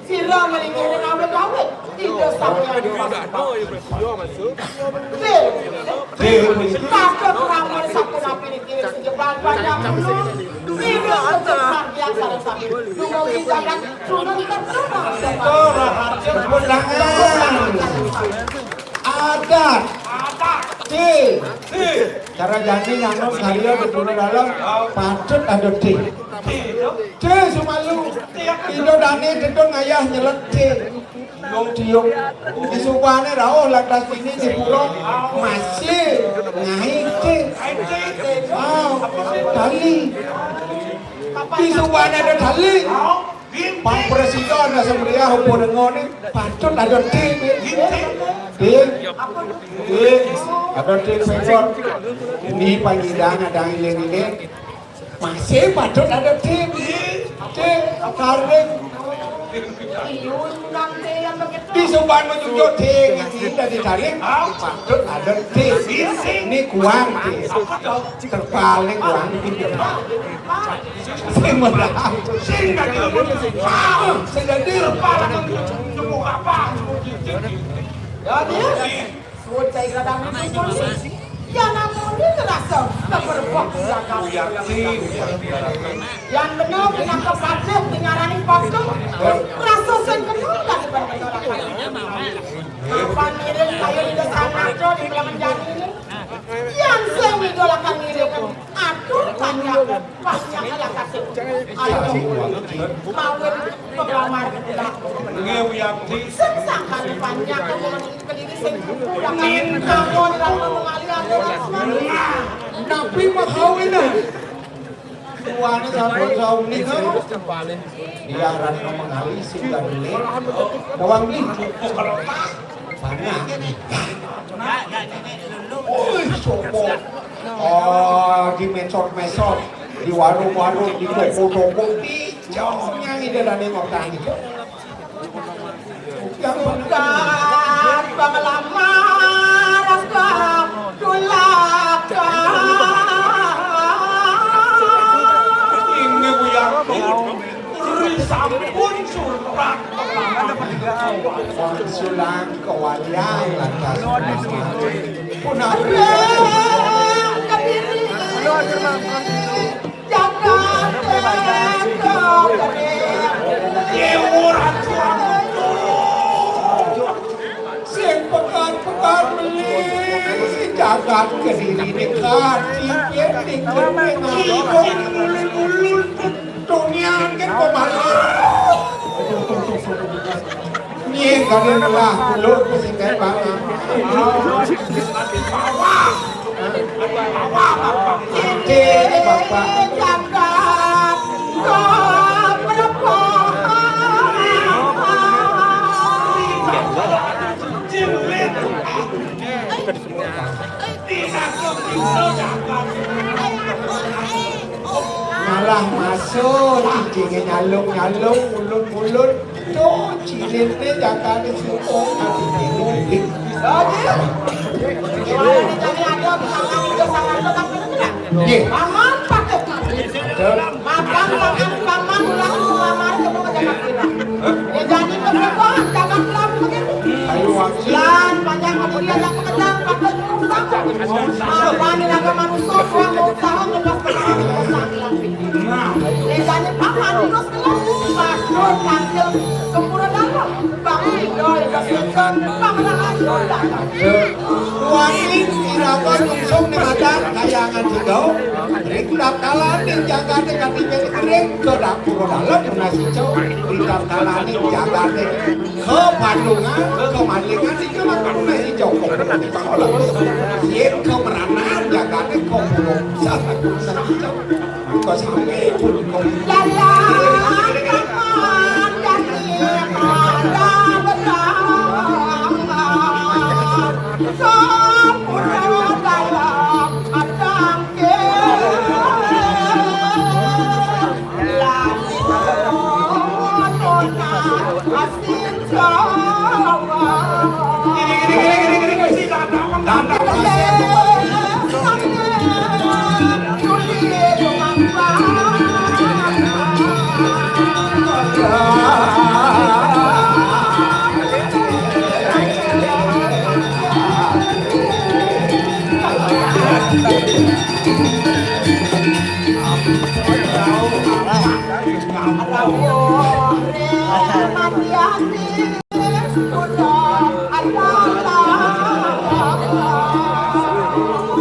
sira mriki gawe-gawe. Tidak sampeyan. Dil, dil, kata keramat sampun api niki sejebal banyak dulu. Tidak sejebal biasa sampun. Dungo wijakan, dungo terkenal. Ora hati undangan. Adat. Adat. Dil. Dil. Cara janji nganggep saya di Pulau Dalam, patut ada dil. Dil. Dil Sumalu. Indo Dani dedun ngayah nyelek dil. Tiung-tiung. Di subane rauh lantas ini di pulau masih ngai dil. Ah, dali. Di subane ada dali. Pang presiden ada semeriah apa dengar ni, patut ada dil. Dil. Dil. Ada dil pengkor. Ini panjidan ada iling-iling. Masih patut ada dil. Dil. Karing. Di suban menuju dil. Ini dari karing. Patut ada dil. Ini kuang dil. Terpal ni kuang. Sing merah. Sing dadi. Sing dadi. Terpal ni kuang. Ya, dia. Bocah ila dang nipun. Yan amoné ngrasa keberebok jagat. Yan bener pinaka patut ngarani patut. Rasa sing kena dadi bener akan. Mapan ngiring kaya Ida Sang Nata di Belangan Jani. Yan sing Ida lakar ngiring. Atur panjang, panjang lakar sing. Ayo, mawit penglamar. Nggih, Wiyadi. Sing sangkan panjang, kediri sing kuku, lakar sing. Nah, tapi mahawinan. Tuane sampun sauni, no. Dia Ratna Mengali sing gaduhe. Bawang di. Banyak. Wih, sopo. Oh, di mesot-mesot, di warung-warung, di toko-toko, di jauhnya ini dari ngotan itu. Yang bukan pengalaman rasa dulaka. Ini Wiyadi. Sampun surat. Sulang kewalian lantas. Punapi. Jagat. Dewa Ratu. Sing pekan-pekan meli jagat Kediri dekat, sipir tinggal ulun-ulun tunian kan pemalu. Nying kalian lah, ulun sing kayak banget. Bawah. Bawah, Bapak. Ini, Bapak. Jagat. Malah masuk, cincine nyalung-nyalung, ulun-ulun. Tuh, cilitne jagane suko, tapi dilumpit. Nggih. Paman patut mati. Betul. Makan, makan, paman ulang selamat semua jagat kita. Ya, jadi berdoa, jangan pulang begitu. Ayo, Wak. Lan, panjang kemudian yang kencang, patut berusaha. Apa nih, raga manusia, kurang berusaha, lepas berdoa, lepas lagi. Nah. Ya, jadi paman terus, terus. Patut tampil sempurna dalam. Bang Ridho, Ridho Sultan, Bang Rahman Sultan. Waning iraga nungsung ni madan kayangan tigau. Ring daptalan ning jagate katiben ring kedapur dalem nasi cau. Ring daptalan ning jagate kepandungan, kemalingan, ning jagate nasi cau. Yen kemeranan jagate kepulung. Satu nasi cau. Mangka sami pun.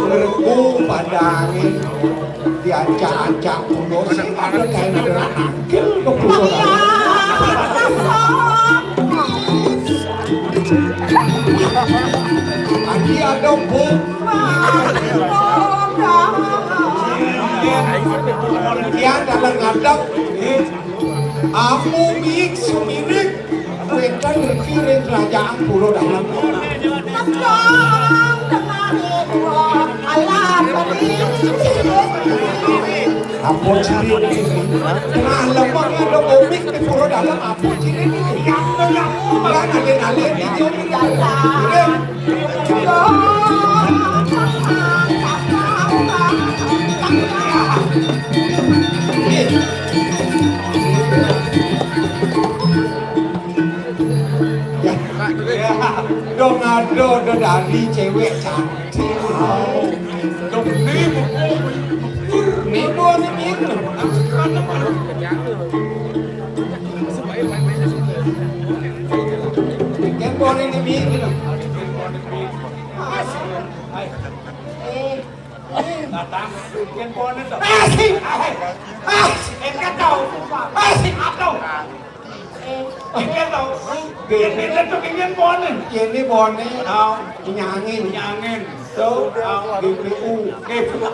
Rengku padange diancak-ancak kuno sing ada kain ada nangkil ke kuno. Adi ada bu. Dia dalam ngadep. Amu miik sumirik wénten riki ring kerajaan Pura Dalem. Ampun sini. Tengah lemah ada komik di Pura Dalem, ampun sini. Yang yang bukan alih-alih di Dong ada, ada dari cewek cantik. Dong ini buku. Ini buku ini. Kan buku ini. Eh, Datang, bikin ponen to. Ah, sing, ah, ah, sing, enggak tahu, sumpah. Ah, sing, atau. Eh, bikin to. Bikin to, bikin ponen. Ini ponen. Tahu. Minyak angin. Minyak angin. Tuh, ah, G P U. G P U.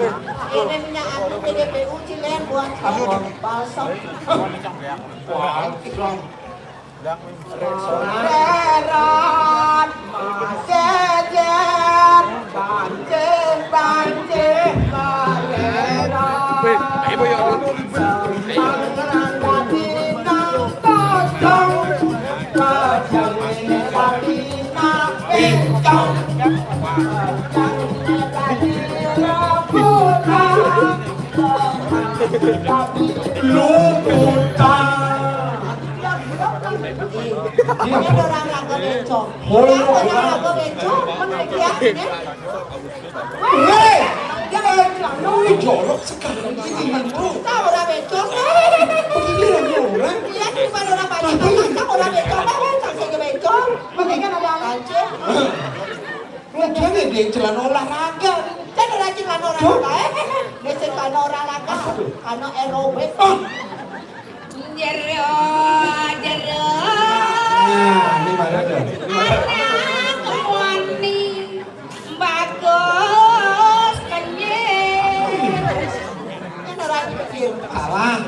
Ini minyak angin G P U, cilen buat apa? Balsam. Wah, Islam. Leran masejet, bancing-bancing maleran. Sempang nang dadi nang kocong, kocong dadi nang bencong, bencong dadi rebutan. Luputan. Ini orang raga bencong. Oh, ini orang raga bencong. Mana dia? Hei, dia orang raga. Ini jorok sekali. Ini jorok. Tahu orang bencong. Begini lagi orang. Iya, di depan orang banyak. Macam orang bencong. Apa bencong saja bencong? Mendingan ada aja. Mungkin dia celana olahraga. Kan ora celana olahraga, eh. Dia celana olahraga. Ana aerobik. Ah. Jero, jero. Nah, ini mana tuh? Anak wani bagus kenyir. Kan ora kecil. Salah.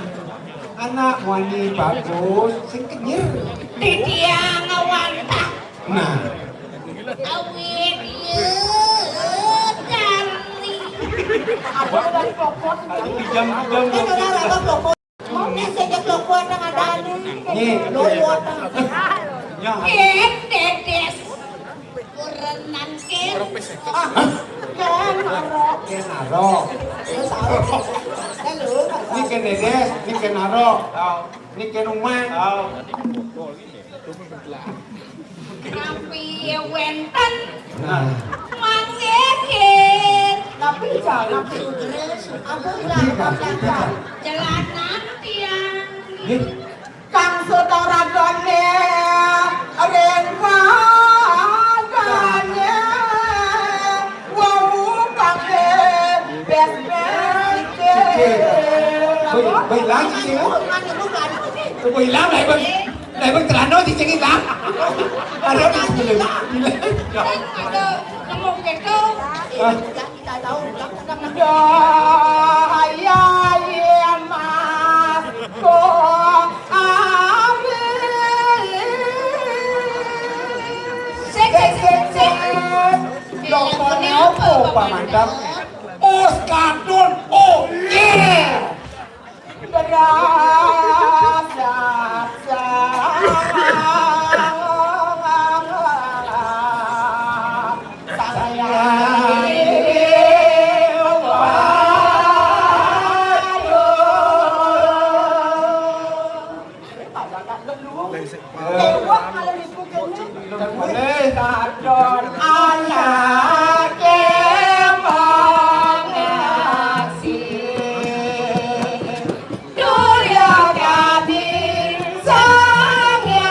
Anak wani bagus, sing kenyir. Titiang wantah. Nah. Awit ye kali. Apa dari pokok? Pinjam, pinjam, pinjam. Mau nek sing keplokon nang andane. Nih. Lho, wonten. Ya. Eh, Dedes. Kurenan ke. Hah? Ken arok. Ken arok. Halo. Ini Ken Dedes, ini Ken arok. Ini Ken Umang. Tapi wenten. Nah. Manggihin. Tapi jangan. Aku bilang, tapi jangan. Jalanan tiang. Nggih. Kang Suta Radone, ring ragane, wau kang bes-bes. Baik, baik lagi sih, ya. Baik lagi. Lah, Bang. Lah, Bang, celana di sini, Bang. Ada di sini. Aduh, nemu gitu. Ah. Kita tahu, kita pernah. Ya, ya, ya, Mas. Kok, Ari. Sik, sik, sik, sik. Lho, kok apa, Pak Mandam? Us kadun, oh, yeah. Kadon anake mangaji. Durya Kadin Sangya.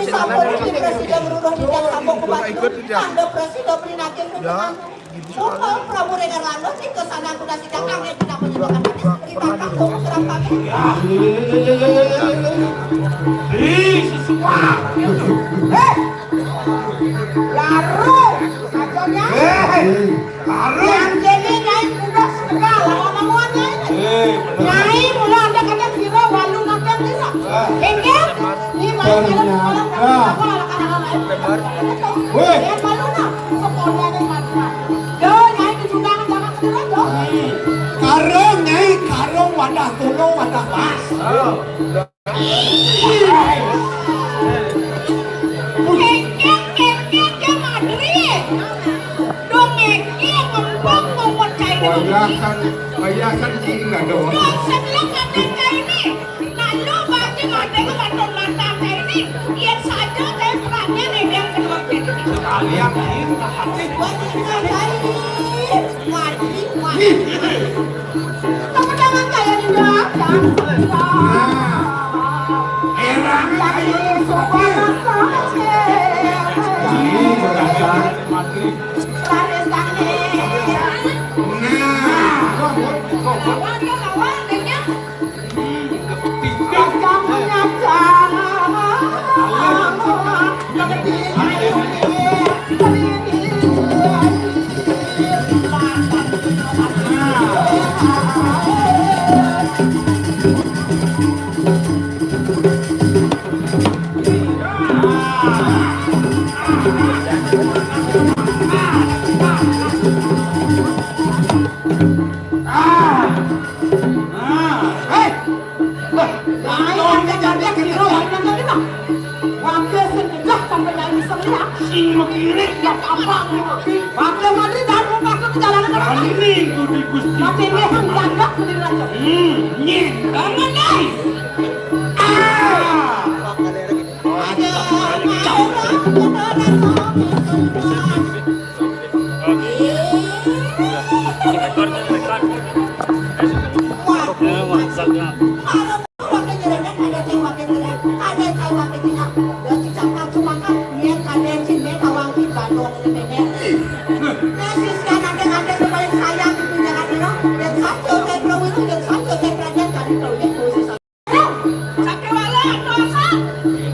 Presiden Ruruh Bintang Sambung Kubat. Anda Presiden Berinakil Bintang. Mumpung Prabu Regar Lanut di kesana guna sidang angin tidak menyebutkan hati, kita kampung serang kami. Ih, sesuatu. Hei! Laru! Sajonya. Hei! Laru! Yang kene Nyai kuda segala omongannya ini. Hei, bener. Nyai mula ada kata kira walu makan kira. Hingga ini malam malam Kengkeng, kengkeng, dia madri. Dong ngekeng, ngempong, ngomong cai ini. Bayasan, bayasan cina dong. Dong sebelah mata cai ini. Lalu bagi mata ke baton mata cai ini. Biar saja saya perangnya nih yang kedua. Sekalian, Cin. Buat ini, cai. Wajib, wajib. Temen-temen saya di belakang. Nah, erang ayo sobat. Ini berasa. Laris tangi. Nah, sobat, sobat. Lawan, lawan, lawan. Kamu nyata. Ah! Ah! Hei! Lah, lain aja dia kira orang tadi mah. Wakil sing pegah sampai nyai bisa lihat. Sing makirik ya apa? Wakil madri dan wakil perjalanan apa? Ini kudu Gusti. Mati ini hang gagak berdiri aja. Hmm, nyen. Bangun, Nyai. Ah! Ada, ada. Sakewala atuh asa.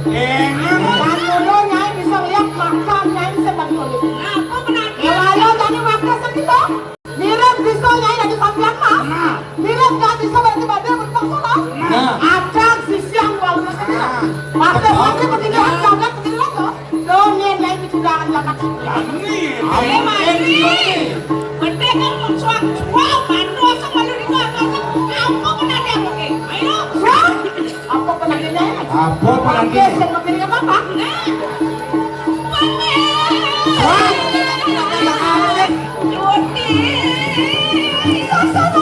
Enggak. Samulo nyai bisa lihat makam nyai sedang tulis. Apa benar? Kalau tadi waktu segitu, mirip bisa nyai dari sampean mah. Nah. Mirip nggak bisa berarti badai bertemu lah. Nah. Ada sisi yang walau nanti. Nah. Pakai pakai begini kan jagat begini lah tuh. Dongeng lain di kudangan jagat. Amin. Amin. Amin. Bener kan, suang, suang, bantu asal malu di gua, asal, apa pernah dia pakai? Ayo. Suang. Apa pernah dia? Apa pernah dia? Pakai yang begini apa, Pak? Nah. Pakai. Hah? Cuti. Sosok.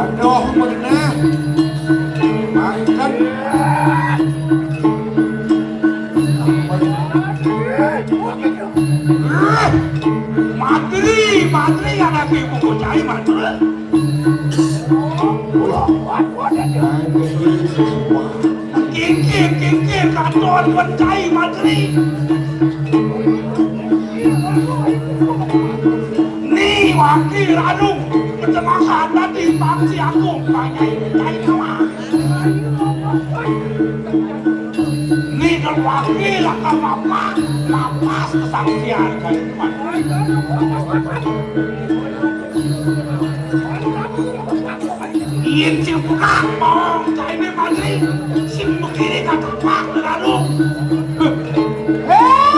Aduh, bener. Makan. Madri, madri, anak ibu cai madri. Kingkir, kingkir, katon, cai madri. Ni wakil anu, kecemasan tadi, bangsi aku, banyak cai nama. Ni kalau wakil akan mapas, mapas kesangsian kali. Yen sing pekak mong, caine mati. Sing begini kata pak terlalu. Eh,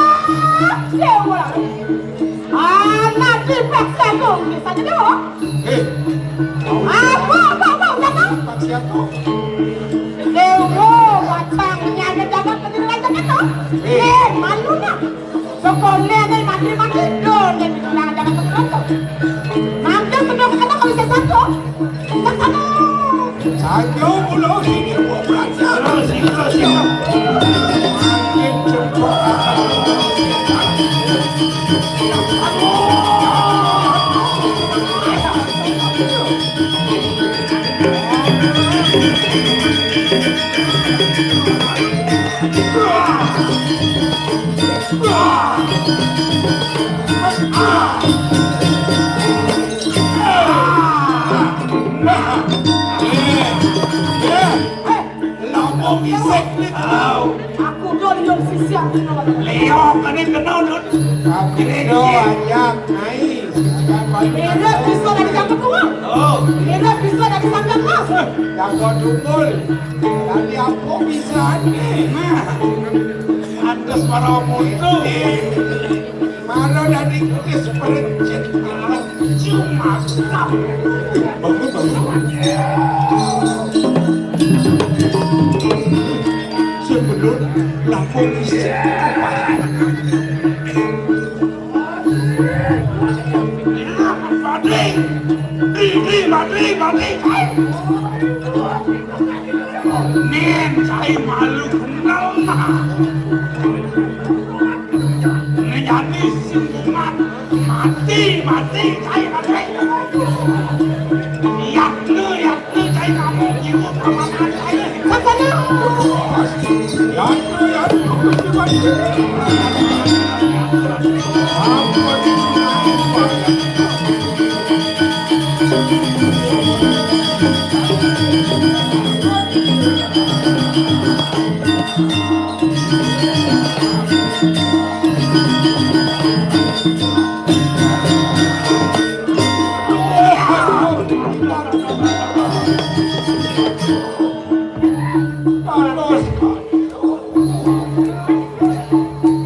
dewa. Anak dipaksa dong, bisa jadi, oh. Eh. Apa, apa, apa, udah tahu? Pak siapa? Dewa, batang, nyana jaga pendidikan jaga, oh. Eh. Eh, malu nak. Sekolah ni, Terima kasih, Don, dan jangan, jangan terus. Mampir ke dokter, kalau bisa satu. Ke sana. Satu puluh sini, bukan satu. Sini, sini. Makin cepat. Lampung isik ni tau. Aku do liung sisiang kena. Liung kena kena, Dun. Aku do ajak naik. Mira bisa dari jam kedua. Oh. Mira bisa dari sambilan belas. Jago tunggul. Dari apa bisa ni? Nah. Pantes para mutu. Mara dadi keris perencet malam Jumat. Bagus, bagus. Sebelum lampung isi. Mati. Ini mati, mati, mati. Nen, saya malu kenal, nah. Ngejani siuman mati, mati, cai mati. Yakne, yakne, cai kamu jiwa kamanan cai. Sakana. Yakne, yakne, mati, mati. Ampun.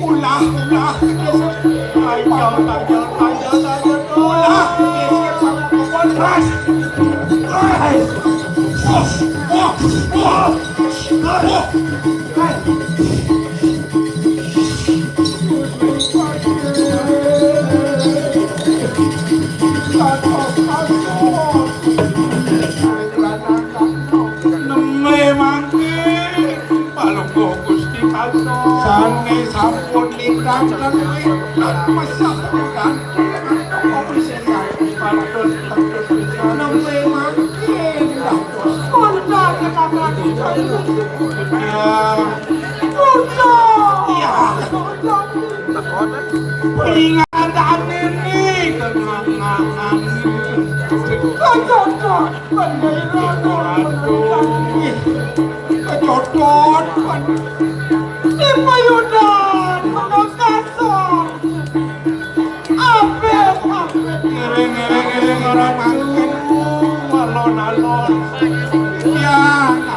Ulah, ulah. Ayo, ayo, ayo, ayo. Ulah. Ras. Ras. Wah, wah, wah. Wah. Nembe mangke, Palungguh Gusti Katon. Sane sampun nindakaken wénten mesah kagantén. Patut, patut pisan. Nembe mangke, Dados. Pun kagantén. Ya. Pun. Ya. Peringatan ini kenangan. Kejodot, kejodot, di payudan, menang kasar. Apik, apik. Ngiring, ngiring, ngiring, orang mangkin. Alon, alon. Ya,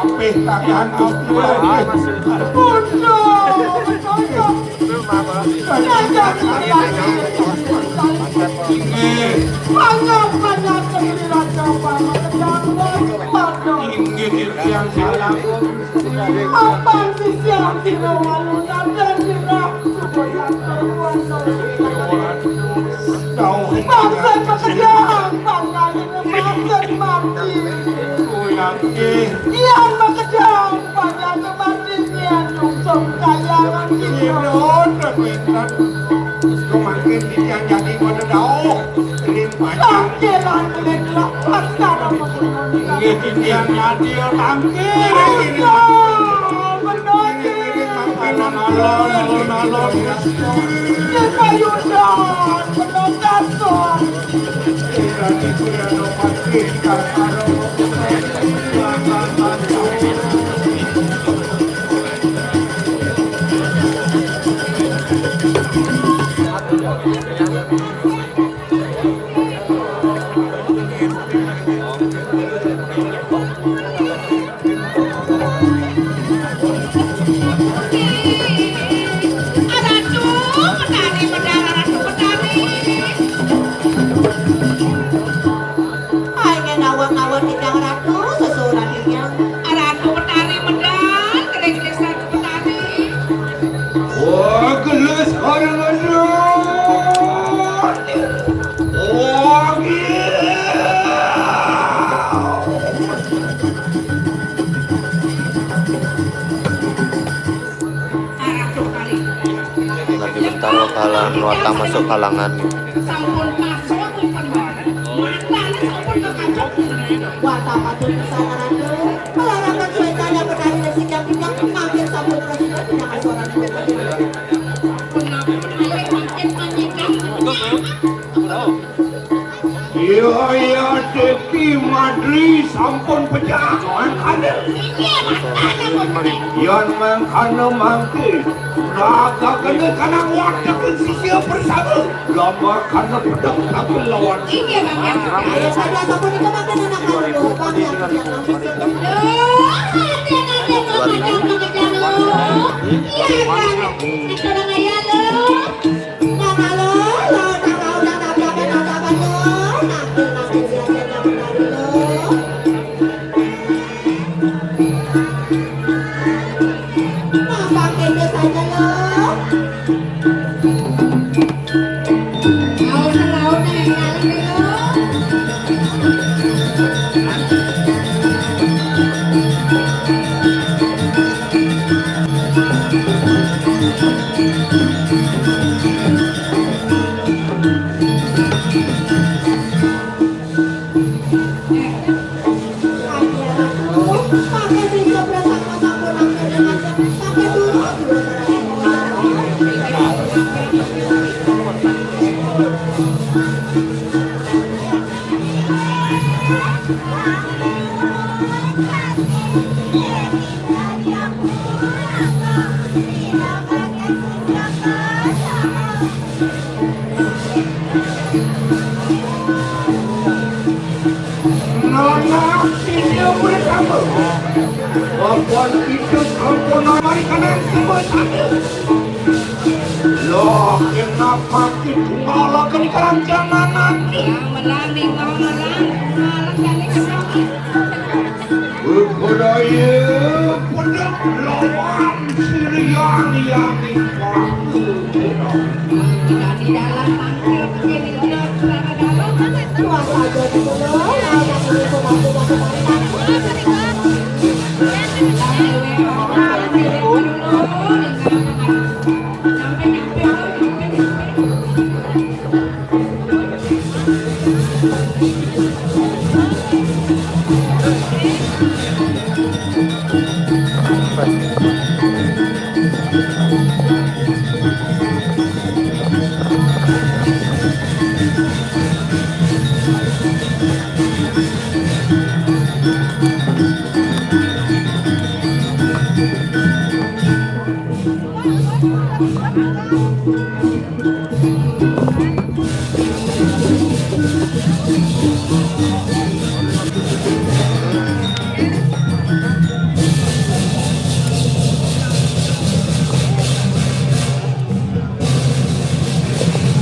apik, apik, apik. Bodoh, bodoh. Inggih. Inggih, titiang salah. Papan sisian sira walunan dan sira supaya terkuasa. Dawuh. Bangsa pekerjaan, bangsa ini bangsa mati. Kuyang, inggih. Iya, pekerjaan, bangsa mati. Yen nungsung kayangan kita. Yen pinten. Mangkin titiang jagi pada dauh. Ring panjang. Tangkilan ring lepas karo. Nggih, titiang nyadi tangkil. Iya, bener. Mangkin alon-alon, alon-alon. Yen payudan, bener kasar. Ratu Petari, Petari. Ai, ngen awak-awak titiang Ratu, sesuunan titiang. Ratu Petari medal, gedhe-gedhe Ratu Petari. Wah, gelis bareng, aduh. Jalan watang masuk kalangan. Sampun masuk, sampun. Matane sampun kekacok. Wah, tak patut kesalahan. Pelarakan suetana petani dan sinyal punya makin sampun presiden punya suara. Iya, iya, Deki Madri sampun pecah. Mangkane. Iya, mangkane. Yan mangkane mangke. Raga kene kanang wadah sisi bersama. Lama kana pedang tapi lawan. Iya, Bang, ya. Ayo, saja sampun itu makan anak kandung, Bang, ya. Duh, hati-hati, Bang, jangan kejar lu. Iya, Bang. Itu orang ayah lu. Nana sini bersama. Apa itu sampun mari kanan sama satu. Loh, kenapa kita malah ke kanan jangan nanti? Yang menang nih, mau menang. Malah kali kenapa? Budaya pedang lawan Sirian yang dipakai. Tidak di dalam mangkil begini, tidak di dalam. Puas aja dulu, mau yang ini pun aku mau kemarin. Sampai nyampe, sampai nyampe.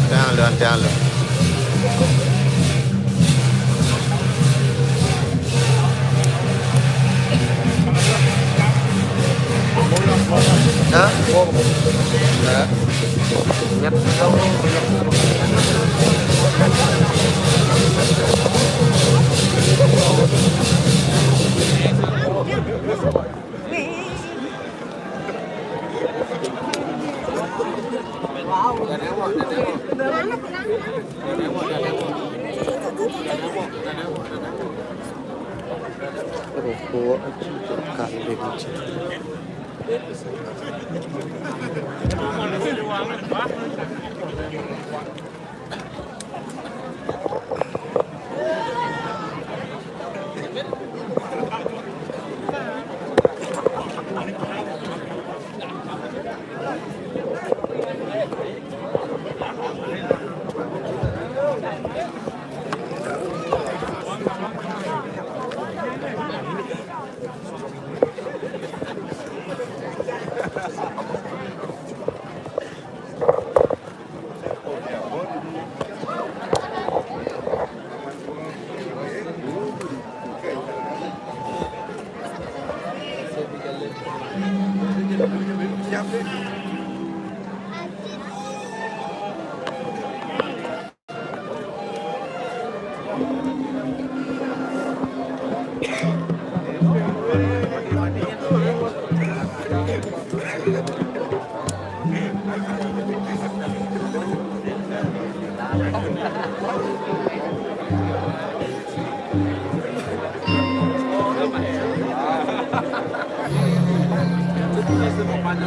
Down, down, down, down. Hah? Hah? Ingat. Rokok aja kambing aja. Ayo,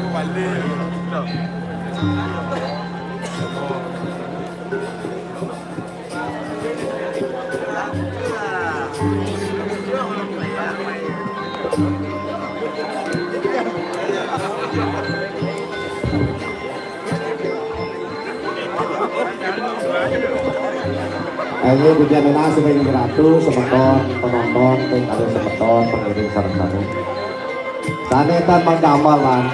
pujian nunas ring Ratu, semeton penonton, ring kalih semeton pengiring sareng sami. Sané tan mangdamelan,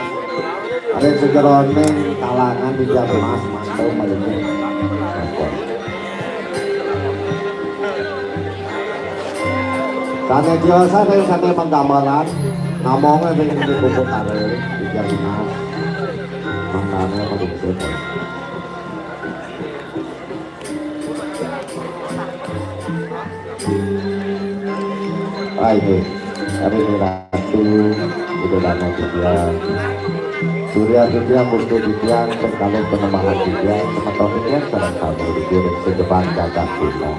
ring sajeroning kalangan di jam emas mantu malingkuh. Sané tiosan ring sané mangdamelan, namong ring di kuku kare, di jam emas. Mangdané malingkuh. Ayo, hari ini Ratu, Ida Dane titiang. Surya titiang, Gusti titiang, pengkalih panembahan titiang, semeton titiang, sareng sami dikiring sejeban jagat kita.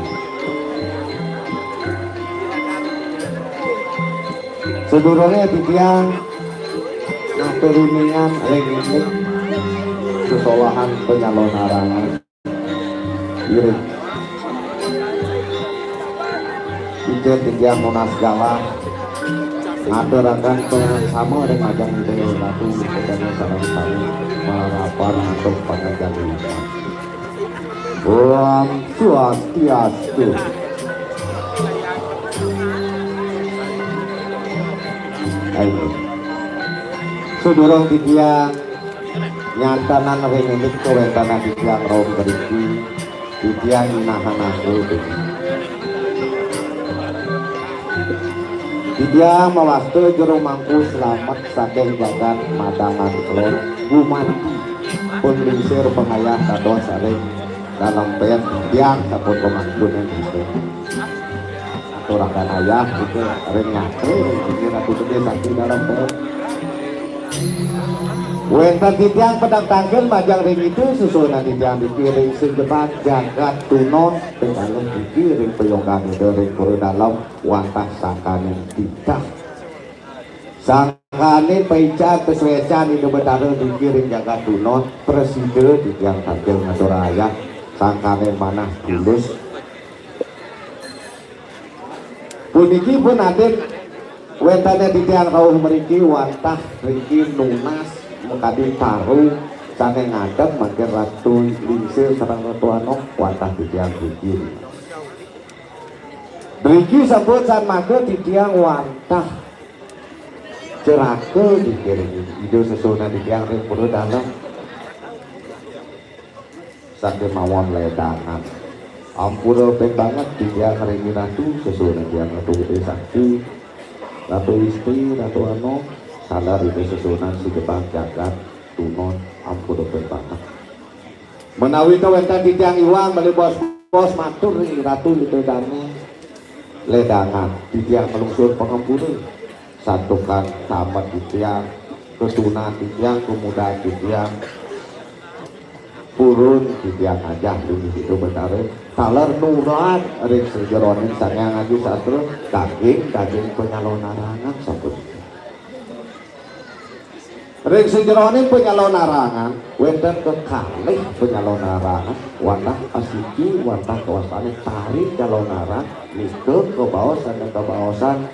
Sadurungé titiang ngatur uningan ring indik sesolahan panyalonarangan. Iring. Icén titiang nunas galah ngaturaken pangaksama ring majeng Ida Ratu, Ida Dane sareng sami malarapan antuk panganjali. Om Swastiastu. Ayo. Sadurung titiang nyantenang ring indik kawéntenan titiang rauh mriki, titiang ninahan anggul. Titiang mawasta jero mangku slamet saking jagat Madangan Kelod, gumanti pun lingsir pangayah dados ring Dalem Pet, titiang sampun pamangkuné titiang. Aturaken ayah kita ring nyatri, ring Ratu Gedé Sakti Dalem Pet. Wénten titiang pedek tangkil majeng ring Ida, sesuunan titiang dikiring sejeban jagat Tunon, ping kalih dikiring payungkang Ida ring Pura Dalem, wantah sangkaning titah. Sangkaning paican pasuécan Ida Betara dikiring jagat Tunon, prasida titiang tangkil ngatur ayah, sangkaning manah tulus. Puniki pun adik wéntené titiang rauh mriki wantah riki nunas makadi taru sané ngadeg mangkin Ratu Lingsir sareng Ratu Anom wantah titiang riki. Mriki sampun san mangda titiang wantah ceraka dikiring Ida sesuunan titiang ring Pura Dalem. Sakémawon lédangan. Ampura ping banget titiang ring Ratu, sesuunan titiang Ratu Gedé Sakti, Ratu Istri, Ratu Anom, taler Ida sesuunan sejeban jagat Tunon, ampura ping banget. Menawi ta wénten titiang iwang malih bos-bos matur ring Ratu Ida Dane, lédangan titiang nglungsur pangampura. Santukan tamet titiang, ketunan titiang, kemudahan titiang, purun titiang ajah linggih Ida Betara, taler nurat ring sajeroning Sang Hyang Adi Sastra, daging-daging panyalonarangan sampun. Ring sajeroning panyalonarangan, wénten kekalih panyalonarangan, wantah asiki, wantah kawastané tari calonarang, nika kabaos sané kabaosan,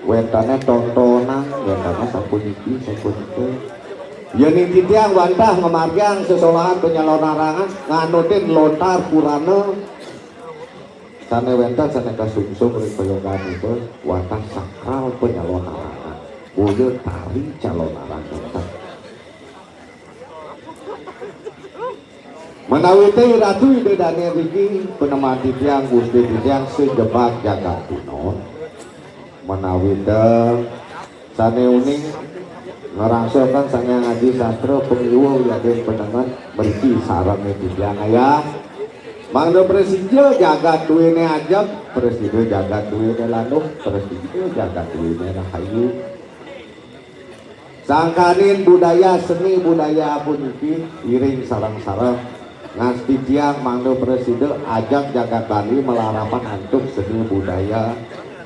wéntené tontonan, wéntené sapuniki, sapunika. Yéning titiang wantah ngamargiang sesolahan panyalonarangan, nganutin lontar purana, sané wénten sané kasungsung ring payoganipun wantah sakral panyalonarangan, boya tari calonarang wénten. Menawi té Ratu Ida Dane riki panembahan titiang, Gusti titiang sajebag jagat Tunon. Menawi té sané uning ngrangsaken Sang Hyang Adi Sastra pangiwa wiadin panengen mriki sarengé titiang ayah. Mangda prasida jagat duéné ajeg, prasida jagat duéné landuh, prasida jagat duéné rahayu. Sangkaning budaya seni budaya puniki iring sareng-sareng ngastitiang mangda prasida ajeg jagat Bali malarapan antuk seni budaya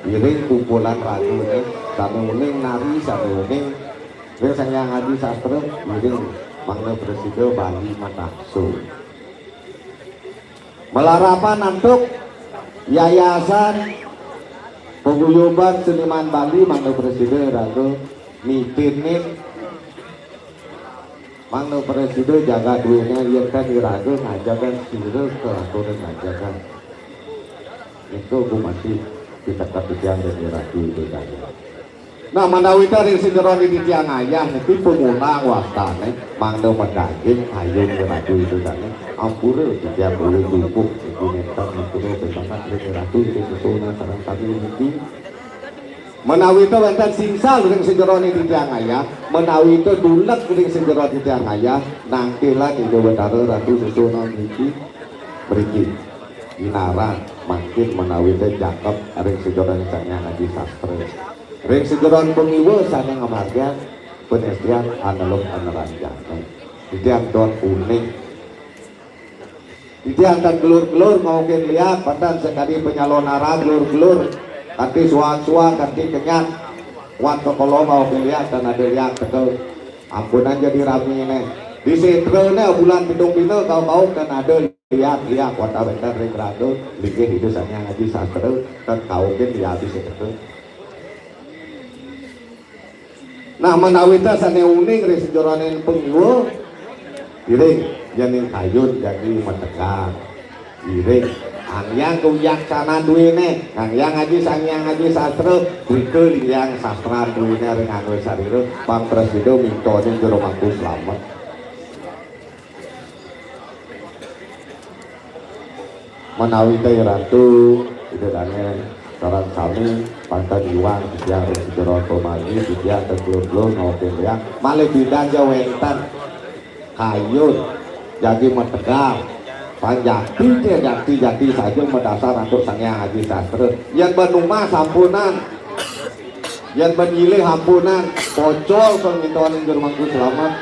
iring kumpulan ragané sané uning nari sané uning Ring Sang Hyang Adi Sastra, iring mangda prasida Bali Manakso. Malarapan antuk Yayasan Paguyuban Seniman Bali mangda prasida raga nitinin, mangda prasida jagat duéné yén tan iraga ngajegang sira kalaturé ngajegang. Nika gumanti piteket titiang ring Ratu Ida Dané. Nah, manawita ring sajeroning titiang ayah niki pamunang wastané mangda madaging kayun Ratu Ida Dané. Ampura titiang boleh jupuk niki nénten ampura pisanan ring Ratu Ida Sesona sareng sami niki. Manawita wénten singsal ring sajeroning titiang ayah, manawita duleg ring sajeroning titiang ayah, nangkilang Ida Betara Ratu Sesona niki. Mriki. Inarang mangkin manawita jangkep ring sajeroning Sang Hyang Adi Sastra. Ring sajeroning pangiwa sané ngamargiang panestian aneluh aneranjana. Titiang don uning. Titiang tan gelur-gelur ngaukin liak, pantan sakadi panyalonara gelur-gelur, kanti suang-suang, kanti kenyat. Wan kekolo ngaukin liak, tan ada liak teka. Ampunang jadi raminé. Di sétrané bulan pitung dina kau-kau tan ada liak-liak, wantah wénten ring raga, linggih Ida Sang Hyang Adi Sastra, tan kaukin liak di sétra. Nah, manawita sané uning ring sajeroning pangiwa, iring, yéning kayun jagi mategar. Iring, anggihang kawiyaksanan duéné, anggihang Aji Sang Hyang Aji Sastra, punika linggihang sastran duéné ring angga sarira, pang prasida mintonin jero mangku slamet. Manawita Ratu, Ida Dané, sareng sami, panten iwang titiang ring sajeroning pamargi, titiang teglur-glur ngaukin liak, malih pidan ja wénten kayun, jagi mategar, panjati ja jati-jati saja madasar antuk Sang Hyang Aji Sastra. Yén ban umah sampunang, yén ban nyilih ampunang, pocol pang mintonin jero mangku slamet.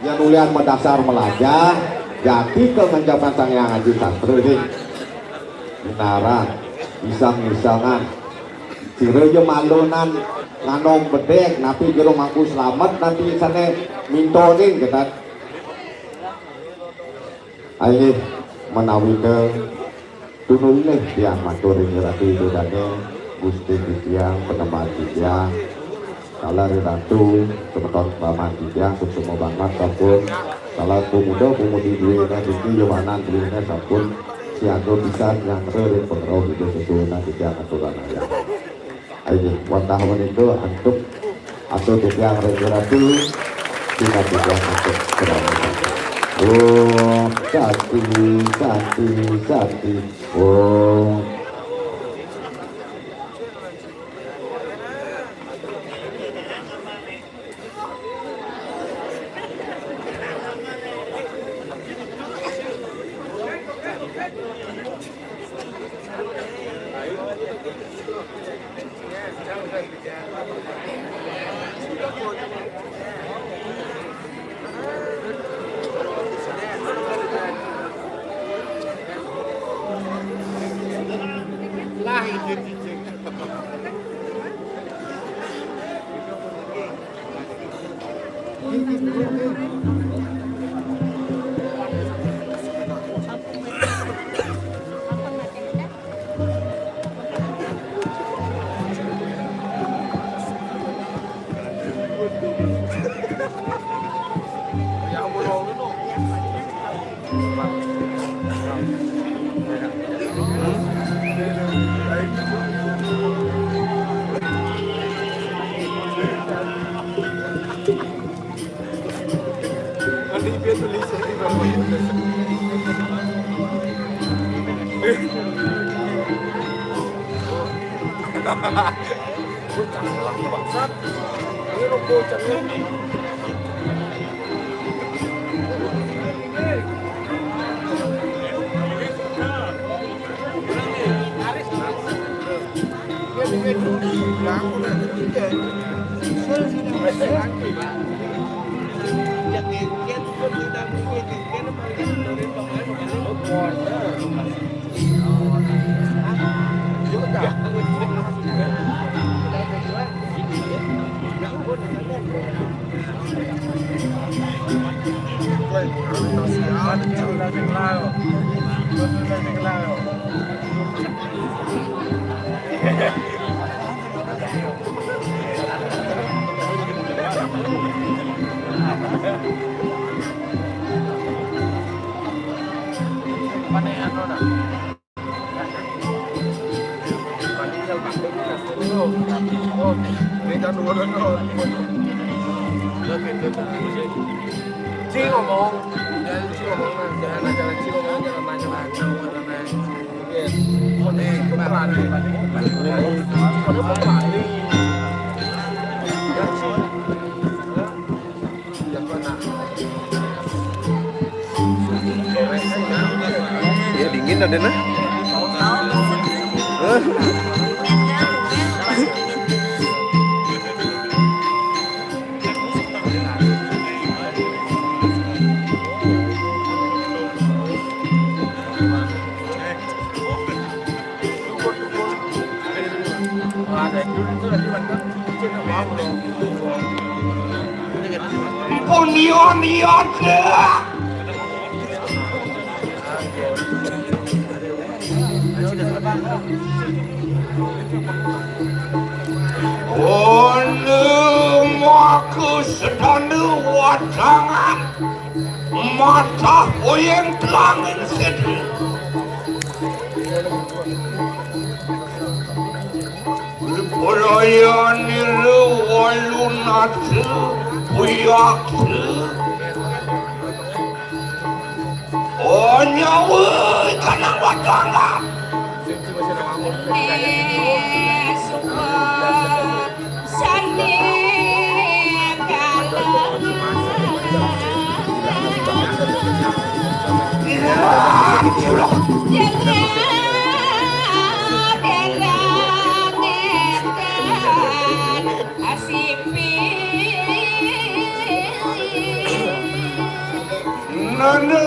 Yén ulian madasar malajah, jati ka ngencepan Sang Hyang Aji Sastra, ding. Inarang, iseng-isengan. Sira ja malunan nganong bedek, napi jero mangku slamet, napi sané mintonin, kénten. Ayo, manawita tunulih tiang matur ring Ratu Ida Dané, Gusti titiang, Panembahan titiang, taler Ratu, semeton paman titiang, suksma banget sampun, taler pemuda, pemudi duéné niki, yowanan duéné sampun siaga pisan nyanggra ring pangrauh Ida Sesuhunan titiang aturang ayah. Inggih, wantah menika antuk atur titiang ring Ratu, sinah titiang antuk sedaya. Om Santi, Santi, Santi. Om. Lah, ini cicing. Ci ngomong, jangan ci ngomong, jangan, jangan ci ngomong, jangan nanya-nanya, jangan nanya. Iya. Nih, Bang. Pada mau balik. Ya, ci. Ya, dingin ada nah. Punion iya. Ono maka sedana wadangan mata oyeng telangin sedih. Perayan nira walunata puyaksa. Oh, nyawa kanang watangga. Nana.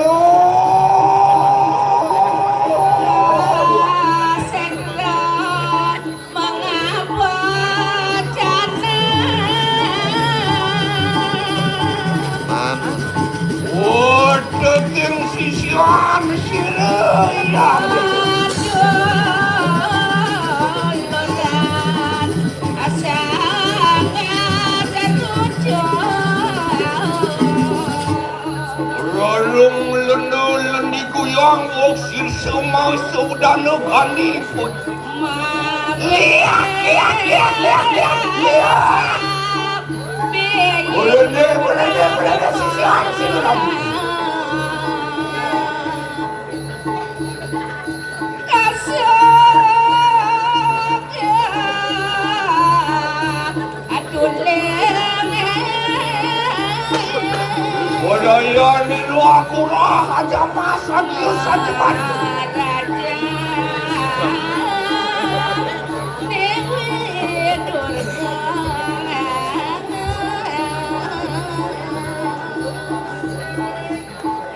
Sendra mengapa jana. Mana? Oh, daging sisian sira. Rarung lendu lendi guyang wong sirsa mau saudana gandipun. Lihat, lihat, lihat, lihat, lihat, lihat. Boleh deh, boleh deh, boleh deh, sisi aja dulu. Wadaya nilu akurah aja masan sajeman.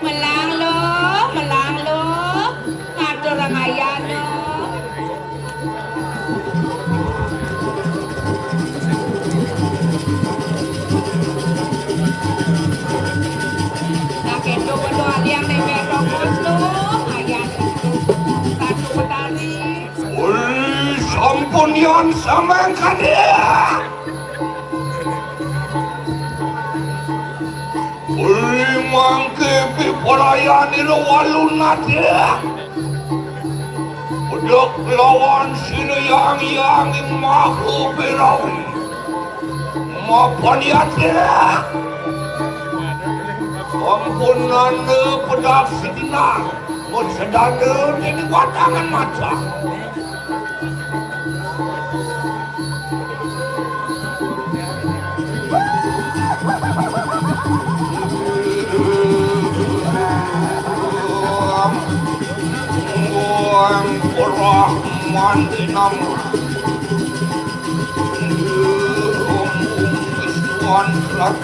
Melang lo, melang lo, ngatur rangayana. Nah, kento pada aliang deh, betokos lo, ayah. Satu petani. Ul, sampun yan sampean kadya. Uli mangke piparayan ira walunata. Pedek lawan sinayang yang maha berawi. Mapan yata. Ampunana pedak sedina. Mun sedana dini watangan mata. Wan Brahman dinama. Wan Brahman.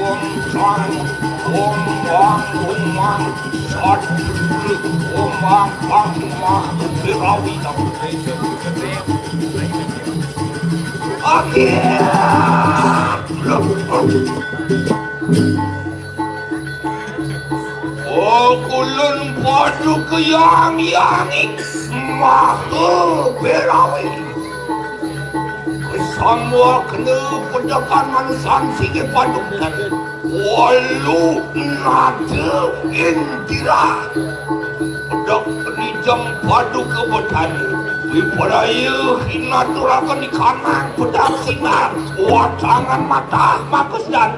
Om Sang, Om Wang, Om Wang, Sat, Om Wang, Wang, Wang, Birawi, Akhir. Akhir. Kulun paduka yang yangi maha berawi. Kesamua kena pedakan manusan sige paduka. Walu nada indira. Pedok rijang paduka betani. Wiperaya hinaturakan di kanang pedang sinar. Watangan mata makas dan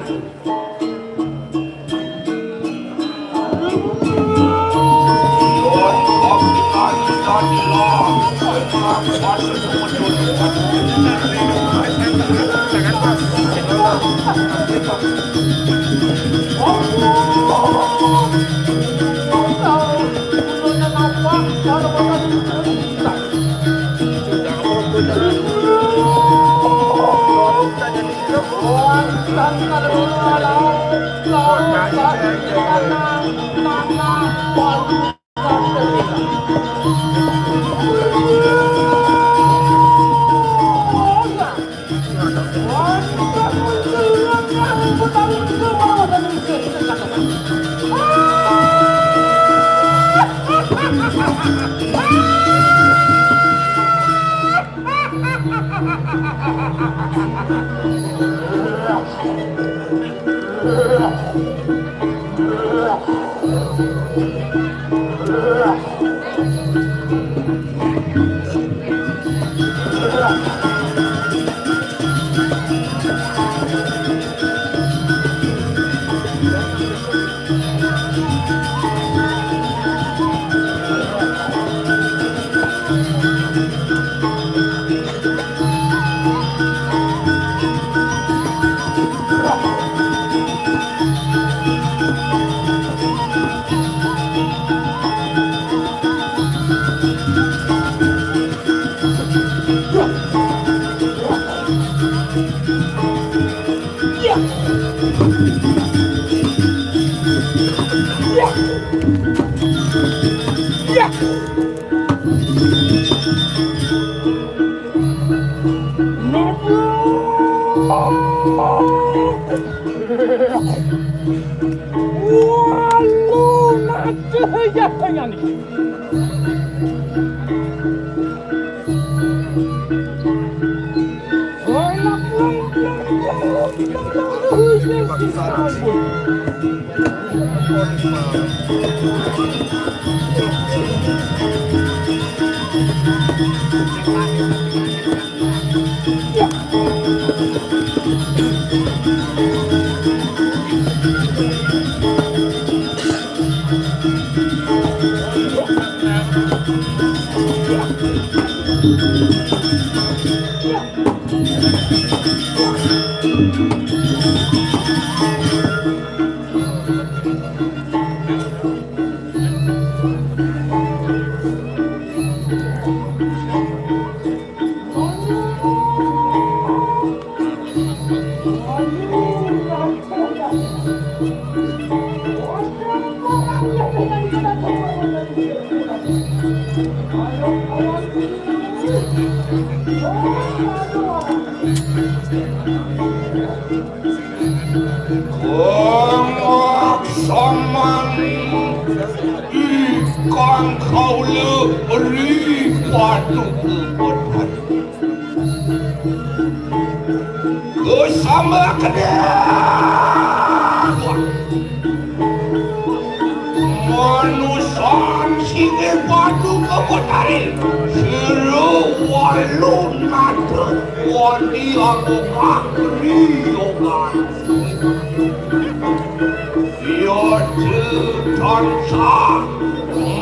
Laksamana ingkang kaula ri paduka betari. Kusama kedawah. Manusan sige paduka betari. Sira walu nata wani agungah riyogan. Yata tansah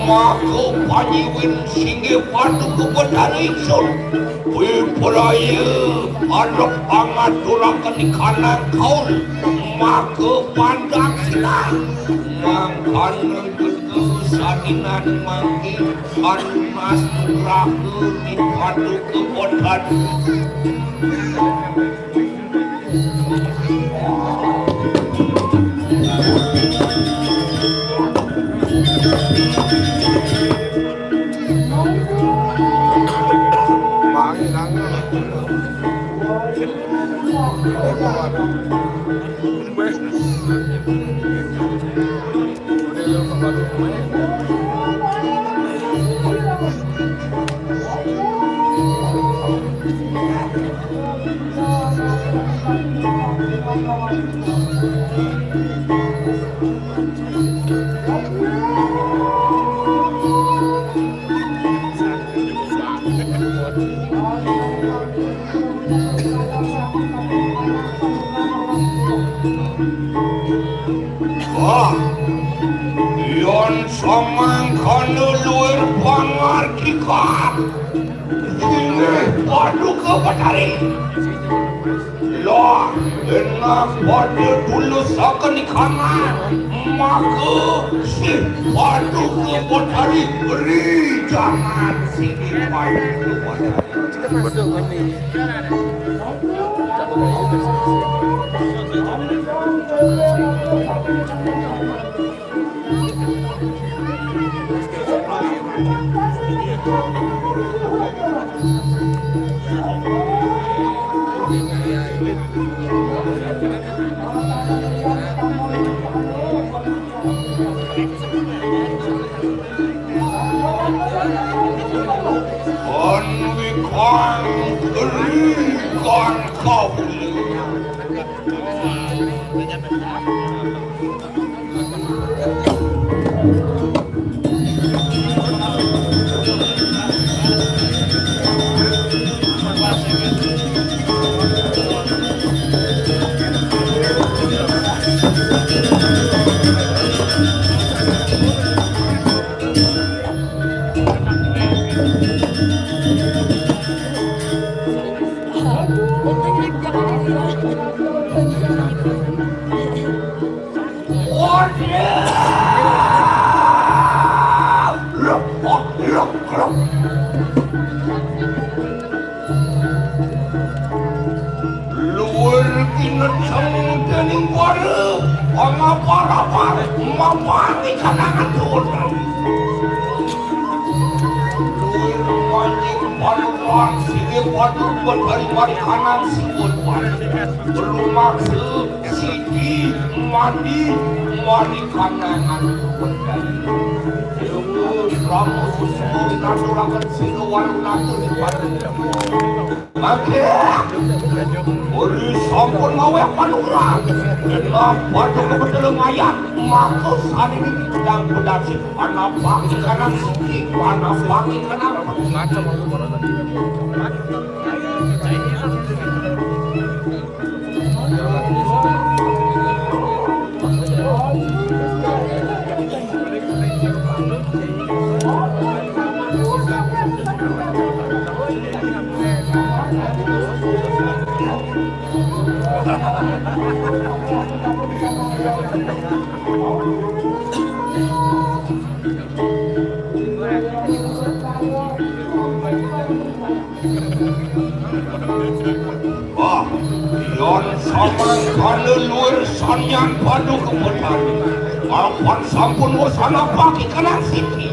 maka panyiwin singgih paduka Betara Ingsun. Wipraya anak pangaturaken ikanang kaul maka pandak sinah mangkana gege sadinan mangke anunas nuraga di paduka Betara. Wah, yén samangkana luir pangartikan, inggih Paduka Betari. Lah, genah pada tulusaken ikanan, maka sih Paduka Betari rijangan sih Paduka Betari. Kon wikon rikan kauli. Luwir kineceng dening para pangapar-apar mapan ing kanangan duwur. Luwir manjing panukan sing pada betari marikanan sing pada. Lumaksa siki mandi marikanan. Luwir ramu susu ngaturaken sira walu natu ing pada. Mangke, uri sampun ngaweh panugrah. Genah pada kebetulan ayat, maka sari niki pedang pedasi, panapaki kanan siki, panapaki kanan. Ah, yan samangkana luir samian Paduka Betari. Apan sampun wus anapaki kanang siki.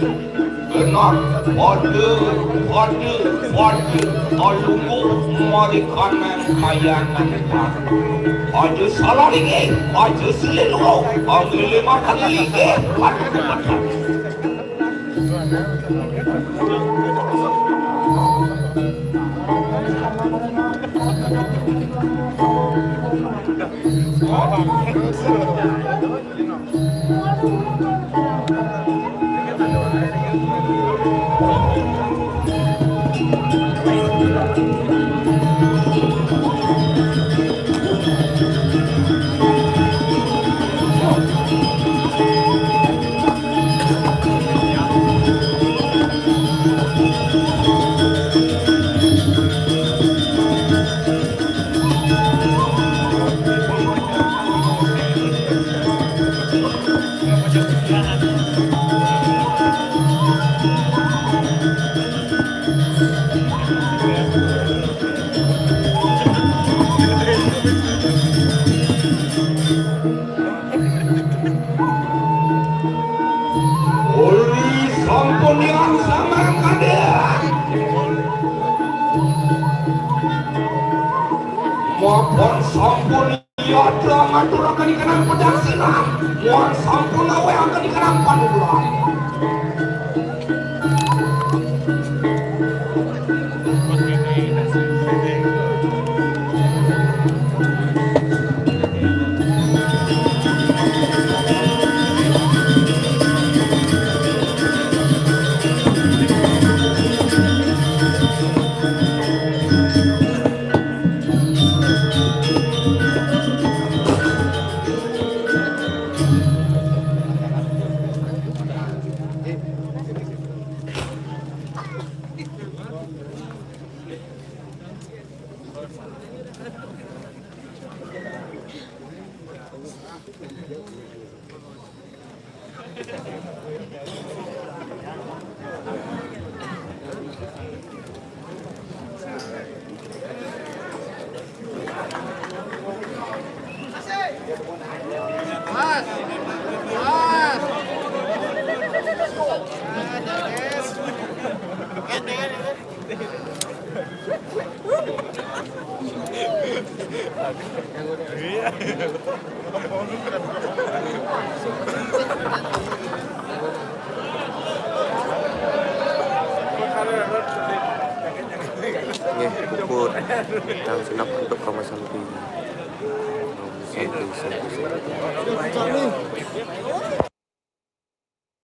Genah pada, pada, pada, alungguh marikanan kayangan Paduka. Aja salah linggih, aja silih lurus, ambilih mata linggih, Paduka Betari. Uli sampun yang samar kadang. Mapan sampun yatra ngaturaken ikanan pedang siram. Muang sampun ngawehaken ikanan panugrahan. Nggih, puput. Tang senap untuk kawasan P. Santai, santai, santai.